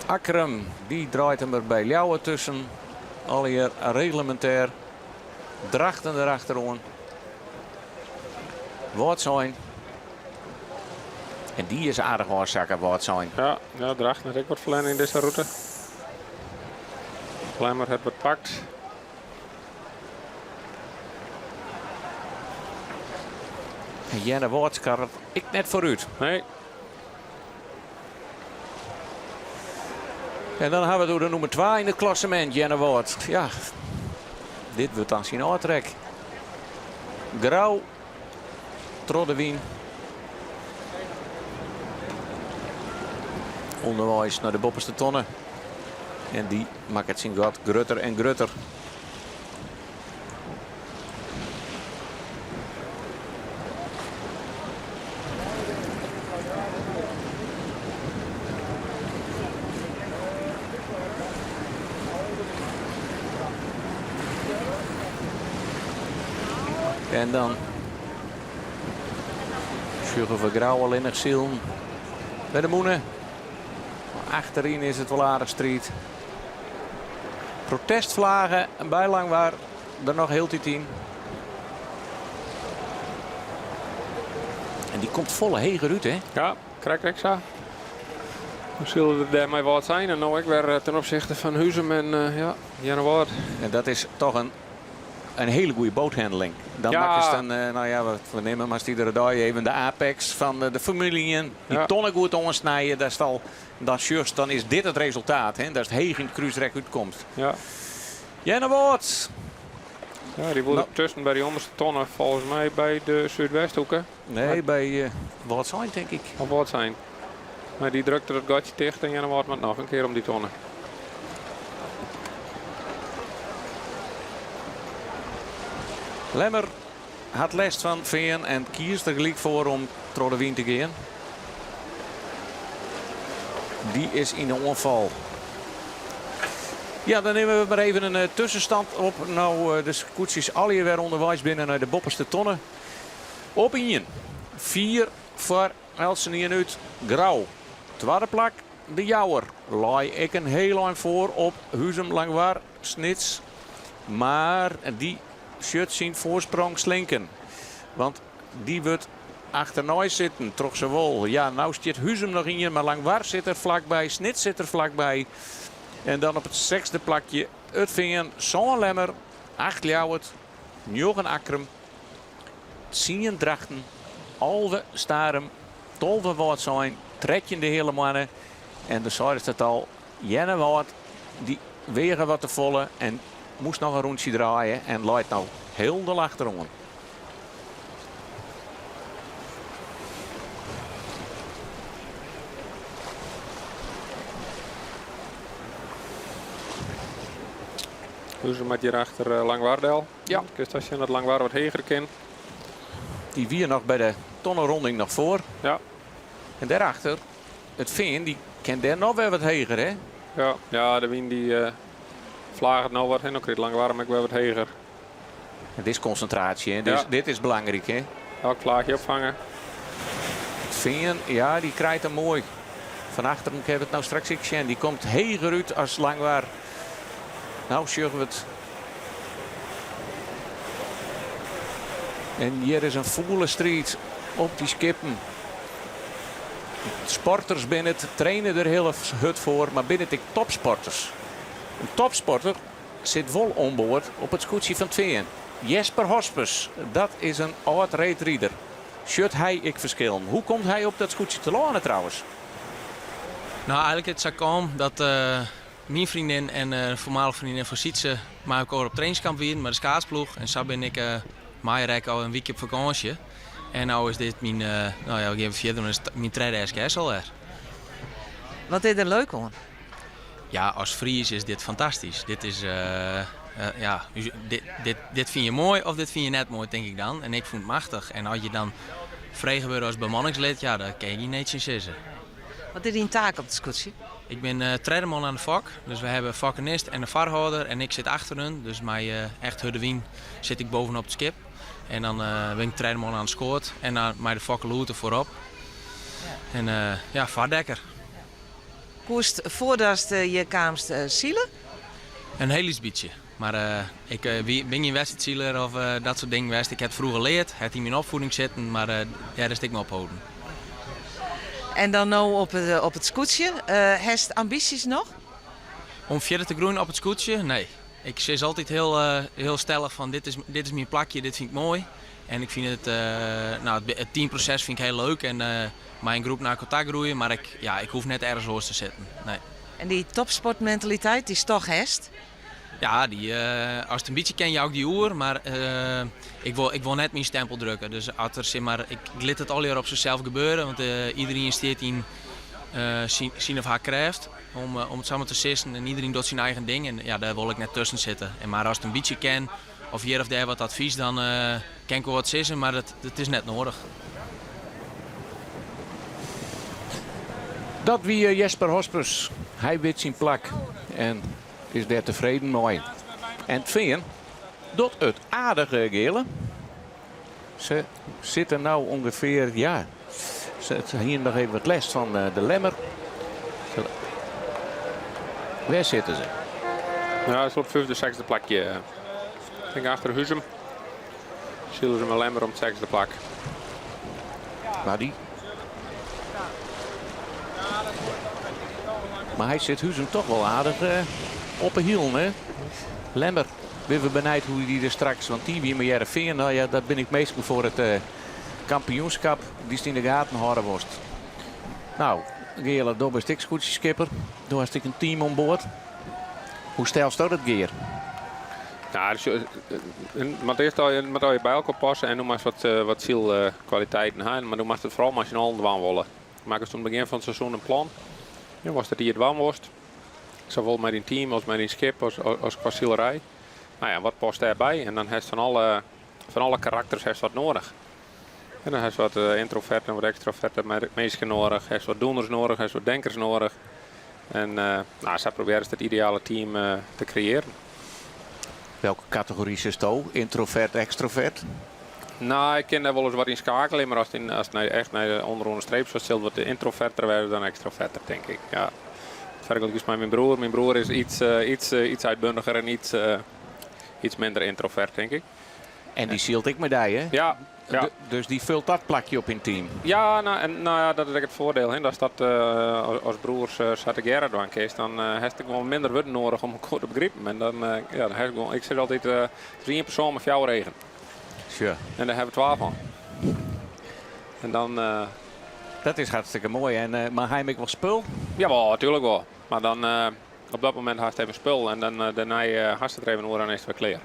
Akkrum, dy draait him der by Ljouwert tusken. Allegear reglemintêr. Drachten derachteroan. Wâldsein. En dy is aardich ôfsakke, Wâldsein. Ja, ja, Drachten hat ek wat ferlern yn dizze rûte. Lemmer hat wat pakt. En Earnewâld skarret ek net foarút. Nee. En dan ha we it oer de nûmer 2 yn it klassemint, Earnewâld. Ja, dit wurdt dan syn ôftrek. Grou troch de wyn. Ûnderweis nei de boppeste tonne. En dy makket syn gat grutter en grutter. En dan sjogge we Grou allinnich silen by de mûne. Achteryn is it wol aardich striid. Protestflaggen by Langwar der noch hieltyd yn. En dy komt folle heger út, hè? Ja, krekt ek sa. We sille der dêrmei wat sein en no ek wer eh, ten opzichte fan Huzum en uh, ja, Earnewâld. En dat is toch in hiele goede boathandeling. Dan Ja. makkest dan, eh, no ja, we nimme mar iedere dei even de apex fan de Formule 1. Dy Ja. tonne goed oansnije, dat is al, dan sjochst, dan is dit it resultaat. Hè? Datst heech yn it krúsrek útkomst. Ja. Earnewâld. Ja, dy woe No. der tusken by dy ûnderste tonne, folgens my by de Súdwesthoeke. Nee, by uh, Wâldsein tink ik. Of Wâldsein. Mar dy drukte dat gatsje ticht en Earnewâld moat noch in kear om dy tonne. Lemmer hat lêst fan fean en kiest der gelyk foar om troch de wyn te gean. Dy is yn de oanfal. Ja, dan nimme we mar even in eh, tuskenstand op. No, eh, de skûtsjes allegear wer ûnderweis binne nei de boppeste tonne. Op ien. Fier foar eltsenien út Grou. Twadde plak De Jouwer. Lei ek in hiel ein foar op Huzum Langwar Snits. Mar dy sjocht syn foarsprong slinken. Want dy wurdt achternei sitten troch sawol. Ja, no stiet Huzum noch ien, mar Langwar sit der flakby, Snits sit der flakby. En dan op it sechsde plakje It Fean, sân Lemmer, acht Ljouwert, njoggen Akkrum, tsien Drachten, 11 Starum, 12 Wâldsein, 13 de Heale Moanne. En do seidest it al, Earnewâld dy weage wat te folle en moast noch in rûntsje draaie en leit no hielendal achteroan. Huzum moat hjir achter eh, Langwar del. Ja. Kinst dan sjen dat Langwar wat heger kin. Dy wie noch by de tonneronding noch foar. Ja. En dêrachter it Fean, dy kin dêr noch wer wat heger, hè? Ja, ja de wyn dy uh, flaget no wat hin. Dan krijt Langwar him ek wer wat heger. Dit is konsintraasje, hè? Dit, dit is belangryk, hè? Elk flaachje opfange. Fean, ja, dy krijt him moai. Fan achteren kinne we it no straks ek sjen. Dy komt heger út as Langwar. No sjogge we it. En hjir is in fûle striid op dy skippen. Sporters binne it, traine der hiel hurd foar, mar binne it ek topsporters? In topsporter sit wol oan board op it skûtsje fan 't Fean. Jesper Hospes, dat is in âld reedrider. Sjocht hy ek ferskillen? Hoe komt hy op dat skûtsje telâne trouwens? No, eigenlik is it sa kaam dat myn freondin en in foarmalige freondin fan Sytse mei elkoar op trainingskamp wienen mei de skaatsploech. En sa bin ik meirekke al in wykje op fakânsje. En no is dit myn, no ja, we gean fierder, is myn tredde SKS alwer. Wat is der leuk oan? Ja, as Fries is dit fantastysk. Dit is, ja, dit, dit, dit fine je moai of dit fine je net moai, tink ik dan. En ik fûn it machtich. En as je dan frege wurde as bemanningslid, ja, dan kin je gjin nee tsjin sizze. Wat is dyn taak op it skûtsje? Ik bin tredde man oan de fok. Dus we hawwe in fokkenist en in farhâlder en ik sit achter hun. Dus mei echt hurde wyn sit ik bovenop it skip. En dan bin ik tredde man oan de skoat en dan mei de fokkelûter foarop. En ja, fardekker. Koest foardatst hjir kaamst sile? In hiel lyts bytsje. Mar ik bin gjin wedstriidsiler of dat soart dingen west. Ik ha it froeger leard, hat yn myn opfieding sitten, mar dêr is it ek mei opholden. En dan no op it skûtsje. Hast ambysjes noch? Om fierder te groeien op it skûtsje? Nee. Ik sis altyd hiel stellich fan dit is myn plakje, dit fyn ik moai. En ik fyn it, no, it teamproses fyn ik hiel leuk en mei in groep nei elkoar ta groeie, mar ik, ja, ik hoech net ergens oars te sitten. Nee. En dy topsportmentaliteit dy'tst toch hast? Ja, dy, as it in bytsje kin jou ik dy oer, mar ik wol, ik wol net myn stempel drukke. Dus as der, sis mar, ik lit it allegear op sichsels gebeure, want iederien stiet yn syn of har krêft, om it sa mar te sizzen. En iederien docht syn eigen ding en ja, dêr wol ik net tusken sitte. En mar as it in bytsje kin, of hjir of dêr wat advys, dan kin ik wol wat sizze, mar dat is net noadich. Dat wie Jesper Hospes. Hy wit syn plak en is dêr tefreden mei. En 't Fean docht it aardich, Geale. Se sitte no ûngefear, ja, se hiene noch even wat lêst fan de Lemmer. Wêr sitte se? Ja, se op fyfde, sechsde plakje. Ik tink achter Huzum. Sile se mei Lemmer om it sechsde plak. Mar dy. Mar hy sit Huzum toch wol aardich op 'e hielen, hè? Lemmer. Binne we benijd hoe dy der straks, want dy wie mei Hearrenfean. No ja, dat binne ek minsken foar it eh, kampioenskap dy'tst yn de gaten hâlde wolst. No, Geale, do bist ek skûtsjeskipper. Do hast ek in team oan board. Hoe stelsto dat gear? Ja, dus, moat earst al, moat al je by elkoar passe en do moatst wat, wat sylkwaliteiten ha. Mar do moatst it foaral mei syn allen dwaan wolle. Makkest oan it begjin fan it seizoen in plan. Ja, watst it jier dwaan wolst. Sawol mei dyn team as mei dyn skip as, as kwa silerij. No ja, wat past dêrby? En dan hast fan alle, fan alle karakters hast wat noadich. En dan hast wat yntroverte en wat ekstroverte minsken noadich. Hast wat doeners noadich, hast wat denkers noadich. En no, sa probearrest it ideale team te kreëaren. Welke kategory sitsto? Yntrovert, ekstrovert? No, ik kin dêr wolris wat yn skeakelje, mar ast, yn, ast nei, echt nei de ûnderoan de streep sil wat yntroverter wêze dan ekstroverter, tink ik. Ja. Fergelykst mei myn broer. Myn broer is iets, iets, iets uitbundiger en iets, iets minder yntrovert, tink ik. En dy sylt ek mei dy, hè? Ja. Ja. Dus dy fult dat plakje op yn it team. Ja, no, en, no ja, dat is ek it foardiel. Hè. Ast dat as broers sa tegearre dwaan kinst, dan hast gewoan minder wurden noadich om elkoar te begripen. En dan, ja, dan hast gewoan, ik sis altyd, it is ien persoan mei fjouwer eagen. Sure. En dêr hawwe we twa fan. En dan. Dat is hartstikke moai. En, mar ha jim ek wol spul? Jawol, natuerlik wol. Mar dan op dat momint hast even spul en dan dêrnei hast it der even oer en is it wer klear.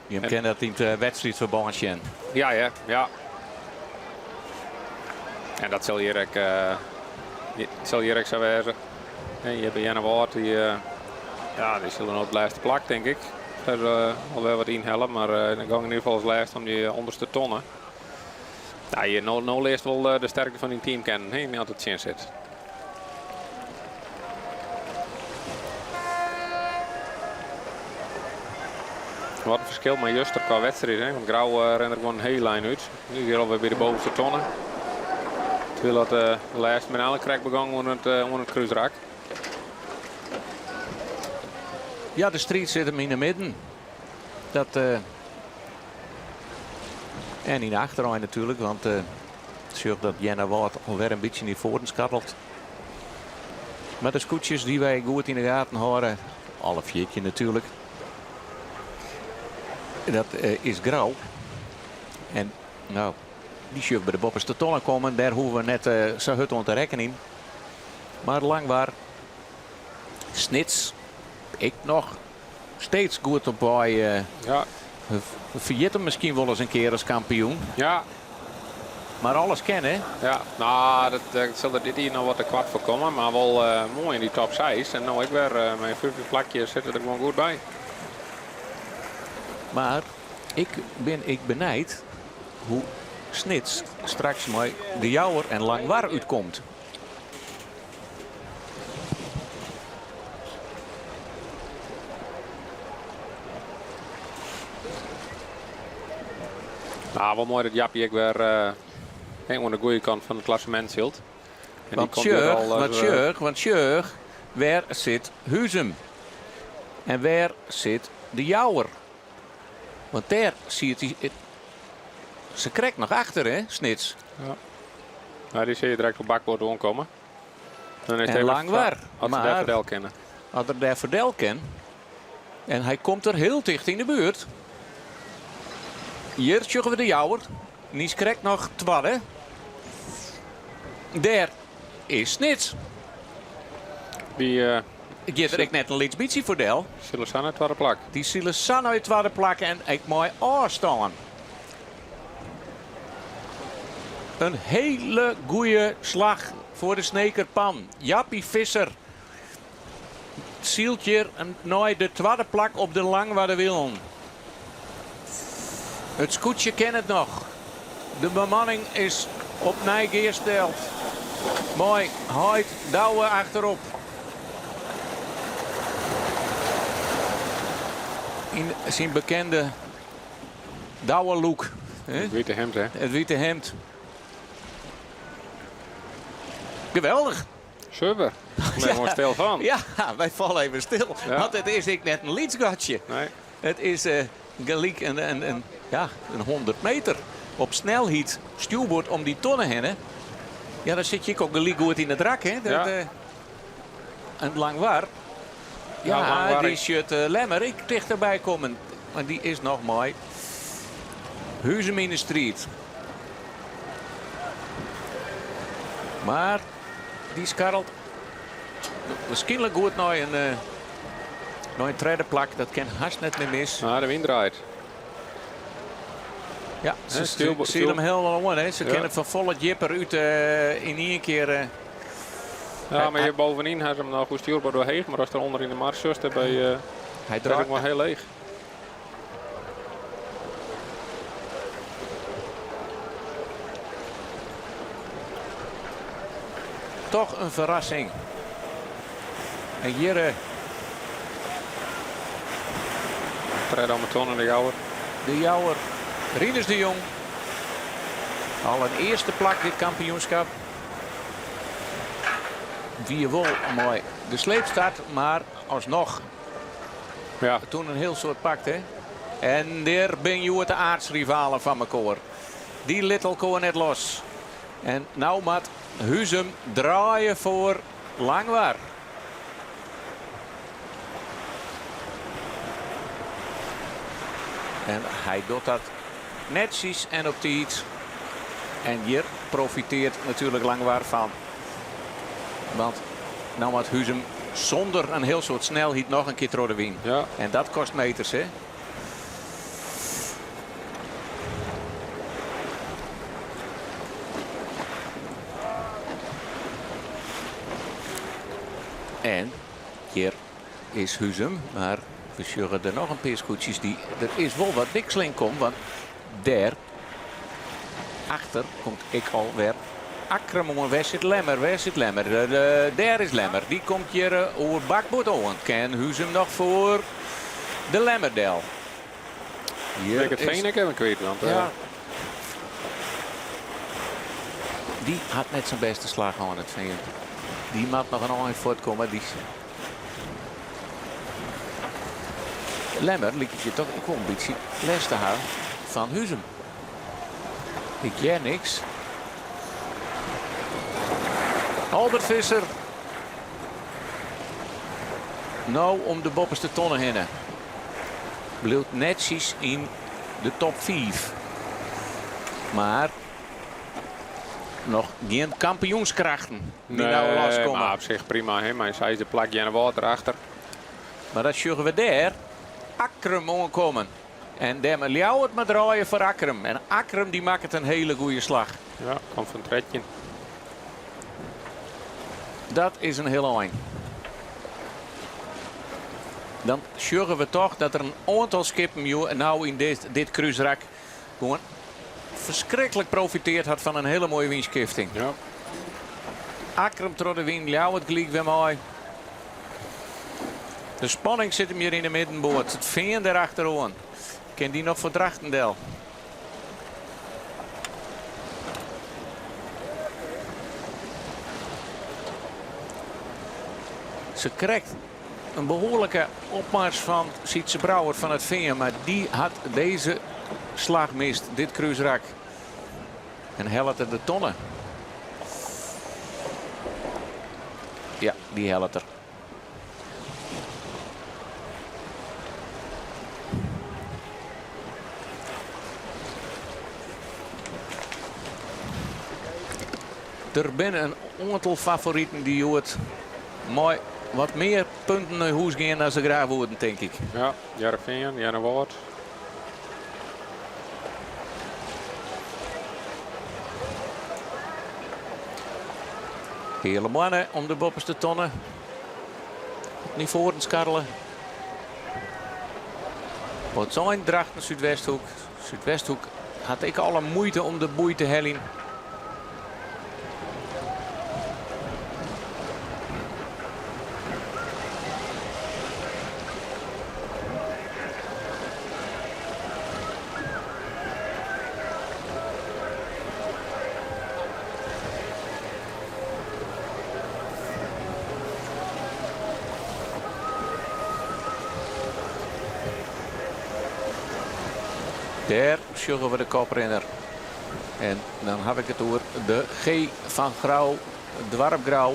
Jim kinne dat yn it wedstriidferbân sjen. Ja, ja, ja. En dat sil hjir ek, sil hjir ek sa wêze. En hjir by Earnewâld, dy, ja, dy sille no op it lêste plak, tink ik. Dêr alwer wat ynhelle, mar dan gong yn ieder gefal as lêste om dy ûnderste tonne. Ja, hjir no, no learst wol de sterkte fan dyn team kennen, hè, as it tsjin sit. Wat in ferskil mei juster kwa wedstriid, hè? Want Grou rint der gewoan in hiel ein út. Nu hjir alwer by de bovenste tonne. Terwyl dat de lêste men eigenlik krekt begûn oan it krúsrak. Ja, de striid sit him yn de midden. Dat, en yn de achterein natuerlik, want sjoch dat Earnewâld alwer in bytsje nei foaren skarrelt. Mar de skûtsjes dy't wy goed yn de gaten hâlde, alle 14 natuerlik, dat is Grou. En no, dy sjoch by de boppeste tonne kommen, dêr hoege we net sa hurd oan te rekkenjen. Mar Langwar, Snits, ek noch steeds goed op wei. Ja. We ferjitte him miskien wol ris in kear as kampioen. Ja. Mar alles kin, hè? Ja, no, dat sil der dit jier noch wat te koart foar komme. Mar wol moai yn dy top 6. En no ek wer mei in fyfde plakje sitte der gewoan goed by. Mar ik bin ek benijd hoe Snits straks mei De Jouwer en Langwar útkomt. Nou, wol moai dat Jappie ek wer oan de goede kant fan it klassemint sylt. En Want sjoch, want sjoch, want sjoch, wêr sit Huzum? En wêr sit De Jouwer? Want dêr siet hy se krekt noch achter, hè, Snits. Ja. Nou, dy sil je direkt op bakboard oankommen. Dan is En Langwar. As se dêr foar del kinne. As er dêr foar del kin. En hy komt der hiel ticht yn de buert. Hjir sjogge we de Jouwer. Dy is krekt noch twadde. Dêr is Snits. Dy giet der ek net in lyts bytsje foar del. Sile sa nei it twadde plak. Dy sile sa nei it twadde plak en ek mei ôfstân. In hele goede slach foar de Sneker Pan. Jappie Visser sylt hjir nei de twadde plak op de Langwarderwielen. It skûtsje ken it noch. De bemanning is opnij gearsteld mei heit Douwe achterop. Yn syn bekende Douwe-look. It wite hemd, hè? It wite hemd. Geweldich. Super. Ik ben gewoan stil fan. Ja, wy falle even stil. Want it is ek net in lyts gatsje. Nee. It is gelyk in, ja, in 100 meter op snelheid stjoerboard om dy tonne hinne. Ja, dan sit je ek al gelyk goed yn it rak, hè? Dat, Ja. En Langwar, ja, Ja, Langwar dy ek. sjocht Lemmer ek tichterby kommen. Mar dy is noch mei Huzum yn de striid. Mar dy skarrelt wierskynlik goed nei in tredde plak. Dat kin hast net mear mis. No, de wyn draait. Ja, se sile him hielendal oan. Hè. Se kinne fan folle djipper út yn ien kear. Ja, mar hjir bovenyn ha se him noch goed stjoerboard wol heech, mar ast der ûnder yn de mar sjochst, dêr by Hy is draait it wol hiel leech. Toch in ferrassing. En hjir. Tredde om 'e tonne de Jouwer. De Jouwer. Rinus de Jong. Al in earste plak dit kampioenskip. Wie wol mei de sleepstart, mar asnoch Ja. Toen in hiel soad pakt, hè? En dêr binne hjoed de aartsrivalen fan mekoar. Dy lit elkoar net los. En no moat Huzum draaie foar Langwar. En hy docht dat netsjes en op tiid. En hjir profiteart natuerlik Langwar fan. Want no moat Huzum sûnder in hiel soad snelheid noch in kear troch de wyn. Ja. En dat kostet meters, hè? En hjir is Huzum, mar we sjogge der noch in pear skûtsjes dy't. Der is wol wat wikseling kommen, want dêr achter komt ek alwer Akkrum oan. Wêr sit Lemmer? Wêr sit Lemmer? Dêr is Lemmer. Dy komt hjir oer bakboard oan. Kin Huzum noch foar de Lemmer del? Ben ik it Fean ek even kwyt. Want, ja. Dy hat net sa'n bêste slach hân, it Fean. Dy moat noch in ein fuortkomme. Dy... Lemmer liket je toch ek wol in bytsje lêst te hawwen fan Huzum. Ik hear niks. Albert Visser. No om de boppeste tonne hinne. Bliuwt netsjes yn de top 5. Mar noch gjin kampioenskrachten dy't no Nee, loskomme. mar op sich prima, hè? Mei in seisde plak Earnewâld derachter. Mar dat sjogge we dêr Akkrum oankommen. En dêrmei Ljouwert moat draaie foar Akkrum. En Akkrum dy makket in hele goede slach. Ja, komt fan 13. Dat is in hiel ein. Dan sjogge we toch dat der in oantal skippen no yn dit, dit krúsrak gewoan ferskriklik profiteard hat fan in hele moaie wynskifting. Ja. Akkrum troch de wyn, Ljouwert gelyk wer mei. De spanning sit him hjir yn de middenboat. It Fean der achteroan. Kin dy noch foar Drachten del? Se krekt in behoarlike opmars fan Sytze Brouwer fan it Fean, mar dy hat dizze slach mist, dit krúsrak. En hellet er de tonne. Ja, dy hellet er. Der binne in oantal favoriten dy't hjoed mei wat mear punten nei hûs gean as se graach woenen, tink ik. Ja, Hearrenfean, Earnewâld. Heale moanne om de boppeste tonne. Nei foaren skarrele. Wat sein Drachten Súdwesthoek. Súdwesthoek hat ek alle muoite om de boei te heljen. Dêr sjogge we de koprinner. En dan haw ik it oer de G fan Grou, doarp Grou.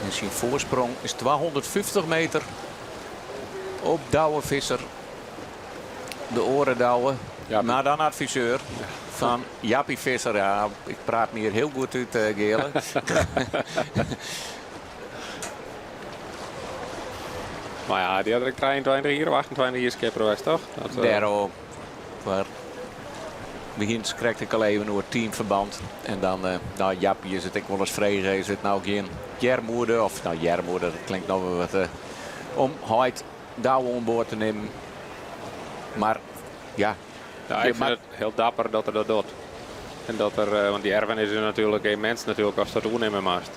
En syn foarsprong is 250 meter op Douwe Visser. De oare Douwe, mar dan adviseur fan Jappie Visser. Ja, ik praat my hjir hiel goed út, eh, Geale. Mar ja, dy hat der ek 23 jier of 28 jier skipper west, toch? Dat, eh, Dêrom, mar we hienen it krekt ek al even oer teamferband. En dan, eh, nou, Jappie is it ek wolris frege, is it no gjin earmoede, of nou earmoede, dat klinkt noch wol wat, eh, om heit Douwe oan board te nimmen. Mar ja, Ja, ik fyn it hiel dapper dat er dat docht. En dat er, want dy erfenis is natuerlik immens natuerlik ast dat oernimme moatst.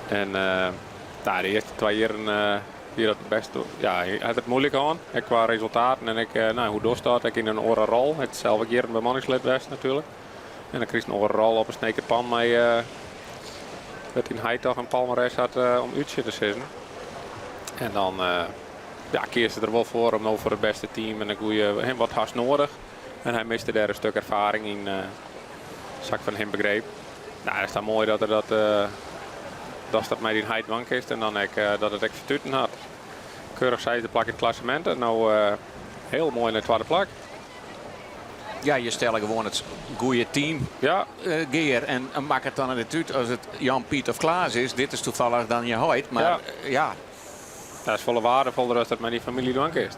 En nou, de earste twa jierren wie dat bêst, ja, hy hat it muoilik hân, ek kwa resultaten en ek, nou, hoe dochst dat, ek yn in oare rol. Hy hat sels ek jierren bemanningslid west natuerlik. En dan krijst in oare rol op in Snekerpan mei wêr't dyn heit toch in palmares hat om útsje te sizzen. En dan ja, kiest er der wol foar om no foar it bêste team en in goede, wat hast nedich. En hy miste dêr in stik erfaring yn, sa't ik fan him begreep. Nou, it is dan moai dat er dat, datst dat mei dyn heit dwaan kinst en dan ek dat it ek fertuten hat. Keurich seisde plak yn it klassemint en no hiel moai nei it twadde plak. Ja, je stelle gewoan it goede team ja. gear en makket dan net út as it Jan, Piet of Klaas is. Dit is toevallig dan je heit, mar Ja. ja. Dat is folle waardefoller as dat mei dyn famylje dwaan kinst.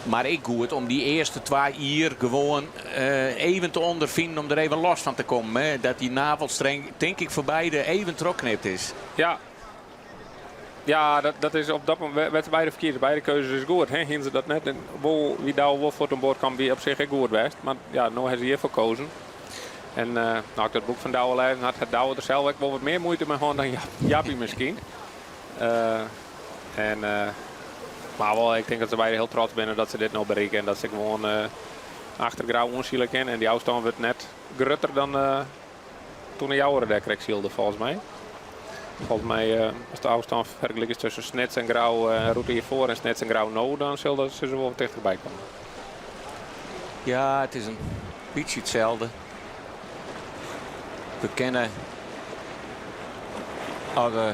Mar ek goed om dy earste twa jier gewoan even te ûnderfinen om der even los fan te kommen. Hè? Dat dy navelstreng, tink ik, foar beide even trochknipt is. Ja. Ja, dat, dat is op dat momint, wêr't beide ferkeard. Beide keuzes is goed. Hè? Hienen se dat net en wol wie Douwe wol fuort oan board kaam, wie op sich ek goed west. Mar ja, no ha se hjirfoar kozen. En uh, no, ik dat boek fan Douwe lêzen hat, hat Douwe der sels ek wol wat mear muoite mei hân dan Jappie miskien. Uh, en uh, Mar wol, ik tink dat se beide hiel trots binne dat se dit no berikke en dat se gewoan achter Grou oansile kinne. En dy ôfstân wurdt net grutter dan doe't De Jouwer dêr krekt sylde, folgens my. Folgens my, as de ôfstân fergelike is tusken Snits en Grou, rûte hjirfoar en Snits en Grou no, dan sil dat se wol wat tichterby komme. Ja, it is in bytsje itselde. We kinne as we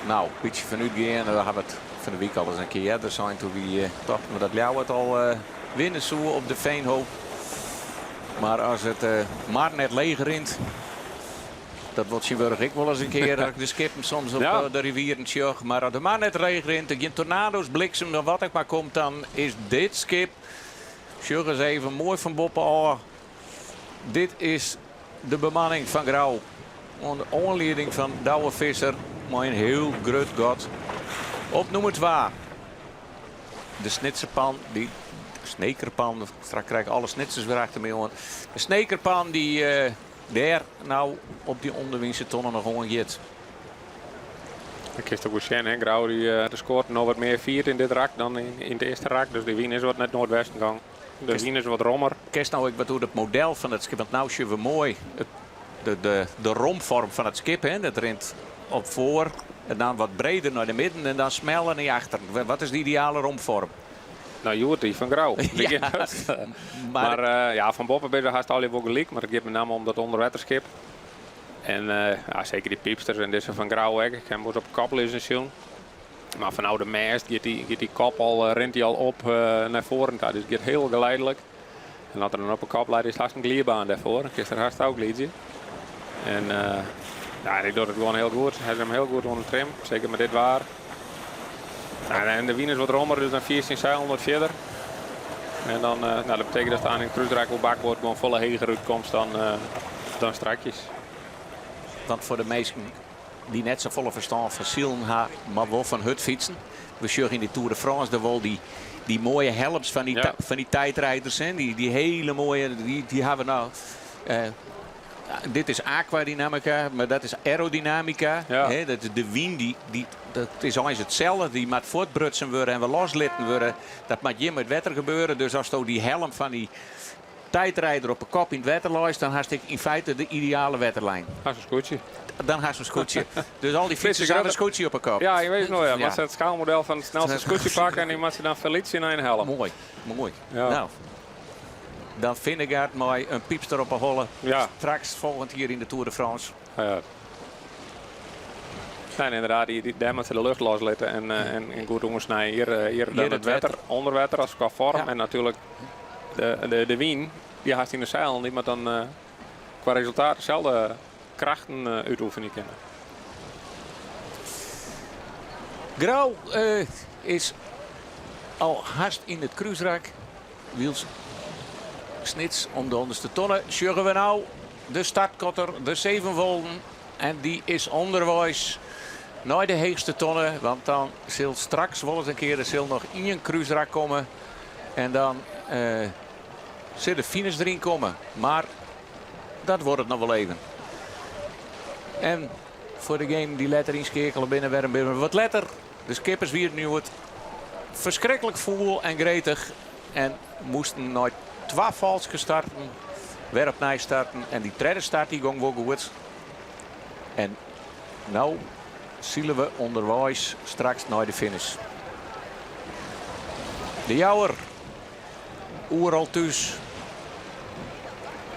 no in bytsje fanút gean, we hawwe it fan de wike al ris in kear earder sein, doe't wy tochten we dat Ljouwert al winne soe op de Veenhoop. Mar as it mar net leech rint, dat wol tsjintwurdich ek wol ris in kear as ik de skippen soms op de rivieren sjoch. Mar as de mar net leech rint, der gjin tornado's, bliksem of wat ek mar komt, dan is dit skip, sjoch ris even moai fan boppe ôf. Dit is de bemanning fan Grou. Oan de oanlieding fan Douwe Visser mei in hiel grut gat op nûmer 2. De Snitserpan, dy Snekerpan, straks krij ik alle Snitsers wer achter my oan. De Snekerpan dy dêr no op dy ûnderwynse tonne noch oan giet. Dan kinst ek goed sjen, hè? Grou dy de skoart no wat mear fierd yn dit rak dan yn it earste rak. Dus de wyn is wat nei it noardwesten gong. De wyn is wat rommer. Kinst no ek wat oer it model fan it skip, want no sjogge we moai it, de, de, de rompfoarm fan it skip. Hè? Dat rint op foar en dan wat breder nei de midden en dan smeller nei achteren. Wat is de ideale rompfoarm? No, hjoed dy fan Grou. Ja, mar ja, fan boppe binne se hast allegear wol gelyk, mar it giet met namme om dat ûnderwetterskip. En ja, seker dy pypsters en dizze fan Grou ek. Ik ha him wolris op kop lizzen sjoen. Mar fanôf de mêst giet dy, giet dy kop al, rint dy al op nei foaren ta. Dus it giet hiel geleidelijk. En as er dan op 'e kop leit, is it hast in glydbaan dêrfoar. Dan kinst der hast ôfglydzje. En ja, hy docht it gewoan hiel goed. Hy is him hiel goed oan de trim, seker mei dit waar. Nou, en de wyn is wat rommer, dus dan fierst dyn seilen wat fierder. En dan, nou, dat betekent dat aan in it krúsrak oer bakboard gewoan folle heger útkomst dan, dan strakjes. Want foar de minsken dy't net safolle ferstân fan silen ha, mar wol fan hurdfytsen. We sjogge yn de Tour de France der wol dy, dy moaie helms fan dy, fan dy tijdrijders. Hè? Dy, dy hiele moaie, dy, dy hawwe no. Dit is aquadynamika, mar dat is aerodynamika. Hè? Dat is de wyn, dy, dy, dat is eins itselde. Dy moat fuortbrutsen wurde en wer loslitten wurde. Dat moat hjir mei it wetter gebeure. Dus asto dy helm fan dy tijdrijder op 'e kop yn it wetter leist, dan hast ek yn feite de ideale wetterlijn. Hast in skûtsje. Dan hast in skûtsje. Dus al dy fytsers hawwe in skûtsje op 'e kop. Ja, je weet het nog. Ja. Moat se it skaalmodel fan it snelste skûtsje pakke en dy moat se dan ferlytsje nei in helm. Moai, moai. Ja. Nou, dan Vingegaard mei in pypster op 'e holle. Ja. Straks folgjend jier yn de Tour de France. Ja. Nee, ynderdaad, dy, dêr moat se de lucht loslitte en, en goed ûndersnije. Hjir, hjir dan it wetter, ûnder wetter as qua foarm. Ja. En natuerlik de, de, de wyn, dy hast yn de seilen, dy moat dan qua resultaat deselde krachten útoefenje kinne. Grou is al hast yn it krúsrak. Wylst Snits om de ûnderste tonne sjogge we no de startkotter, de Sevenwolden. En dy is ûnderweis nei de heechste tonne. Want dan sil straks wol ris in kear der sil noch ien krúsrak komme. En dan sil de finish deryn komme. Mar dat duorret noch wol even. En foar degenen dy't letter ynskeakele binne, wer in wat letter. De skippers wienen hjoed ferskriklik fûl en gretich en moasten nei twa falske starten wer opnij starten. En dy tredde start dy gong wol goed. En no sile we ûnderweis straks nei de finish. De Jouwer, oeral thús.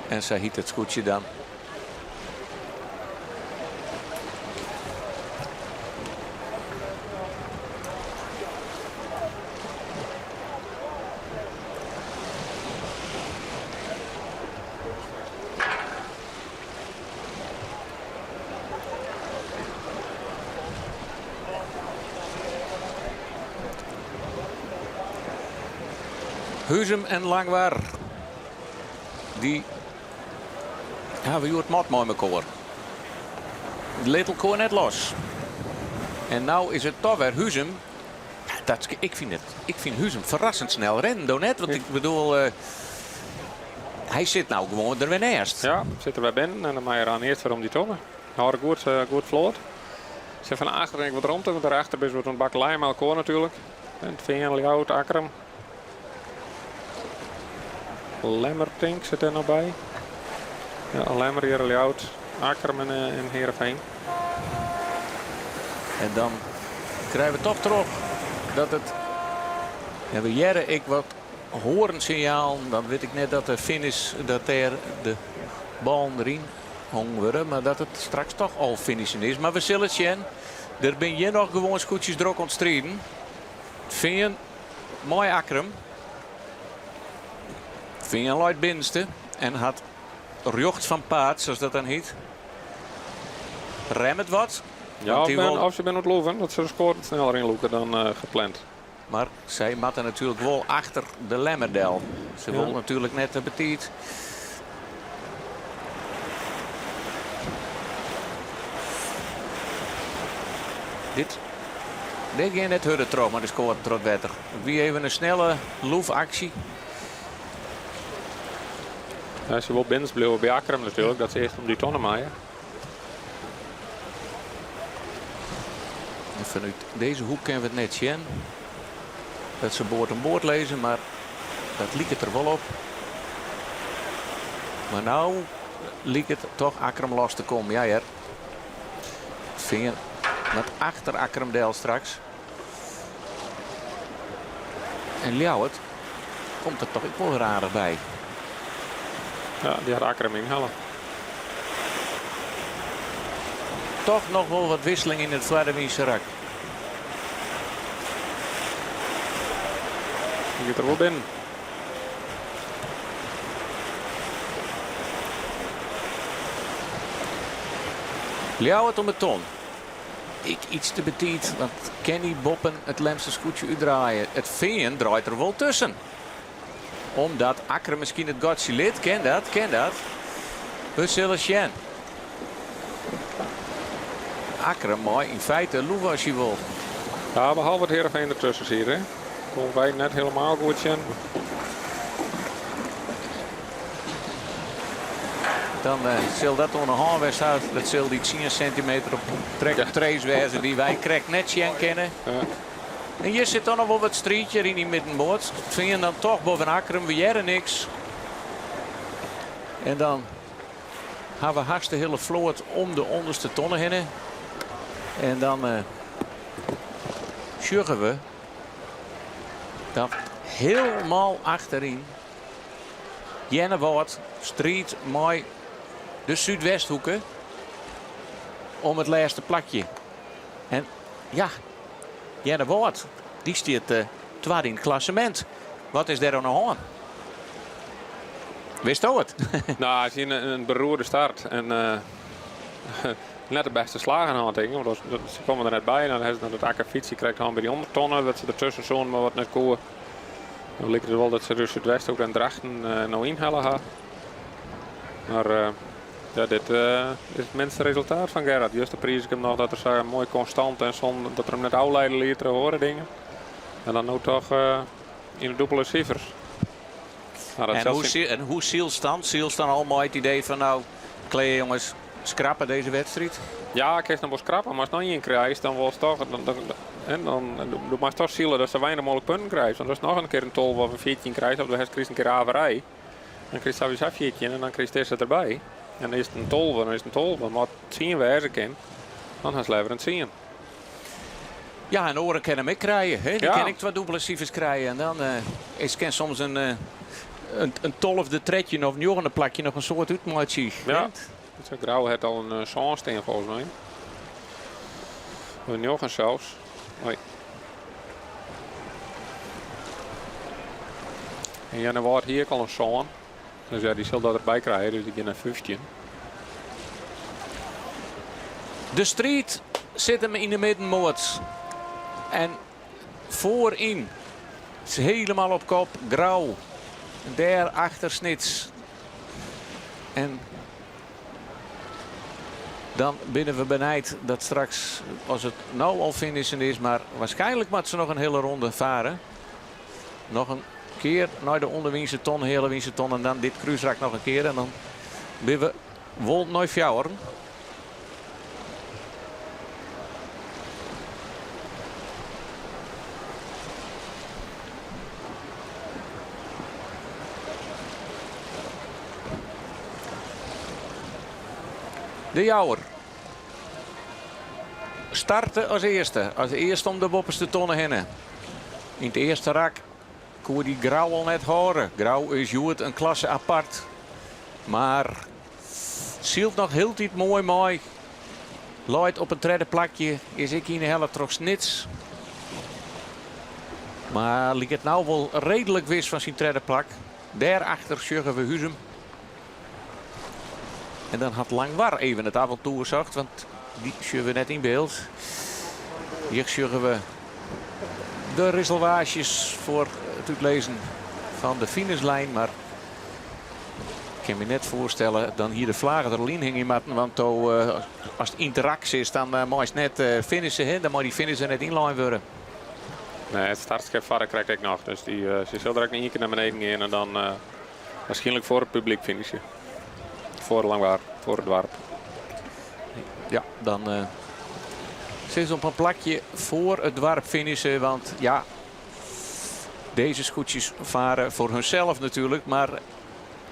En sa hyt it skûtsje dan. Huzum en Langwar. Dy hawwe hjoed mat mei mekoar. Litte elkoar net los. En no is it toch wer Huzum. Dat, ik fyn it, ik fyn Huzum ferrassend snel rinnen, do net? Want ik bedoel, hy sit no gewoan der wer neist. Ja, sit der wer binnen en dan mei er aan earst wer om dy tonne. Hâlde goed, goed float. Se fan achter ek wat romte, want dêrachter binne se wat oan it bakkelei mei elkoar natuerlik. It Fean, Ljouwert, Akkrum. Lemmer tink sit dêr noch by. Ja, Lemmer hjir, Ljouwert, Akkrum en, eh, en Heerenveen. En dan krije we toch troch dat it. En we hearre ek wat hoarnsinjalen. Dan wit ik net dat de finish dat dêr de ballen deryn hongen wurde. Mar dat it straks toch al finishen is. Mar we sille it sjen. Der binne hjir noch gewoan skûtsjes drok oan it striden. Fean mei Akkrum. Fean leit binnenste en hat rjocht fan paad, sa't dat dan hjit. Remmet wat. Ja, of, ben, of se binne oan it loeven, dat se de skoaren sneller ynlûke dan uh, gepland. Mar sy moatte natuerlik wol achter de Lemmer del. Se ja. wol natuerlik net te betiid. Dit Dit gean net hurder troch mei de skoaren troch it wetter. It wie even in snelle loefaksje. Ja, se wol binnen bliuwe by Akkrum natuerlik, dat se earst om dy tonne meie. En fanút dizze hoek kinne we it net sjen. Dat se board oan board lizze, mar dat liket der wol op. Mar no liket toch Akkrum los te kommen. Ja hear. Fean moat achter Akkrum del straks. En Ljouwert komt der toch ek wol wer aardich by. Ja, dy hat Akkrum ynhelle. Toch noch wol wat wisseling yn it foarderwynse rak. Dy giet der wol binnen. Ljouwert om 'e ton. Ek iets te betiid, want Kenny boppen it Lemster skûtsje útdraaie. It Fean draait der wol tusken. Omdat Akkrum miskien it gatsje lit. Kin dat? Kin dat? We sille sjen. Akkrum mei yn feite loeve as hy wol. Ja, behalve it Heerenveen dertusken siet, hè. Koenen wy net hielendal goed sjen. Dan uh, sil dat oan de hân west ha. Dat sil dy 10 sintimeter op trek op trace wêze dy't wy krekt net sjen kinne. Ja. En hjir sit dan noch wol wat striid hjir yn dy middenboat. Fean dan toch boppe Akkrum, we hearre niks. En dan ha we hast de hiele float om de ûnderste tonne hinne. En dan uh, sjogge we dat hielendal achteryn Earnewâld striidt mei de Súdwesthoeke om it lêste plakje. En ja, Earnewâld dy stiet uh, twadde yn it klassemint. Wat is dêr oan de hân? Witsto it? Nou, it is in beroerde start. En uh, net de bêste slagen hân, tink ik. Want se komme der net by. En dan ha se dat akkefytsje krekt hân by dy ûndertonne. Dat se dertusken soene, mar wat net koe. Dan liket it wol dat se de Súdwesthoek en Drachten uh, no ynhelle ha. Mar uh, ja, dit uh, is it minste resultaat fan Gerard. Juster priis ik him noch dat er sa moai konstant en sûnder dat er him net ôfliede liet troch oare dingen. En dan no toch yn de dûbele sifers. Nou, en, hoe, en hoe sylst dan? Sylst dan al mei it idee fan no, klear jonges, skrappe dizze wedstriid? Ja, kinst noch wol skrappe, mar ast noch ien krijst, dan wolst toch. Dan, dan, dan, dan, do moatst toch sile dat sa weinich mooglik punten krijst. Want ast noch in kear in 12 of in 14 krijst, of do hast krijst in kear averij, dan krijst sawiesa 14 en dan krijst dizze derby. En dan is it in 12, dan is it in 12. Mar as it 10 wêze kin, dan hast leaver in 10. Ja, en oaren kinne him ek krije. Hè? Dy ja. kin ek twa dûbele sifers krije. En dan uh, is kin soms in, uh, in, in tolfde, trettjin of njoggende plakje noch in soad útmeitsje. Ja. Grou hat al in uh, sân stean folgens my. In njoggen sels. Hoi. En Earnewâld hie ek al in sân. Dus ja, dy sil dat derby krije, dus dy gean nei 15. De striid sit him yn de middenmoat. En foaryn is hielendal op kop Grou. Dêr achter Snits. En dan binne we benijd dat straks, as it no al finishen is, mar waarskynlik moatte se noch in hiele ronde farre. Noch in kear nei de ûnderwynse ton, healewynse ton en dan dit krúsrak noch in kear. En dan binne we wol nei fjouweren. De Jouwer starte as earste, as earste om de boppeste tonne hinne. Yn it earste rak koe dy Grou al net hâlde. Grou is hjoed in klasse apart. Mar sylt noch hieltyd moai mei. Leit op in tredde plakje, is ek ynhelle troch Snits. Mar liket no wol reedlik wis fan syn tredde plak. Dêrachter sjogge we Huzum. En dan hat Langwar even it avontoer socht, want dy sjogge we net yn byld. Hjir sjogge we de risselwaasjes foar it útlizzen fan de finishlijn. Mar ik kin my net foarstelle, dan hie de flage der al yn hingje moatten. Want do, eh, ast yn it rak sitst, dan eh, meist net eh, finishen. Hè? Dan mei dy finisher net ynlein wurde. Nee, it startskip farre krekt ek noch. Dus dy, sy sil der ek ien kear nei beneden gean en dan Waarskynlik foar it publyk finishe. Foar Langwar, foar it doarp. Ja, dan uh, sil se op in plakje foar it doarp finishe. Want ja, dizze skûtsjes farre foar hunsels natuerlik. Mar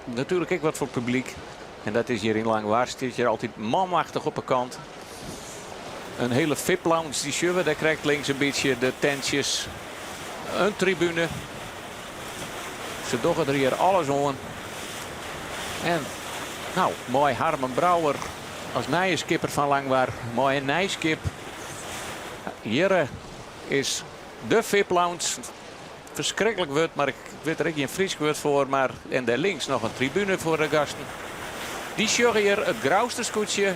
natuerlik ek wat foar it publyk. En dat is hjir yn Langwar. Stiet hjir altyd manmachtich op 'e kant. In hiele VIP-lounge, dy sjogge we dêr krekt links in bytsje. De tentsjes, in tribune. Se dogge der hjir alles oan. En no, mei Harmen Brouwer as nije skipper fan Langwar, mei in nij skip. Hjir is de VIP-lounge. Ferskriklik wurd, mar ik wit der ek gjin Frysk wurd foar. Mar, en dêr links noch in tribune foar de gasten. Dy sjogge hjir it Grouster skûtsje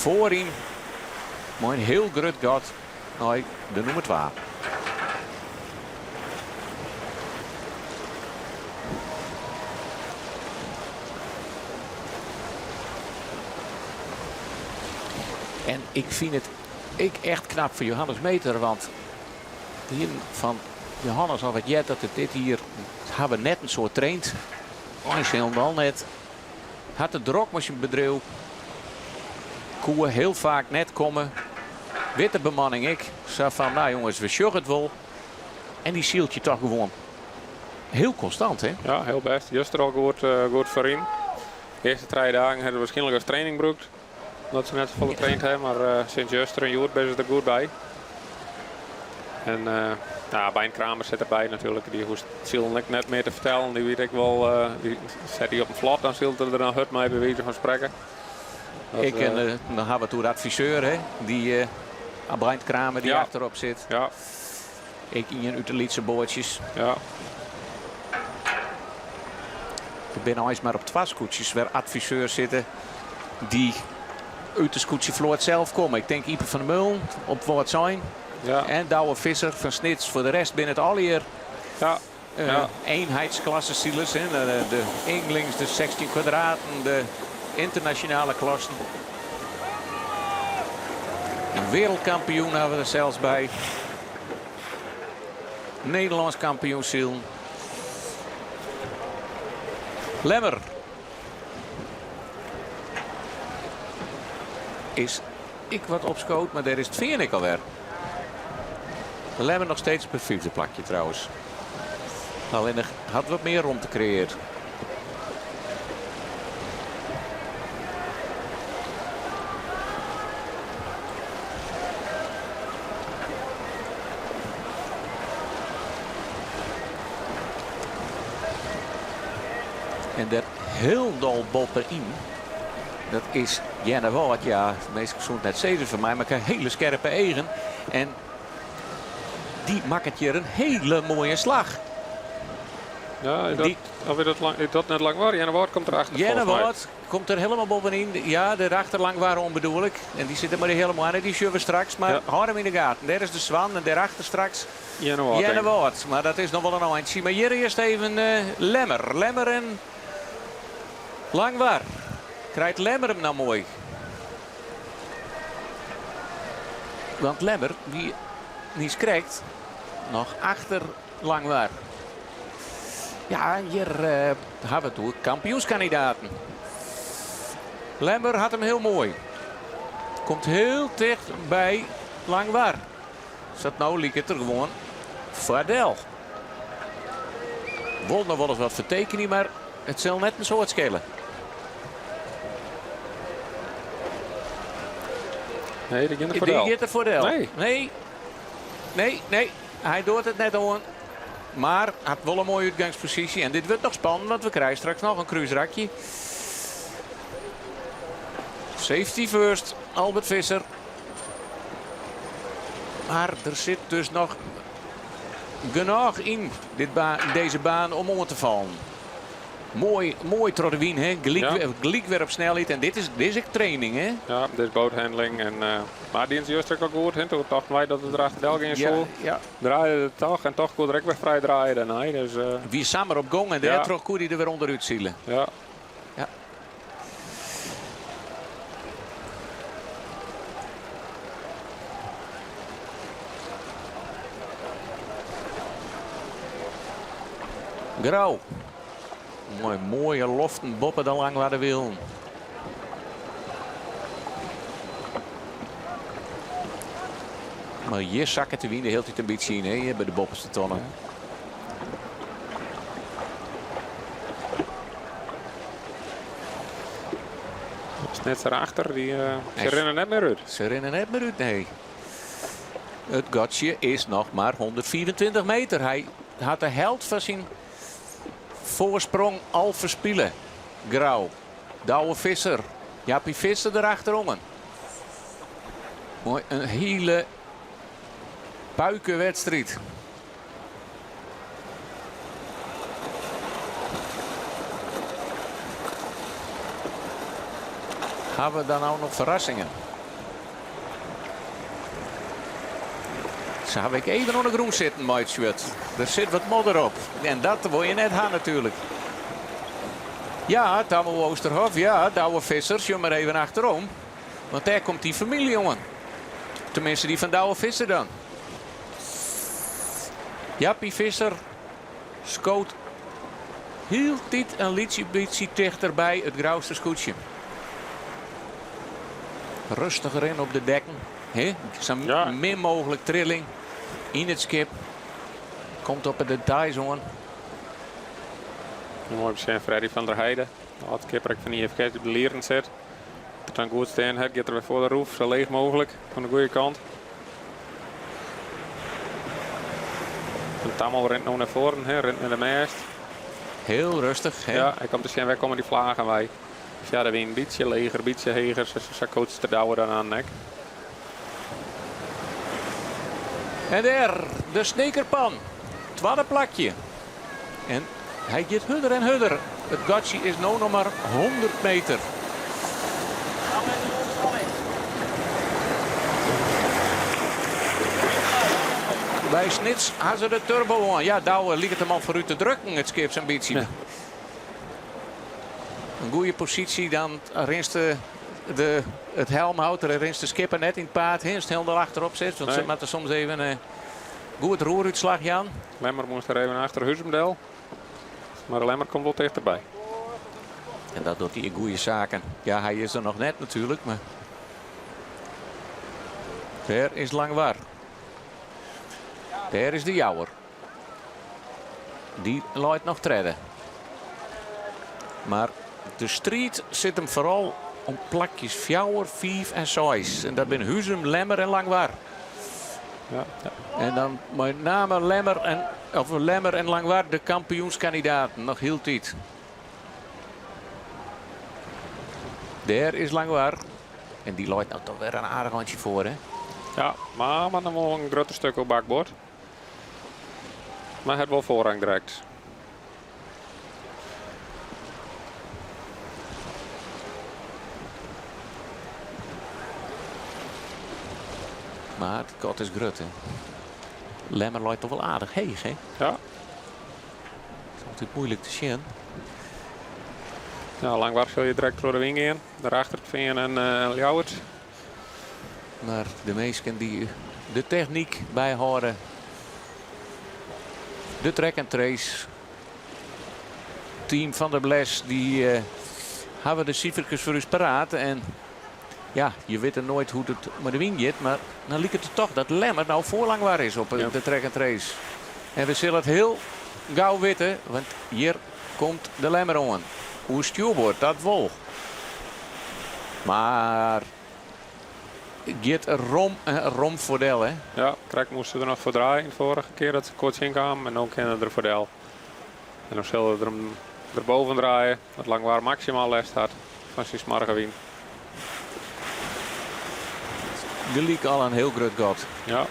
foaryn mei in hiel grut gat nei de nûmer twa. En ik fyn it ek echt knap foar Johannes Meeter, want ien fan Johannes al wat heard dat it dit jier hawwe net in soad traind. Eins hielendal net. Hat it drok mei syn bedriuw. Koe hiel faak net komme. Wit de bemanning ek. Sa fan, nou jonges, we sjogge it wol. En dy sylt je toch gewoan hiel konstant, hè? Ja, hiel bêst. Juster al goed, goed foaryn. De earste trije dagen ha se waarskynlik as training brûkt. Omdat se net safolle traind ha, mar sinds juster en hjoed binne se der goed by. En ja, Bein Kramer sit derby natuerlik. Dy hoecht silen ek net mear te fertellen. Dy wit ek wol, dy set hy op in flot, dan sylt er der dan hurd mei, by wize fan sprekken. Dat, ik, en, dan ha we it oer de adviseur, hè? Dy Bein Kramer dy achterop sit. Ja. Ek ien út de lytse boatsjes. Ja. Der binne eins mar op twa skûtsjes wêr adviseurs sitte dy't út de skûtsjefloat sels komme. Ik tink Ype van der Meulen op Wâldsein ja. en Douwe Visser fan Snits. Foar de rest binne it allegear ja. ja. eenheidsklasse-silers. De, de Ynglings, de 16 kwadraten, de ynternasjonale klassen. In wereldkampioen ha we der sels by. Nederlânsk kampioen silen. Lemmer is ek wat opskood, mar dêr is it fean ek alwer. Lemmer noch steeds op it fyfde plakje trouwens. Allinnich hat wat mear romte kreëarre. En dêr hielendal boppe-yn, dat is Earnewâld. Ja, de minsken soene it net sizze fan my, mar ik ha hiele skerpe eagen. En dy makket hjir in hiele moaie slach. Ja, is dat, of is dat, lang, is dat net Langwar? Earnewâld komt derachter. Earnewâld komt der hielendal boppe-yn. Ja, derachter Langwar oan bedoel ik. En dy sit der mar de hiele moanne, dy sjogge we straks. Mar ja. hâld him yn de gaten. Dêr is de Swan en dêrachter straks Earnewâld. Mar dat is noch wol in eintsje. Mar hjir earst even uh, Lemmer. Lemmer en Langwar. Krijt Lemmer him nou moai? Want Lemmer wie niiskrekt noch achter Langwar. Ja, hjir uh, ha we it oer kampioenskandidaten. Lemmer hat him hiel moai. Komt hiel ticht by Langwar. Sa't no liket er gewoan foardel. Wol noch wolris wat fertekenje, mar it sil net in soad skele. Nee, dy giet der foar Dy del. giet der foar del. Nee. Nee. Nee, nee. Hy docht it net oan. Mar hat wol in moaie útgangsposysje. En dit wurdt noch spannend, want we krije straks noch in krúsrakje. Safety first, Albert Visser. Mar der sit dus noch genôch yn dit ba dizze baan om oan te fallen. Moai, moai troch de wyn, hè? Gelyk, Ja. gelyk wer op snelheid. En dit is, dit is ek training, hè? Ja, dit is boathandling. En, mar dy is juster ek al goed. Hè? Doe tochten wy dat it der achter del gean Ja, soe. ja. Draaide it toch en toch koe er ek wer frij draaie dêrnei. Dus, Wie samar op gong en Ja. dêrtroch koe hy der wer ûnderút sile. Ja. Ja. Grou. Moai, moaie loften boppe de Langwarderwielen. Mar hjir sakket de wyn de hiele tiid in bytsje yn, hè, hjir by de boppeste tonne. Snits erachter, dy, se rinne net mear út. Se rinne net mear út, nee. It gatsje is noch mar 125 meter. Hy hat de helte fan syn foarsprong al ferspile. Grou. Douwe Visser. Jappie Visser derachteroan. Moai, in hiele puikenwedstriid. Hawwe we dan no noch ferrassingen? Se hawwe ek even oan de grûn sitten mei it shirt. Der sit wat modder op. En dat wol je net ha natuerlik. Ja, Tammo Oosterhof, ja, Douwe Visser, sjoch mar even achterom. Want dêr komt dy famylje oan. Tenminste, dy fan Douwe Visser dan. Jappie Visser skoot hieltyd in lytsje bytsje tichter by it Grouster skûtsje. Rêstich rinne op de dekken. Hè? Sa min mooglik trilling yn it skip. Komt op de details oan. Moai besjen Freddy van der Heide. De âld-skipper fan IFKS dy't op de lieren sit. As it dan goed stean hat, giet er wer foar de roef, sa leech mooglik, oan de goede kant. En Tammel rint no nei foaren, hè, rint nei de mêst. Hiel rêstich. Hè? Ja, hy komt te sjen wêr komme dy flagen wei. Ja, de wyn in bytsje leger, in bytsje heger, sa coacht de Douwe dan oan nek. En dêr, de Snekerpan. Twadde plakje. En hy giet hurder en hurder. It gatsje is no noch mar 100 meter. By Snits ha se de turbo oan. Ja, Douwe liket him al foarút te drukken, it skip sa'n bytsje. In goede posysje, dan rinst de, it helmhout, rinst de skipper net yn it paad, hè, ast hielendal achterop sit. Want se Nee. moatte soms even goed roerútslach jaan. Lemmer moast der even achter Huzum del. Mar de Lemmer komt wol tichterby. En dat docht hy goede saken. Ja, hy is der noch net natuerlik, mar dêr is Langwar. Dêr is de Jouwer. Dy leit noch tredde. Mar de striid sit him foaral om plakjes 4, 5 en 6. En dat binne Huzum, Lemmer en Langwar. Ja, ja. En dan mei name Lemmer en, of Lemmer en Langwar de kampioenskandidaten noch hieltyd. Dêr is Langwar. En dy leit no toch wer in aardich eintsje foar, hè? Ja, mar dan wol in grutter stik op bakboard. Mar hat wol foarrang direkt. Mar it gat is grut, hè? Lemmer leit toch wol aardich heech, hè? Ja. It is altyd muoilik te sjen. Ja, Langwar sil hjir direkt troch de wyn gean. Dêrachter it Fean en Ljouwert. Mar de minsken dy't de technyk byhâlde. De track and trace. Team van der Bles dy hawwe de siferkes foar ús paraat. En ja, je witte noait hoe't it mei de wyn giet. Mar dan liket it toch dat Lemmer no foar Langwar is op de track and trace. En we sille it hiel gau witte, want hjir komt de Lemmer oan. Oer stjoerboard, dat wol. Mar. giet rom, rom foardel, hè? Ja, krekt moasten se der noch foar draaien de foarige kear dat se kort tsjin kamen en no kinne se der foardel. En dan sille se der der boven draaie, dat Langwar maksimaal lêst hat fan syn smoarge wyn. Gelyk al in hiel grut gat. Ja.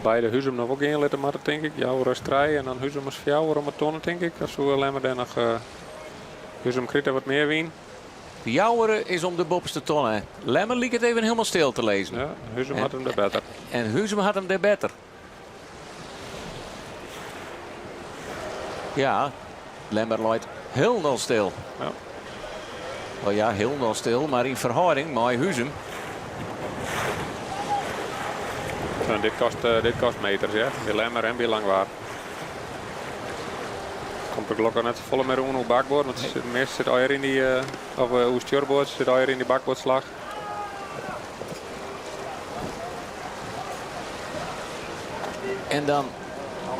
Beide Huzum noch wol gean litte moatte, tink ik. Jouwer as trije en dan Huzum as fjouwer om 'e tonne, tink ik. Dan soe Lemmer dêr noch uh, Huzum krijt wat mear wyn. Jouwer is om de boppeste tonne. Lemmer liket even hielendal stil te lizzen. Ja, Huzum hat him dêr better. En Huzum hat him dêr better. Ja, Lemmer leit hielendal stil. Ja. Oh ja, hielendal stil, mar yn ferhâlding mei Huzum. En dit kost, uh, dit kost meters, ja. By Lemmer en by Langwar. Komt der gelokkich net safolle mear oan oer bakboard, want it measte sit allegear yn dy, uh, of uh, oer stjoerboard sit allegear yn dy bakboardslach. En dan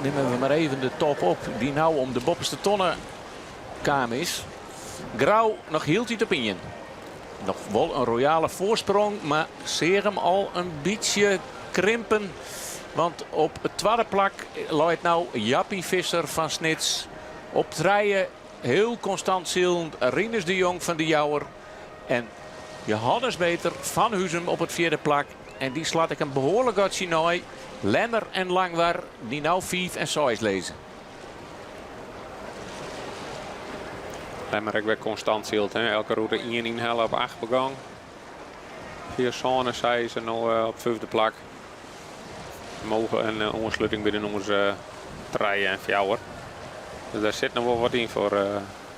nimme we mar even de top op die nou om de boppeste tonne kaam is. Grou noch hieltyd op ien. Noch wol in royale foarsprong, mar seach him al in bytsje krimpen. Want op it twadde plak leit no Jappie Visser fan Snits. Op trije hiel konstant silend Rinus de Jong fan De Jouwer. En Johannes Beter fan Huzum op it fjirde plak. En dy slacht ek in behoarlik gatsje nei Lemmer en Langwar, dy't no fiif en seis lizze. Lemmer ek wer konstant syld. Hè? Elke rûte ien ynhelle op acht begong. Fia sân en seis en no eh, op fyfde plak. Mooglik in eh, oansluting by de nûmers eh, trije en fjouwer. Dus dêr sit noch wol wat yn foar,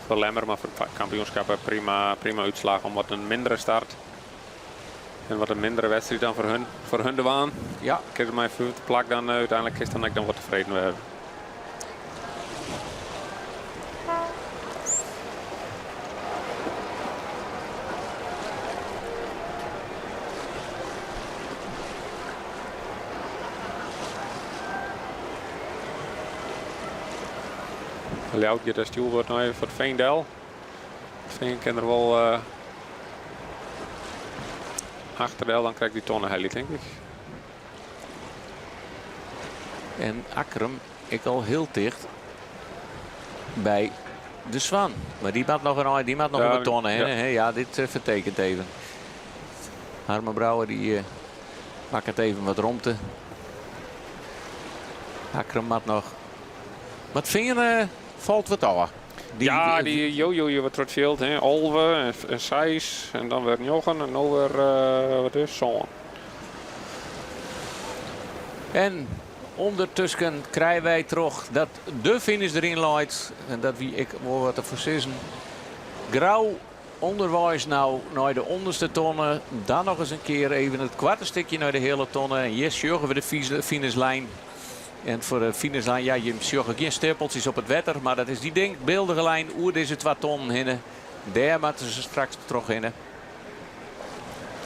foar Lemmer, mar foar it kampioenskip prima, prima útslach om wat in mindere start en wat in mindere wedstriid dan foar hun, foar hun dwaan. Ja. Kinne se mei fyfde plak dan úteinlik kinst dan ek dan wat tefreden wêze. Ljouwert giet dêr stjoerboard noch even foar it Fean del. Fean kin der wol uh, achter del, dan krij ik dy tonne helje, tink ik. En Akkrum ek al hiel ticht by de Swan. Mar dy moat noch in dy moat noch ja, in tonne ja. Ja, dit uh, fertekent even. Harmen Brouwer dy uh, makket even wat romte. Akkrum moat noch. Mar Fean uh, falt wat ôf. Dy, ja, dy jojo wat troch it fjild. Hè. 11 en 6 en dan wer 9 en no wer uh, wat is 7. En ûndertusken krije wy troch dat de finish deryn leit. En dat wie ek wol wat te foarsizzen. Grou ûnderweis no nei de ûnderste tonne. Dan noch ris in kear even it koarte stikje nei de heale tonne. En hjir sjogge we de finishlijn. En foar de finishlijn, ja, je sjogge gjin stippeltsjes op it wetter. Mar dat is dy denkbyldige lijn oer dizze twa tonnen hinne. Dêr moatte se straks trochhinne.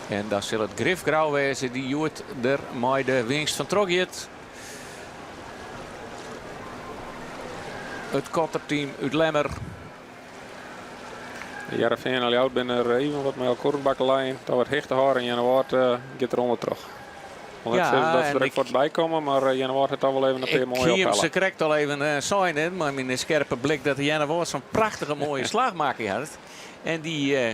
En dan sil it grif Grou wêze dy't hjoed der mei de winst fan troch giet. It kotterteam út Lemmer. Hearrenfean en Ljouwert binne der even wat mei elkoar oan bakkeleien. Toch wat hichte hâlde en Earnewâld uh, giet der ûnder troch. Wol net sizze dat se der ek fuort by komme, mar eh, Earnewâld hat toch wol even in pear moaie Ik hie se krekt al even uh, sein, hè, mei myn skerpe blik dat Earnewâld sa'n prachtige moaie slach makke hat. En dy uh,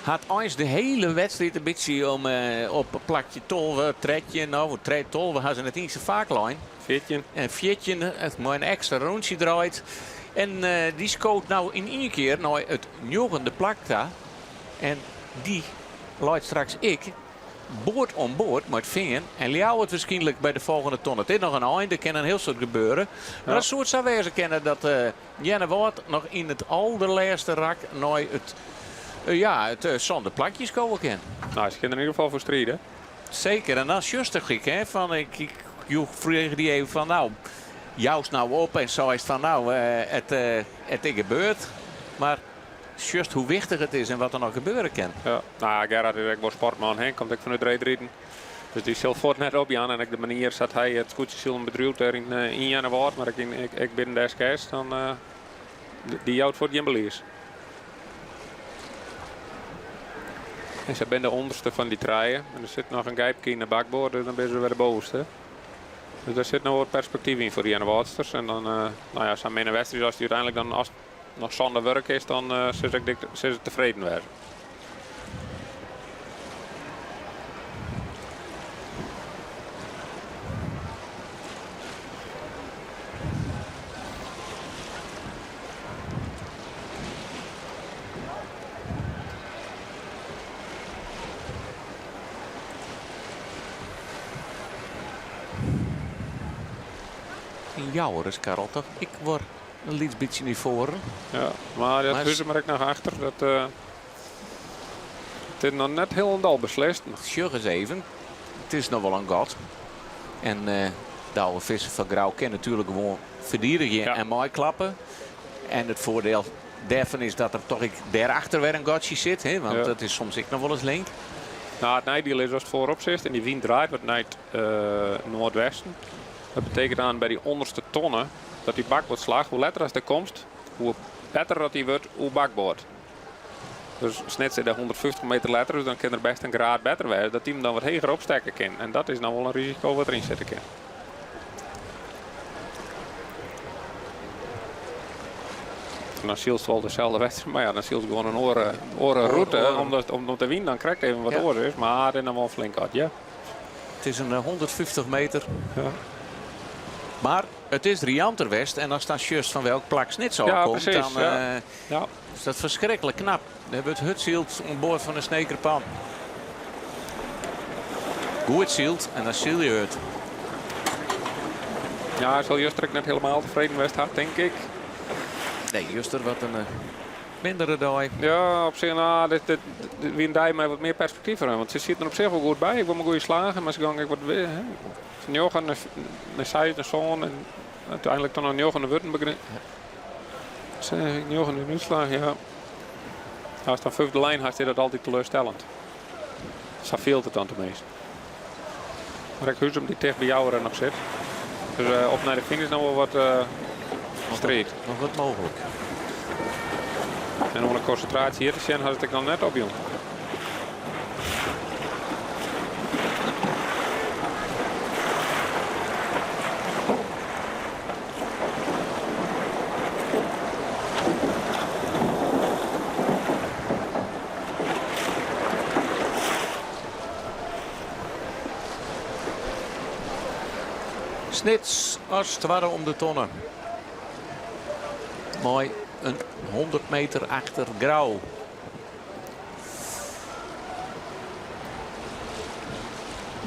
hat eins de hiele wedstriid in bytsje om op plakje 12, 13, no 12 ha se net iens sa faak lein. 14. En 14, mei in ekstra rûntsje draait. En dy skoot no yn ien kear nei it njoggende plak ta. En dy leit straks ek board oan board mei it Fean en Ljouwert wierskynlik by de folgjende tonne. It is noch in ein, der kin in hiel soad gebeure. Mar it soe it sa wêze kinne dat Earnewâld noch yn it alderlêste rak nei it, ja, it sânde plakje skowe kin. No, se kinne der yn ieder gefal foar stride. Seker, en dan sjochst ek, hè, fan ik, ik joech frege dy even fan, no, joust no op en seist fan, no, it, it is gebeurd. Mar sjochst hoe wichtich it is en wat der noch gebeure kin. Ja, no ja, Gerard is ek wol sportman, hè, komt ek fanút reedriden. Dus dy sil fuort net opjaan. En ek de manier sa't hy it skûtsjesilen bedriuwt dêr yn yn Earnewâld, mar ek yn ek binnen de SKS, dan dy jout fuort gjin belies. En sy binne de ûnderste fan dy trije. En der sit noch in gijpke yn de bakboard, dus dan binne se wer de bovenste. Dus dêr sit noch wat perspektyf yn foar de Earnewâldsters. En dan, no ja, sa'n minne wedstriid as dy úteinlik dan as noch sande wurk is, dan sil se ek sil se tefreden wêze. Yn Jouwer is Karel toch ek wer in lyts bytsje nei foaren. Ja, mar dat Huzum der ek noch achter. Dat, uh, it is noch net hielendal beslist. Sjoch ris even. It is noch wol in gat. En uh, Douwe Visser fan Grou kin natuerlik gewoan ferdidigje ja. en meiklappe. En it foardiel dêrfan is dat der toch ek dêrachter wer in gatsje sit. Hè? Want ja. dat is soms ek noch wolris link. No, it neidiel is ast foarop sitst en dy wyn draait wat nei it uh, noardwesten. Dat betekent dan by dy ûnderste tonne dat dy bakboardslach, hoe letter ast der komst, hoe better dat dy wurdt oer bakboard. Dus Snits sit dêr 150 meter letter, dus dan kin der bêst in graad better wêze, dat dy him dan wat heger opstekke kin. En dat is dan wol in risiko wat deryn sitte kin. En dan sylst wol deselde wedstriid, mar ja, dan sylst gewoan in oare, oare rûte, omdat, omdat de wyn dan krekt even wat ja. oars is. Mar it is dan wol flink gat, ja. It is in 150 meter. Ja. Mar it is rianter west en ast dan sjochst fan welk plak Snits ôfkomt, dan ja. Ja. is dat ferskriklik knap. Der wurdt hurd syld oan board fan de Sneker Pan. Goed syld en dan syl je hurd. Ja, sil juster ek net hielendal tefreden west ha, tink ik. Nee, juster wat in mindere dei. Ja, op sich, no, dit, dit, dit wie in dei mei wat mear perspektyf foar him. Want se sieten der op sich wol goed by. Ek wol mei goede slagen, mar se gongen ek wat hè, njoggen nei seis nei sân en úteinlik dan noch njoggen wurden begrin. Njoggen in útslach, ja. Ast dan fiifde lijn hast, is dat altyd teleurstellend. Sa fielt it dan teminsten. Mar ek Huzum dy't ticht by Jouwer noch sit. Dus uh, op nei de finish noch wol wat uh, striid. Noch wat mooglik. En oan de konsintraasje hjir te sjen hat it ek noch net opjûn. Snits as twadde om de tonne. Mei in 100 meter achter Grou.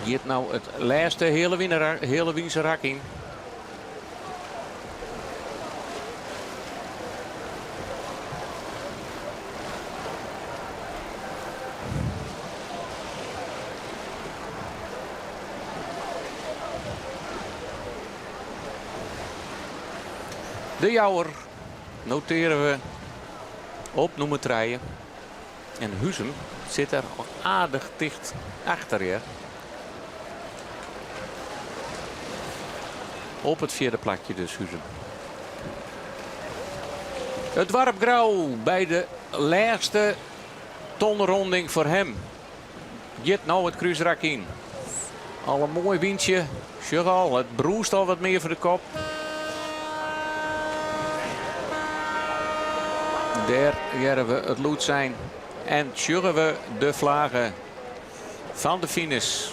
Giet no it lêste heale wynse rak yn. De Jouwer notearje we op nûmer trije. En Huzum sit der aardich ticht achter. Ja. Op it fjirde plakje dus Huzum. It doarp Grou by de lêste tonronding foar him. Giet no it krúsrak yn. Al in moai wyntsje. Sjoch al, it brûst al wat mear foar de kop. Dêr hearre we it lûd sein en sjogge we de flage fan de finish.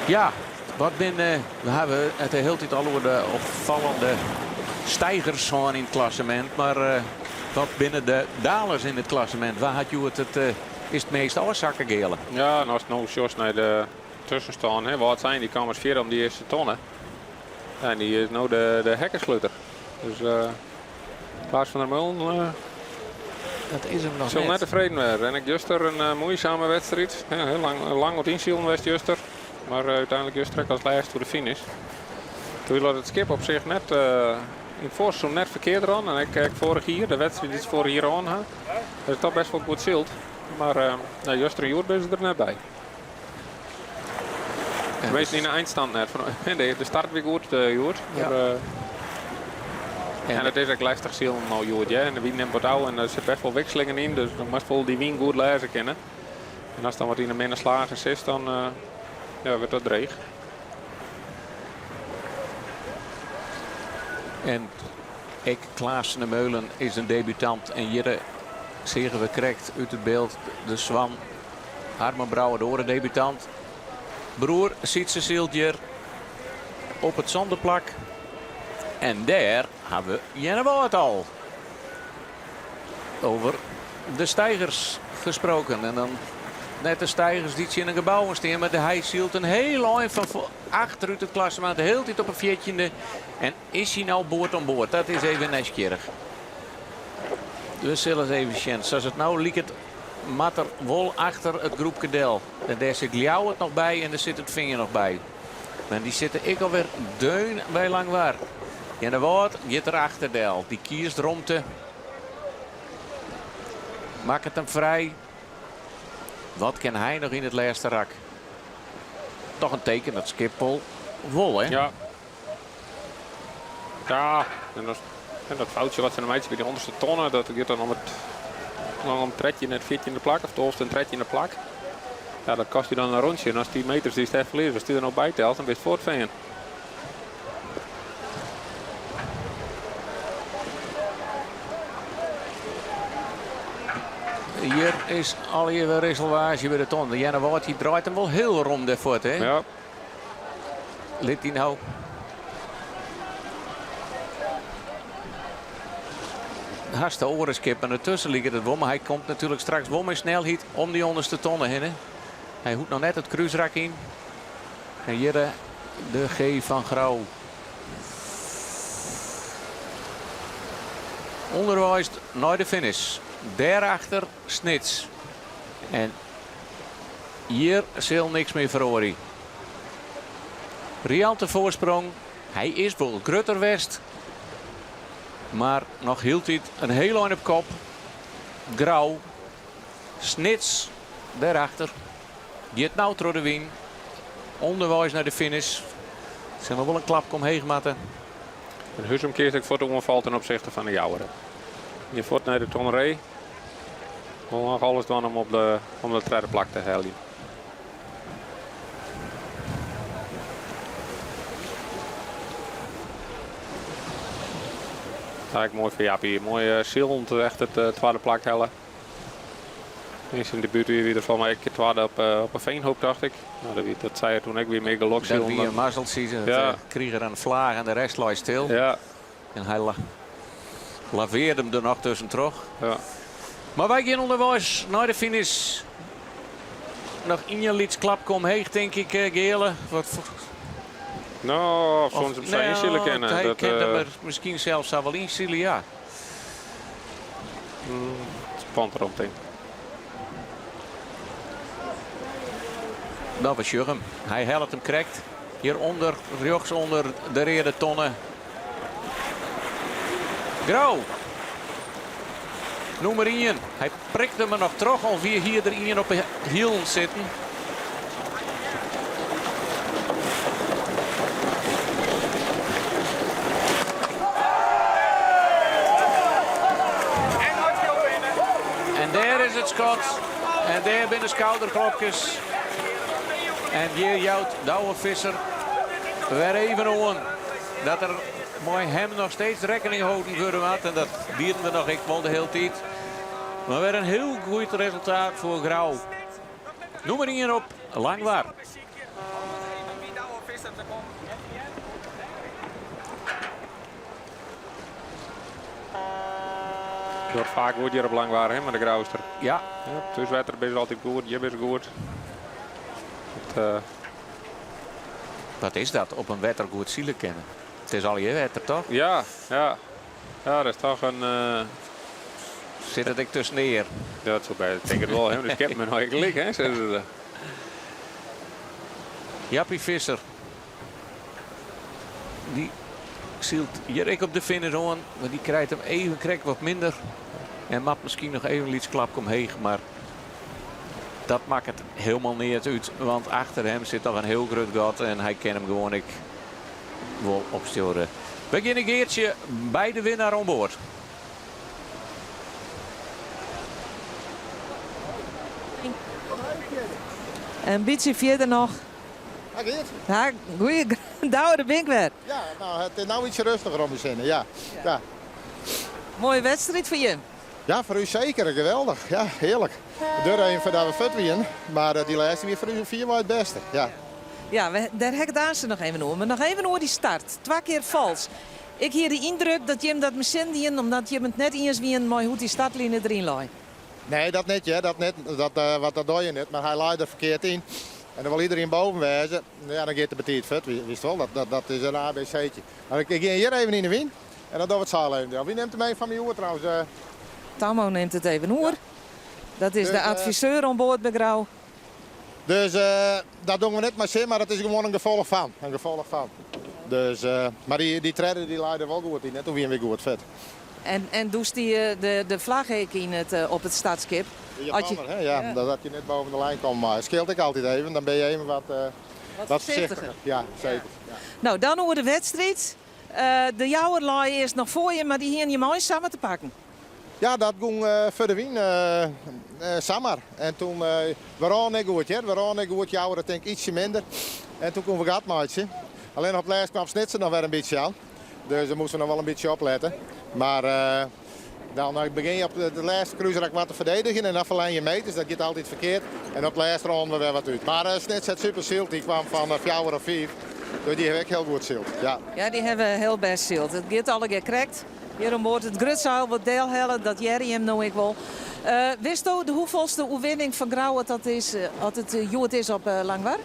Ja, wat binne. We hawwe it de hiele tiid al oer de opfallende stigers hân yn it klassemint. Mar uh, wat binne de dalers yn it klassemint? Wa hat hjoed it, uh, is it meast ôfsakke, Geale? Ja, en ast no sjochst nei de tuskenstân, hè, Wâldsein dy kaam as fjirde om dy earste tonne. En dy is no de, de hekkensluter. Dus uh... Klaas van der Meulen eh, Dat is him noch sil net. net tefreden wêze. En ek juster in eh, muoisame wedstriid. Ja, hiel lang, lang wat ynsilen west juster. Mar eh, úteinlik juster ek as lêste oer de finish. Toen it skip op sich net yn it foarseizoen net ferkeard rûn. En ek, ek foarich jier, de wedstriid dy't se foarich jier hân ha, is it toch best wol goed syld. Mar nou, juster en hjoed binne se der net by. Tenminste yn de einstand net. De start wie goed hjoed. Mar, en it is ek lestich silen no hjoed. Ja. En de wyn nimt wat ôf en der sit best wol wikselingen yn. Dus dan moatst wol dy wyn goed lêze kinne. En ast dan wat yn de minne slagen sitst, dan ja, wurdt dat dreech. En ek Klaas van der Meulen is in debutant. En hjir seagen we krekt út it byld de Swan. Harmen Brouwer, de oare debutant. Broer Sytse sylt hjir op it sânde plak. En dêr ha we Earnewâld al. Over de steigers gesproken. En dan net de steigers dy't tsjin de gebouwen stean, mar hy sylt in hiel ein fan achter út it klassemint, de hiele tiid op 'e fjirtjinde. En is hy no board oan board? Dat is even nijsgjirrich. We sille ris even sjen. Sa't it no liket, moat er wol achter it groepke del. En dêr sit Ljouwert noch by en dêr sit it Fean noch by. Mar dy sitte ek alwer deun by Langwar. Earnewâld giet der achter del. Dy kiest romte. Makket him frij. Wat kin hy noch yn it lêste rak? Toch in teken dat skip wol wol, hè? Ja. Ja, en dat, en dat foutsje wat se dan meitsje by dy ûnderste tonne, dat giet dan om it lang om 13 en it 14e plak, of 12e en 13e plak. Ja, dat kostet dy dan in rûntsje. En as dy meters dy'tst dêr ferliest, as dy der no by telt, dan bist foar it Fean. Hjir is allegear wer risselwaasje by de tonne. Earnewâld dy draait him wol hiel rom dêrfoar, hè? Ja. Lit dy no. Hast de oare skippen dertusken liket it wol, mar hy komt natuerlik straks wol mei snelheid om dy ûnderste tonne hinne. Hy hoecht noch net it krúsrak yn. En hjir de G fan Grou. Underweis nei de finish. Dêrachter Snits. En hjir sil niks mear feroarje. Riante foarsprong. Hy is wol grutter west. Mar noch hieltyd in hiel ein op kop. Grou. Snits dêrachter. Giet no troch de wyn. Underweis nei de finish. Sil noch wol in klapke omheech moatte. En Huzum kiest ek foar de oanfal ten opsichte fan de Jouwer. Je fuort nei de tonneree. Wol noch alles dwaan om op de, om de tredde plak te heljen. Ek moai foar Jappie. Moai uh, silend echt it uh, twadde plak helle. Yn syn debút wie er foar my ek twadde op, uh, op 'e Veenhoop, tocht ik. Nou, dat, wie, dat sei er toen ek weer mear gelok. Dat wie in mazzeltsje. Dat Ja. krige er in flaach en de rest lei stil. Ja. En hy la lavearde him der noch tuskentroch. Ja. Mar wy gean ûnderweis nei de finish. Noch ien lyts klapke omheech, tink ik, Geale. Wat No, of soms him sa ynsile kinne. Hy Dat, kin eh, er miskien sels sa wol ynsile, ja. Spant derom, tink. No, we sjogge him. Hy hellet him krekt. Hjirûnder, rjochts ûnder de reade tonne. Grou. Nûmer 1. Hy prikte him der noch troch, al wie hie der ien op 'e hielen sitten. En dêr is it skot. En dêr binne de skouderklopkes. En hjir jout Douwe Visser wer even oan dat der mei him noch steeds rekkening holden wurde moat. En dat dienen we noch ek wol de hiele tiid. Mar wer in hiel goed resultaat foar Grou. Nûmer 1 op Langwar. Docht faak goed hjir op Langwar, hè, mei de Grouster. Ja. Ja, thúswetter is altyd goed, hjir is goed. It, uh... Wat is dat, op in wetter goed sile kinne? It is allegear wetter, toch? Ja, ja. Ja, dat is toch in. Sit it ek tusken de ear? Dat soe by, tink it wol. Hè? De skippen binne allegear gelyk, hè, sizze se. Jappie Visser. Dy sylt hjir ek op de finish oan, mar dy krijt him even krekt wat minder. En moat miskien noch even in lyts klapke omheech, mar dat makket hielendal neat út, want achter him sit noch in hiel grut gat en hy kin him gewoan ek wol opstjoere. We geane Geartsje by de winnaar oan board. In bytsje fierder noch. Ha Geert. Ha, goeie, Douwe, dêr bin ik wer. Ja, no, it is no ytsje rêstiger om ús hinne, ja. Ja. Moaie wedstriid foar jim. Ja, foar ús seker. Geweldich. Ja, hearlik. Der even foar dat we fuort wienen, mar dy lêste wie foar ús fierwei it bêste. Ja. Ja, dêr ha ik it aanst noch even oer. Mar noch even oer dy start. Twa kear fals. Ik hie de yndruk dat jim dat mei sin dienen omdat jim it net iens wienen mei hoe't dy startline deryn lei. Nee, dat net hear, dat net. Dat, want dat doch je net. Mar hy lei der ferkeard yn. En dan wol iderien boven wêze. Ja, dan giet er betiid fuort, witst wol. Dat, dat is in ABC'tje. Mar ik gean hjir even yn de wyn en dan dogge we it seil even del. Wie nimt him even fan my oer trouwens? Tammo nimt it even oer. Dat is de adviseur oan board by Grou. Dus dat dogge we net mei sin, mar it is gewoan in gefolch fan. In gefolch fan. Dus, mar dy tredde dy lei der wol goed yn, net? Toen wiene we goed fuort. En doe stie de flagge ek yn it, op it startskip. De Japanner, hè? Ja, dat je net boven de lijn komme meie. Skeelt ek altyd even, dan binne je even wat, wat foarsichtiger. Ja, seker. Ja. No, dan oer de wedstriid. De Jouwer lei earst noch foar je, mar dy hiene jim eins samar te pakken. Ja, dat gong foar de wyn samar. En toen, we rôlen net goed hear, we rôlen net goed, Jouwer tink ietsje minder. En toen koene we gat meitsje. Allinnich op it lêst kwam Snitser noch wer in bytsje oan. Dus dêr moasten we noch wol in bytsje oplette. Mar dan begjin je op de lêste krúsrak wat te ferdedigjen en dan ferlern je meters. Dat giet altyd ferkeard. En op it lêst rôlen we wer wat út. Mar Snits hat super syld. Dy kwam fan fjouwer of fiif. Dus dy hawwe ek hiel goed syld. Ja. Ja, dy hawwe hiel bêst syld. It giet allegear krekt. Hjir oan board it grutseil wurdt delhelle, dat hearre jim no ek wol. Witsto de hoefolste oerwinning fan Grou at dat is, at it hjoed is op Langwar?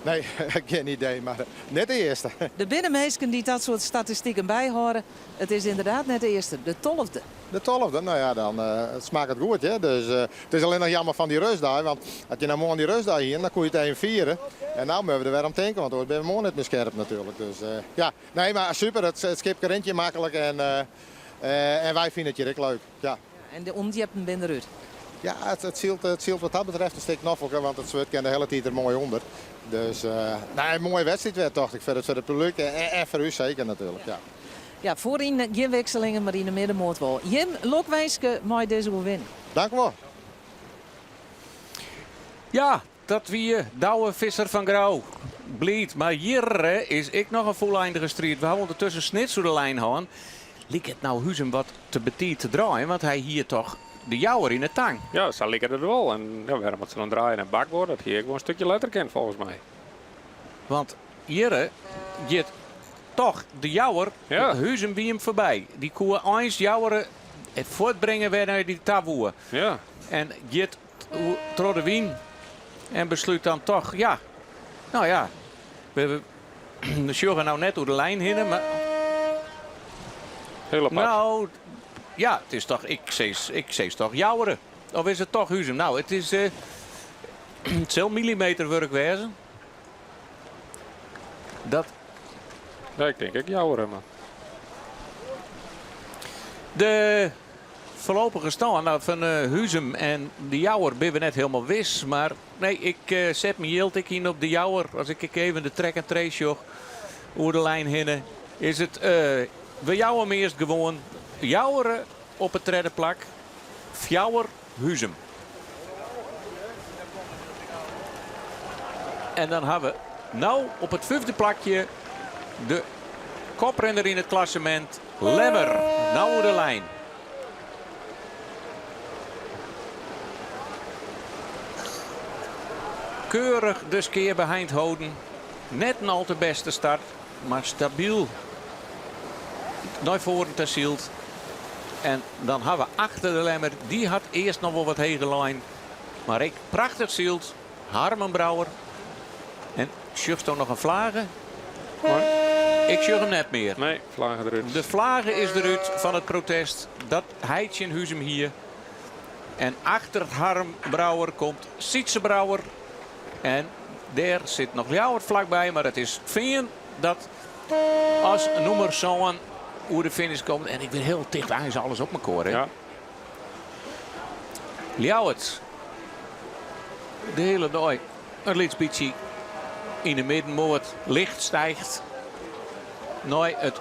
Nee, gjin idee, mar net de earste. Der binne minsken dy't dat soart statistiken byhâlde. It is ynderdaad net de earste, de tolfde. De tolfde, no ja, dan smakket it goed, hear. Dus it is allinnich jammer fan dy rêstdei, want as je no moarn dy rêstdei hienen, dan koe je it even fiere. En no moatte we der wer om tinke, want oars binne we moarn net mear skerp natuerlik. Dus ja, nee, mar super, it skipke rint hjir maklik en wy fine it hjir ek leuk, ja. En de ûndjipten binne derút. Ja, it sylt, it sylt wat dat betreft in stik nofliker, want it swurd kin de hiele tiid der moai ûnder. Dus nee, in moaie wedstriid wer tocht ik, foar it publyk en foar ús seker natuerlik. Ja. Ja, foaryn gjin wikselingen, mar yn de middenmoat wol. Jim lokwinske mei dizze oerwinning. Dank wol. Ja, dat wie Douwe Visser fan Grou. Bliid, mar hjir is ek noch in fûleindige striid. We hawwe ûndertusken Snits oer de lijn hân. Liket no Huzum wat te betiid te draaien, want hy hie toch de Jouwer yn 'e tang. Ja, sa liket it wol. En ja, wêrom moat se dan draaie nei bakboard? Dat hie ek wol in stikje letter kind folgens my. Want hjir giet toch de Jouwer, ja. Huzum wie him foarby. Dy koe eins Jouwer it fuortbringe wêr nei dy ta woe. Ja. En giet troch de wyn en beslút dan toch, ja, no ja, we, we sjogge no net oer de lijn hinne, mar... Hiel apart. No, ja, it is toch, ik sis, ik sis toch Jouweren. Of is it toch Huzum? No, it is, uh, it sil millimeterwurk wêze. Dat. Ja, ik tink ek Jouweren, mar. De foarlopige stân nou, fan Huzum en de Jouwer binne we net hielendal wis. Mar nee, ik uh, set myn jild ek yn op de Jouwer. As ik even de track and trace sjoch oer de lijn hinne, is it uh, we jouwe him earst gewoan Jouweren op it tredde plak, fjouwer Huzum. En dan hawwe we no op it fyfde plakje de koprinner yn it klassemint, Lemmer. No oer de lijn. Keurich de skea beheind holden. Net in al te bêste start, mar stabyl nei foaren ta syld. En dan hawwe we achter de Lemmer, dy hat earst noch wol wat heger lein. Mar ek prachtich syld, Harmen Brouwer. En sjochsto noch in flage? Ik sjoch him net mear. Nee, flage derút. De flage is derút fan it protest dat hy tsjin Huzum hie. En achter Harm Brouwer komt Sytze Brouwer. En dêr sit noch Ljouwert flakby, mar it is Fean dat as nûmer sân oer de finish komt. En ik bin hiel ticht eins alles op mekoar. Hè? Ja. Ljouwert de hiele dei in lyts bytsje yn de middenmoat. Licht stijgt nei it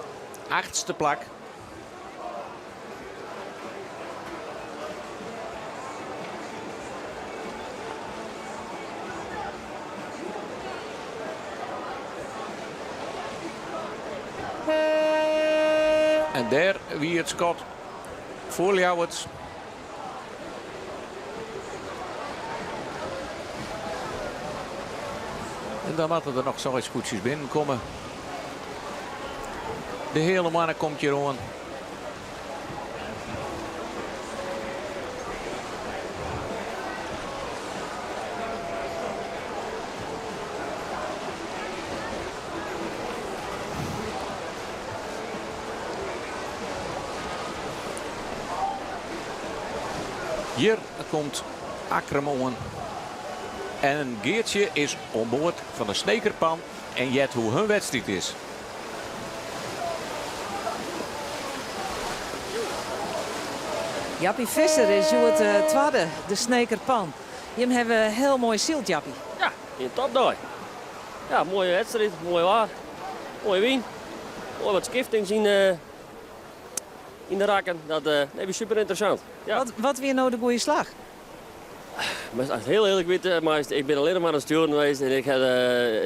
achtste plak. En dêr wie it skot foar Ljouwert. En dan moatte der noch seis skûtsjes binnenkomme. De Heale Moanne komt hjir oan. Hjir komt Akkrum oan. En Geartsje is oan board fan de Snekerpan en heart hoe hun wedstriid is. Jappie Visser is hjoed twadde, de Snekerpan. Jim hawwe hiel moai syld, Jappie. Ja, in topdei. Ja, moaie wedstriid, moai waar, moaie wyn. Moai wat skiftings yn de, yn de rakken. Dat uh, wie super ynteressant. Ja. Wat, wat wie no de goede slach? Maar as hiel earlik witte, maar ik bin allinnich mar oan it stjoeren west en ik ha,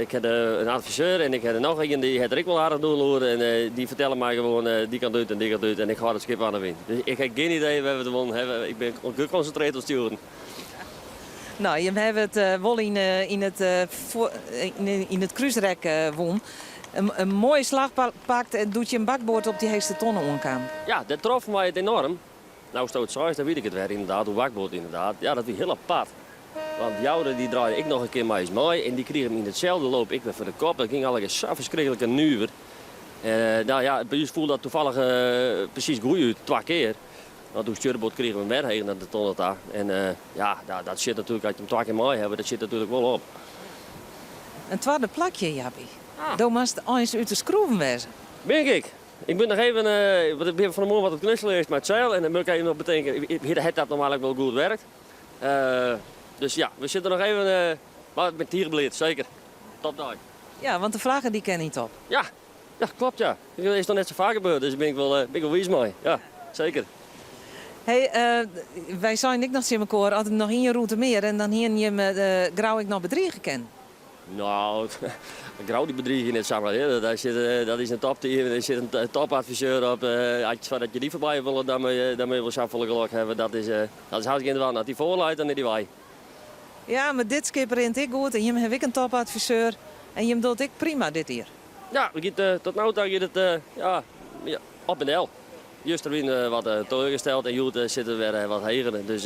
ik ha in adviseur en ik ha der noch ien dy hat der ek wol aardich doel oer en dy fertelle my gewoan dy kant út en dy kant út en ik hâld it skip oan de wyn. Dus ik ha gjin idee wêr't we it wûn hawwe. Ik bin gekonsintrearre op stjoeren. No, jim hawwe it wol yn, yn it, yn it krúsrek wûn. In moaie slach pakt en doe't jim bakboard op dy heechste tonne oankaam. Ja, dêr troffen wy it enoarm. No sto it seist, dan wit ik it wer ynderdaad, oer bakboard ynderdaad. Ja, dat wie hiel apart. Want Joure dy draaide ek noch in kear mei ús mei en dy krige him yn itselde loop ek wer foar de kop. Dat gyng allegear sa ferskriklik nuver. No ja, by ús foel dat toevallig presys goed út, twa kear. Want doe stjurboard krigen we him wer heger nei de tonne ta. En ja, dat sjit natuerlik, as je him twa kear mei hawwe, dat sjit natuerlik wol op. In twadde plakje, Jappie. Do moatst eins út de skroeven wêze. Bin ik. Ik moat noch even, want ik bin fan 'e moarn wat oan it knutselen west mei it seil en dan moat ik even noch betinke, hat dat normaal ek wol goed werkt? Dus ja, we sitte noch even, mar ik bin tige bliid, seker. Topdei. Ja, want de flagge dy kin yn top. Ja, ja, klopt ja. Dat is noch net sa faak gebeurd, dus dêr bin ik wol, bin ik wol wiis mei. Ja, seker. Hey, wy seinen ek noch tsjin mekoar, as der noch ien rûte mear en dan hienen jim Grou ek noch bedrige kinnen. No, Grou dy bedriigje je net samar. Hè. Daar sit, dat is in topteam, dêr sit in topadviseur op. As foardat je dy foarby wolle, dan moatte je, dan moatte je wol safolle gelok hawwe. Dat is, dat is hartstikke dwaan. As dy foar leit, dan is dy wei. Ja, mar dit skip rint ek goed en jim hawwe ek in topadviseur en jim docht ek prima dit jier. Ja, it giet, tot no ta giet it ja, op en del. Juster wiene we wat teleurgesteld en hjoed sitte we wer wat heger. Dus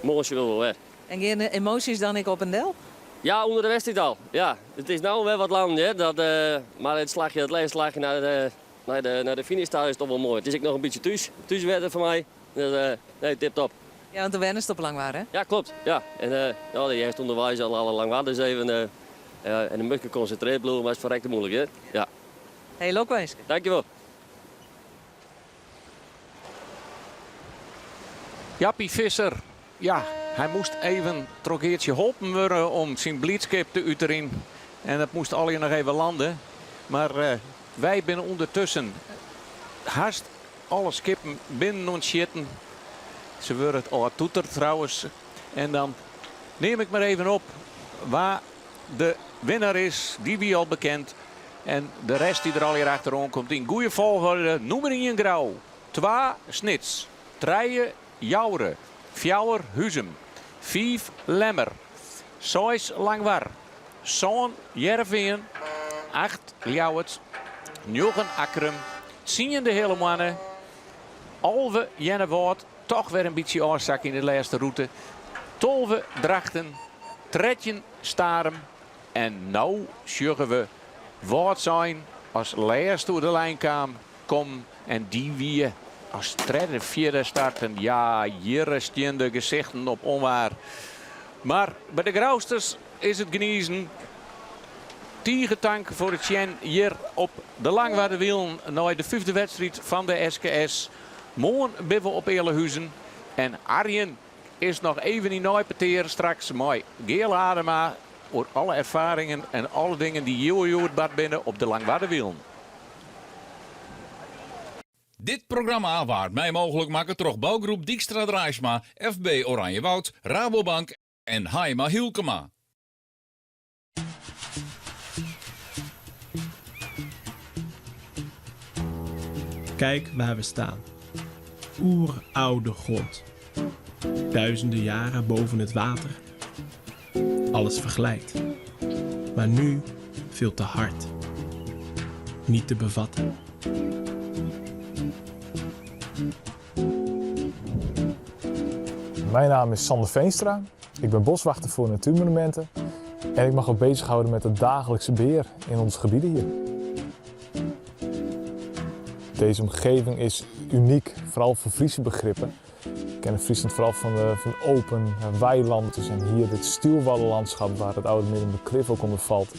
moarn sjogge we wol wer. En gean de emoasjes dan ek op en del? Ja, ûnder de wedstriid al. Ja, it is no wer wat lang, hear. Dat, mar it slachje, it lêste slachje nei de, nei de, nei de finish ta is toch wol moai. It is ek noch in bytsje thús, thúswetter foar my. Dus, nee, tip top. Ja, want do wennest op Langwar, hè? Ja, klopt. Ja. En ja, dy hearst ûnderweis al alle Langwarders even. En dan moat ik konsintrearre bliuwe, mar it is ferrekte muoilik, hear. Ja. Hey, lokwinske. Dankjewol. Jappie Visser, ja, hy moast even troch Geartsje holpen wurde om syn blydskip te uterjen. En dat moast allegear noch even lande. Mar eh, wy binne ûndertusken hast alle skippen binnen oan it sjitten. Se wurde it ôftoeter trouwens. En dan neam ik mar even op wa de winner is. Dy wie al bekend. En de rest dy't der allegear achteroan komt yn goede folchoarder. Nûmer ien Grou, twa Snits, trije Joure, fjouwer Huzum, fiif Lemmer, seis Langwar, sân Hearrenfean, acht Ljouwert, njoggen Akkrum, tsien de Heale Moanne, 11 Earnewâld, toch wer in bytsje ôfsakke yn de lêste rûte, 12 Drachten, 13 Starum en no sjogge we Wâldsein. As lêste oer de lijn kaam kom en dy wie as tredde, fjirde starten. Ja, hjir stean de gesichten op ûnwaar. Mar by de Grousters is it gnizen. Tige tank foar it sjen hjir op de Langwarderwielen nei de fyfde wedstriid fan de SKS. Moarn binne we op Ealahuzen en Arjen is noch even yn neipetear straks mei Geale Adema oer alle erfaringen en alle dingen dy't hjoed bard binne op de Langwarderwielen. Dit programma waard mei mooglik makke troch bougroep Dykstra Draaisma, FB Oranjewoud, Rabobank en Haima Hylkema. Kijk waar we staan. Oeroude grond. Duizenden jaren boven het water. Alles verglijdt. Maar nu veel te hard. Niet te bevatten. Mijn naam is Sander Veenstra. Ik ben boswachter voor Natuurmonumenten en ik mag ook bezighouden met het dagelijkse beheer in onze gebieden hier. Deze omgeving is uniek, vooral voor Friese begrippen. Ik ken Friesland vooral van de, van open weilanden. En hier het stuwwallenlandschap waar het oude midden de klif ook onder valt,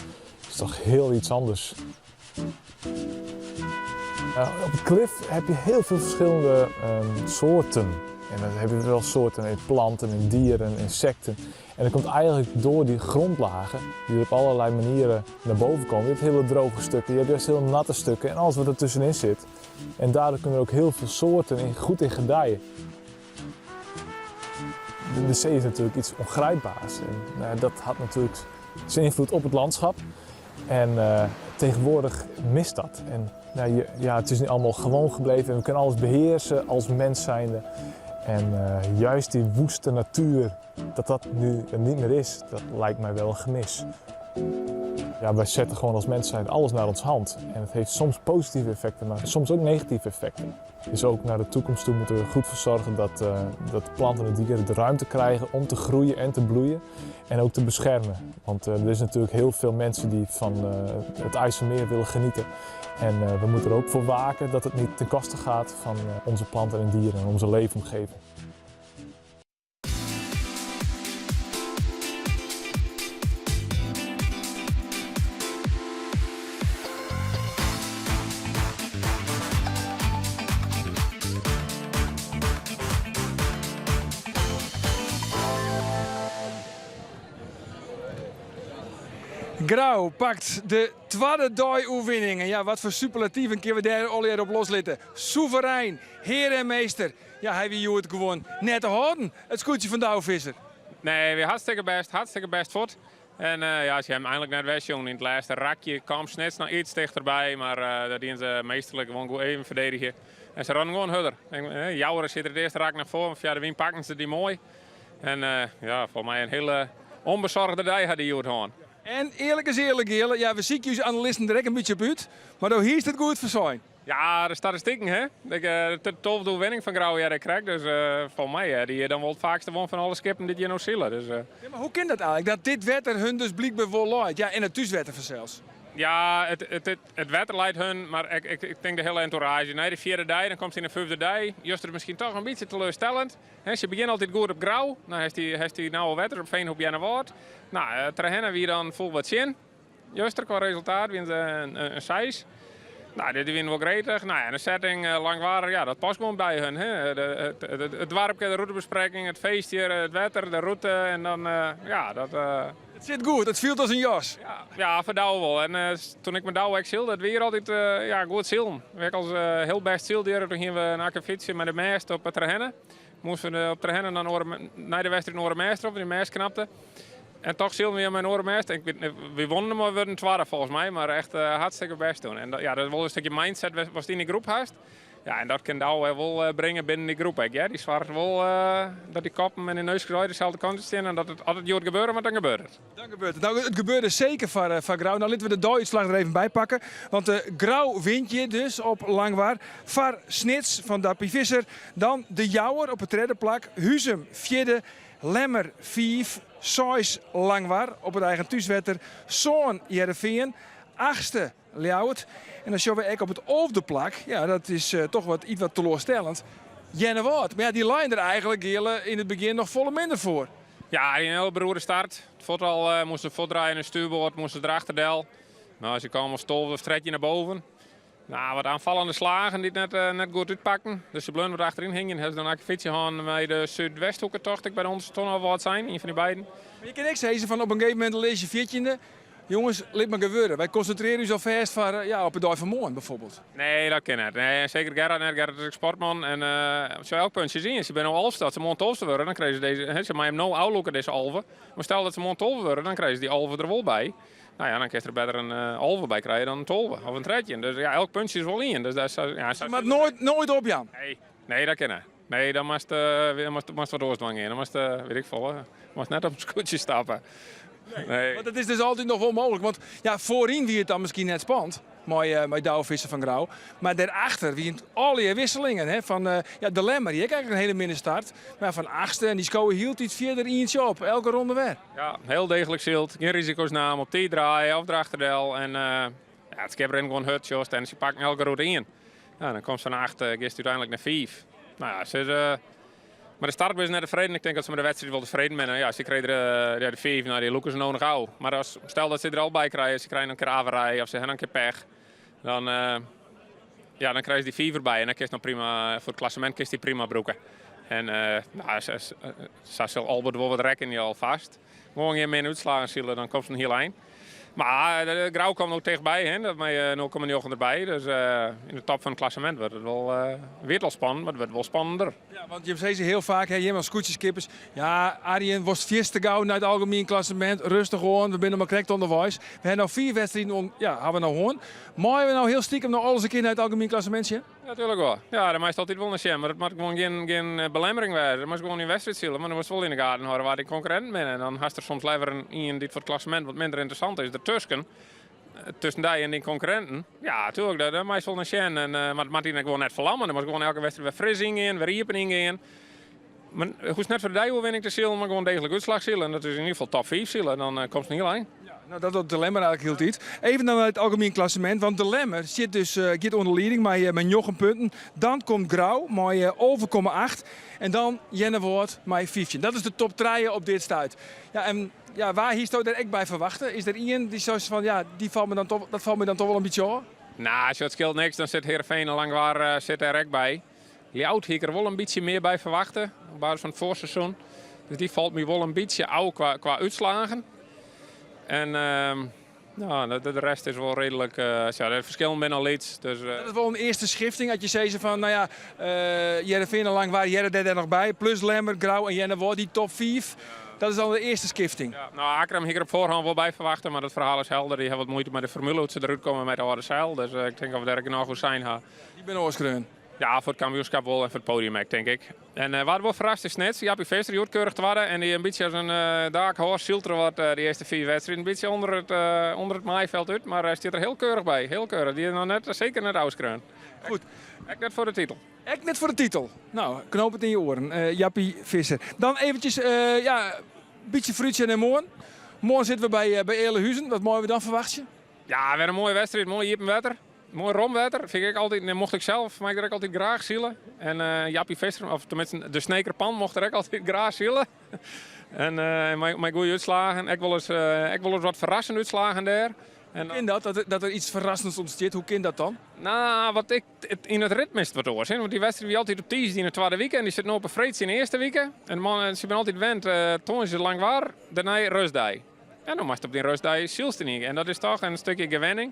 is toch heel iets anders. Op het klif heb je heel veel verschillende um, soorten. En dan heb je wel soorten in planten, in dieren, insecten. En dat komt eigenlijk door die grondlagen die er op allerlei manieren naar boven komen. Je hebt hele droge stukken, je hebt juist heel natte stukken en alles wat er tussenin zit. En daardoor kunnen er ook heel veel soorten in, goed in gedijen. De, de zee is natuurlijk iets ongrijpbaars. En nou, dat had natuurlijk zijn invloed op het landschap. En uh, tegenwoordig mist dat. En nou, je, ja, het is nu allemaal gewoon gebleven en we kunnen alles beheersen als mens zijnde. En uh, juist die woeste natuur, dat dat nu niet meer is, dat lijkt mij wel een gemis. Ja, wij zetten gewoon als mens zijn alles naar ons hand. En het heeft soms positieve effecten, maar soms ook negatieve effecten. Dus ook naar de toekomst toe moeten we goed voor zorgen dat, uh, dat planten en dieren de ruimte krijgen om te groeien en te bloeien. En ook te beschermen. Want uh, er is natuurlijk heel veel mensen die van uh, het IJsselmeer willen genieten. En we moeten er ook voor waken dat het niet ten koste gaat van onze planten en dieren en onze leefomgeving. Grou pakt de twadde dei-oerwinning. En ja, wat foar superlativen kinne we dêr allegear op loslitte. Soeverein, hear en meester. Ja, hy wie hjoed gewoan net te hâlden, it skûtsje fan Douwe Visser. Nee, wie hartstikke bêst, hartstikke bêst fuort. En uh, ja, se hawwe him einlik net wersjoen. Yn it lêste rakje kaam Snits noch iets tichterby, mar uh, dat dienen se measterlik gewoan goed even ferdedigje. En se rûnen gewoan hurder. En, uh, Jouwer sit der it earste rak nei foaren, fia de wyn pakken se dy moai. En uh, ja, folgens my in hiele ûnbesoarge dei ha dy hjoed hân. En earlik is earlik, Geale, ja, we sykje ús analisten der ek in bytsje op út, mar do hiest it goed foarsein. Ja, de statistiken, hè. Ik, de tolfde oerwinning fan Grou hear ik krekt. Dus uh, folgens my, hè, dy dan wol it faakste won fan alle skippen dy't hjir no sile. Dus, uh... ja, mar hoe kin dat eigentlik? Dat dit wetter hun dus blykber wol leit? Ja, en it thúswetter fansels. Ja, it, it, it, it wetter leit hun, mar ik, ik, ik tink de hiele entourage. Nei de fjirde dei, dan komst yn de fyfde dei. Juster miskien toch in bytsje teleurstellend. Hè, se begjinne altyd goed op Grou. Dan hast dy, hast dy nauwe wetter op Veenhoop Earnewâld. Nou, uh, Terherne wie dan fol wat tsjin. Juster kwa resultaat wienen se in, in, in seis. Nou, dit wienen wol gretich. Nou ja, en de setting uh, Langwar, ja, dat past gewoan by hun. Hè. De, it, it, it doarpke, de rûtebesprikking, it feest hjir, it wetter, de rûte en dan, uh, ja, dat... Uh, it sit goed, it fielt as in jas. Ja, ja foar Douwe wol. En uh, toen ik mei Douwe ek sylde, dat wie hjir altyd uh, ja, goed silen. We als uh, hiel bêst syld hjir, toen hienen we in akkefietsje mei de mêst op Terherne. Moasten we op Terherne dan oare, nei de wedstriid in oare mêst op, want dy mêst knapte. En toch sylden we mei in oare mêst. Ik wit, we wûnen mar wurden twadde folgens my, mar echt uh, hartstikke bêst toen. En dat, ja, dat is wol in stikje mindset watst yn de groep hast. Ja, en dat kin Douwe wol uh, bringe binnen dy groep ek. Ja. Dy soarget wol uh, dat dy koppen en de neuskes deselde kant stean en dat it, as it hjoed gebeure moat, dan gebeurt it. Dan gebeurt it. Nou, it gebeurde seker foar, eh, foar Grou. Nou, litte we de dei-útslach der even by pakke. Want de Grou wint hjir dus op Langwar. Foar Snits fan Dappie Visser. Dan de Jouwer op it tredde plak. Huzum fjirde. Lemmer fiif. Seis Langwar op it eigen thúswetter. Sân Hearrenfean. Achtste Ljouwert. En dan sjogge we ek op it alfde plak, ja dat is eh, toch wat iets wat teloarstellend, Earnewâld. Mar ja, dy leine der eigenlik Geale yn it begjin noch folle minder foar. Ja, in hiele beroerde start. It fuort al moast se fuortdraaie in stuurboard, moast se derachter del. Nou, se kamen as 12 of 13 naar boven. Nou, wat aanvallende slagen dy't net, net goed útpakten. Dus se bleaune wat achteryn hingjen. Hawwe se dan akkefietsje hân mei de Súdwesthoeke, tocht ik, by de ûnderste tonne of wat sein, ien fan dy beiden. Mar je kinne ek sizze fan op in gegeven momint lizze je fjirtjinde. Jonges, lit mar gewurde. Wy konsintrearje ús alfêst foar ja, op de dei fan moarn bijvoorbeeld. Nee, dat kin net. Nee, seker Gerard net. Gerard is ek sportman. En uh, elk puntsje is ien. Se binne no alfste. As se moarn tolfste wurde, dan krije se dizze. Hè, se meie him no ôflûke, dizze 11. Mar stel dat se moarn 12 wurde, dan krije se dy 11 der wol by. Nou ja, dan kinst der better in 11 by krije dan in 12 of in 13. Dus ja, elk puntsje is wol ien. Dus dat is, ja, Je moat noait, noait opjaan. Nee, nee, dat kin net. Nee, dan moatst, uh, moatst, moatst wat oars dwaan gean. Dan moatst, uh, weet ik folle, moatst net op in skûtsje stappe. Nee. Want it is dus altyd noch wol mooglik. Want ja, foaryn wie it dan miskien net spannend mei, uh, mei Douwe Visser fan Grou. Mar dêrachter wiene allegear wisselingen. Hè, fan uh, ja, de Lemmer, dy ek eigenlik in hiele minne start. Mar fan achtste en dy skowe hieltyd fierder ientsje op, elke ronde wer. Ja, hiel deeglik syld. Gjin risiko's naam, op tiid draaie of derachter del. En uh, ja, it skip rint gewoan hurd, sjochst. En se pakken elke rûte ien. Ja, dan komst fan acht, uh, giest úteinlik nei fiif. Nou ja, se is, uh, mar de start binne se net tefreden. Ik tink dat se mei de wedstriid wol tefreden binne. Ja, se krije der, ja, de fiif, nou, dy lûke se no noch ôf. Mar as, stel dat se der al by krije, se krije in kear averij of se hawwe in kear pech, dan, uh, ja, dan krije se dy fiif derby. En dan kinst noch prima, foar it klassemint kinst dy prima brûke. En uh, nou, sa sil Albert wol wat rekkenje alfêst. Gewoan gjin minne útslaggen sile, dan komst in hiel ein. Mar de Grou komt no tichtby, hè, dat mei 0,9 derby. Dus uh, yn de top fan it klassemint wurdt it wol, uh, wie it al spannend, mar it wurdt wol spannender. Ja, want jim sizze hiel faak, hè, jim as skûtsjeskippers, ja, Arjen, wolst fierste gau nei it algemien klassemint, rêstich oan, we binne noch mar krekt ûnderweis. We hawwe no fiif wedstriden, on, ja, hawwe we no hân. Meie we no hiel stikem noch alris in kear nei it algemien klassemint sjen? Natuerlik wol. Ja, dêr meist altyd wol nei sjen, mar it moat gewoan gjin, gjin belemmering wêze. Do moatst gewoan dyn wedstriid sile, mar do moatst wol yn de gaten hâlde wa't dyn konkurrinten binne. En dan hast der soms leaver in ien dy't foar it klassemint wat minder ynteressant is dertusken, tusken dy en dyn konkurrinten. Ja, natuerlik, dêr, dêr meist wol nei sjen. En, mar it moat dy gewoan net ferlamme. Do moatst gewoan elke wedstriid wer fris yngean, wer iepen yngean. Mar hoechst net foar de deioerwinning te silen, mar gewoan deeglik útslach sile. En dat is yn ieder gefal top 5 sile. Dan uh, komst in hiel ein. Ja, nou dat docht de Lemmer eigenlik hieltyd. Even dan nei it algemien klassemint, want de Lemmer sit dus, uh, giet oan de lieding mei, uh, mei 9 punten. Dan komt Grou mei uh, 11,8 en dan Earnewâld mei 15. Dat is de top 3 op dit stuit. Ja, en ja, wa hiesto dêr ek by ferwachte? Is der ien dy'tsto seist fan ja, dy falt my dan toch, dat falt my dan toch wol in bytsje ôf? Nou, it skeelt niks, dan sit Heerenveen en Langwar uh, sit dêr ek by. Ljouwert hie ik der wol in bytsje mear by ferwachte, op basis fan it foarseizoen. Dus dy falt my wol in bytsje ôf kwa, kwa útslaggen. En uh, nou, de, de rest is wol reedlik, uh, ja, de ferskillen binne al lyts. Dus, uh, dat is wol in earste skifting, as je sizze fan, nou ja, uh, Hearrenfean en Langwar hearre dêr dêr noch by, plus Lemmer, Grou en Earnewâld, dy top 5. Dat is al de earste skifting. Ja, nou, Akkrum hie ik der op foarhân wol by ferwachte, mar dat ferhaal is helder. Dy hawwe wat muoite mei de formule hoe't se derút komme mei de âlde seil. Dus uh, ik tink dat we dêr genôch oer sein hawwe. Dy binne ôfskreaun. Ja, foar it kampioenskip wol en foar it podium ek, tink ik. En uh, wa't wol ferrast is Snits. Jappie Visser, hjoed keurich twadde. En dy in bytsje as in uh, dark horse sylt er wat uh, de earste fiif wedstriden. In bytsje ûnder it, uh, ûnder it maaifeld út, mar hy stiet der hiel keurich by. Hiel keurich. Dy is noch net, seker net ôfskreaun. Goed. Ek net foar de titel. Ek net foar de titel. Nou, knoop it yn je oaren. Uh, Jappie Visser. Dan eventsjes, uh, ja, bytsje foarútsjen nei moarn. Moarn sitte we by, uh, by Ealahuzen. Wat meie we dan ferwachtsje? Ja, wer in moaie wedstriid. Moai iepen wetter. Moai rom wetter, fyn ik altyd. Mocht ik sels, mei ik der ek altyd graach sile. En uh, Jappie Visser, of teminsten de Snekerpan, mocht der ek altyd graach sile. En uh, mei, mei goede útslaggen. Ek wolris, uh, ek wolris wat ferrassende útslaggen dêr. En, Hoe kin dat, dat, dat der yts ferrassends ûntstiet? Hoe kin dat dan? Nou, wat ik, it, yn it ritme is it wat oars. Hè? Want dy wedstriid wie altyd op tiisdei yn de twadde wike en dy sit no op 'e freeds yn de earste wike. En de man, se binne altyd wend, uh, tongersdei Langwar, dêrnei rêstdei. Ja, no moatst op dyn rêstdei sylst yn ien. En dat is toch in stikje gewenning.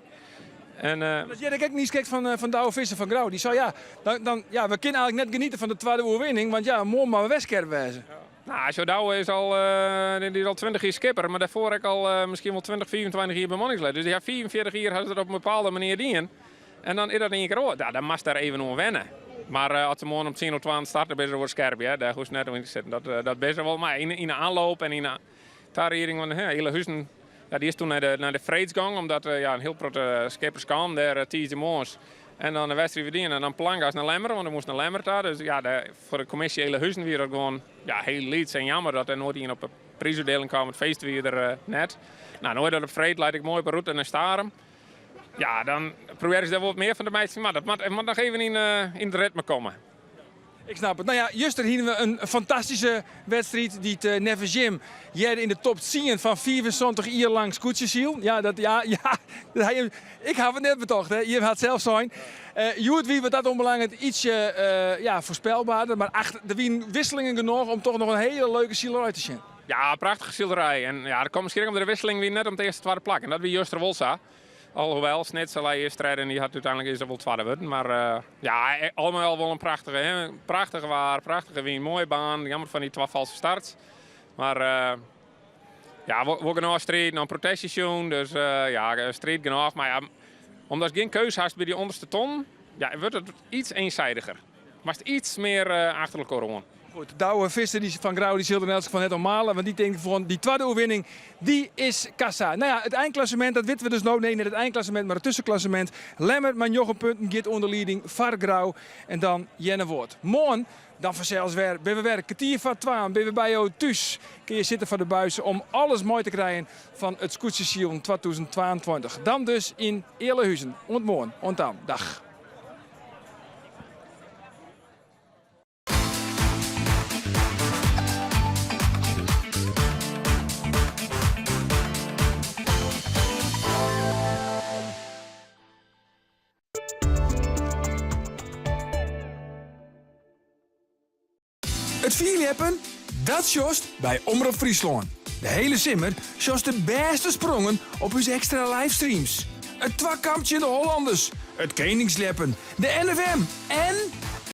En, uh, dat hearde ik ek niiskrekt fan, uh, fan Douwe Visser fan Grou. Dy sei ja, dan, dan, ja, we kinne eigenlik net geniete fan de twadde oerwinning, want ja, moarn moatte we wer skerp wêze. Ja. Nou, sjoch, Douwe is al, uh, dy is al 20 jier skipper, mar dêrfoar ek al uh, miskien wol 20, 25 jier bemanningslid. Dus dy hat 45 jier hat it op in bepaalde manier dien. En dan is dat yn ien kear oars. Ja, dan moatst dêr even oan wenne. Mar uh, as se moarn om 10:20 starte, binne se wol skerp. Ja. Dêr hoechst net oan te sitten. Dat, uh, dat binne se wol. Mar yn, yn de aanloop en yn de tarieding, want Ealahuzen, ja, dy is doe nei de, nei de freedsgong, omdat uh, ja, in hiel protte skippers kamen dêr uh, tiisdeitemoarns. En dan de wedstriid wer dien en dan plangas nei Lemmer, want der moast nei Lemmer ta. Dus ja, de, foar de kommisje Ealahuzen wie dat gewoan ja, hiel lyts en jammer dat der noait ien op de priisútdieling kaam. It feest wie der uh, net. Nou, no dat op freed leit ek moai op 'e rûte nei Starum. Ja, dan probearje se dêr wol wat mear fan te meitsjen, mar dat moat, moat noch even yn, yn it ritme komme. Ik snap it. No ja, juster hiene we in fantastyske wedstriid dy't eh, neffens jim hearde yn de top 10 fan 75 jier lang skûtsjesilen. Ja, dat, ja, ja, ik haw it net betocht, hè. Jim hat sels sein. Uh, hjoed wie wat dat oanbelanget ietsje uh, ja, foarspelberder, mar ach, der wiene wisselingen genôch om toch noch in hiele leuke silerij te sjen. Ja, prachtige silerij. En ja, der komt miskien ek omdat de wisseling wie net om it earste twadde plak. En dat wie juster wol sa. Alhoewel, Snits lei earst tredde en dy hat úteinlik is er wol twadde wurden. Mar uh, ja, al mei al wol in prachtige, hè? Prachtige waar, prachtige wyn, moaie baan. Jammer fan dy twa falske starts. Mar uh, ja, wol, wol genôch striid, noch in protestje sjoen. Dus uh, ja, striid genôch. Mar ja, omdatst gjin keus hast by dy ûnderste tonnen, ja, wurdt it iets eensidiger. Moatst iets mear achter elkoar oan. Goed, Douwe Visser dy fan Grou dy sil der in elts gefal net om male, want dy tinkt fan dy twadde oerwinning dy is kassa. No ja, it einklassemint dat witte we dus no. Nee, net it einklassemint, mar it tussenklassemint. Lemmer mei njoggen punten giet oan de lieding foar Grou en dan Earnewâld. Moarn dan fansels wer, binne we wer kertier foar twaen, binne we by jo thús. Kinne je sitte foar de buis om alles mei te krijen fan it skûtsjesilen 2022. Dan dus yn Ealahuzen. Oant moarn, oant dan. Dag. It fierljeppen? Dat sjochst by Omrop Fryslân. De hiele simmer sjochst de bêste sprongen op ús ekstra livestreams. It twakamptsje de Hollanders, it keningsljeppen, de NFM en...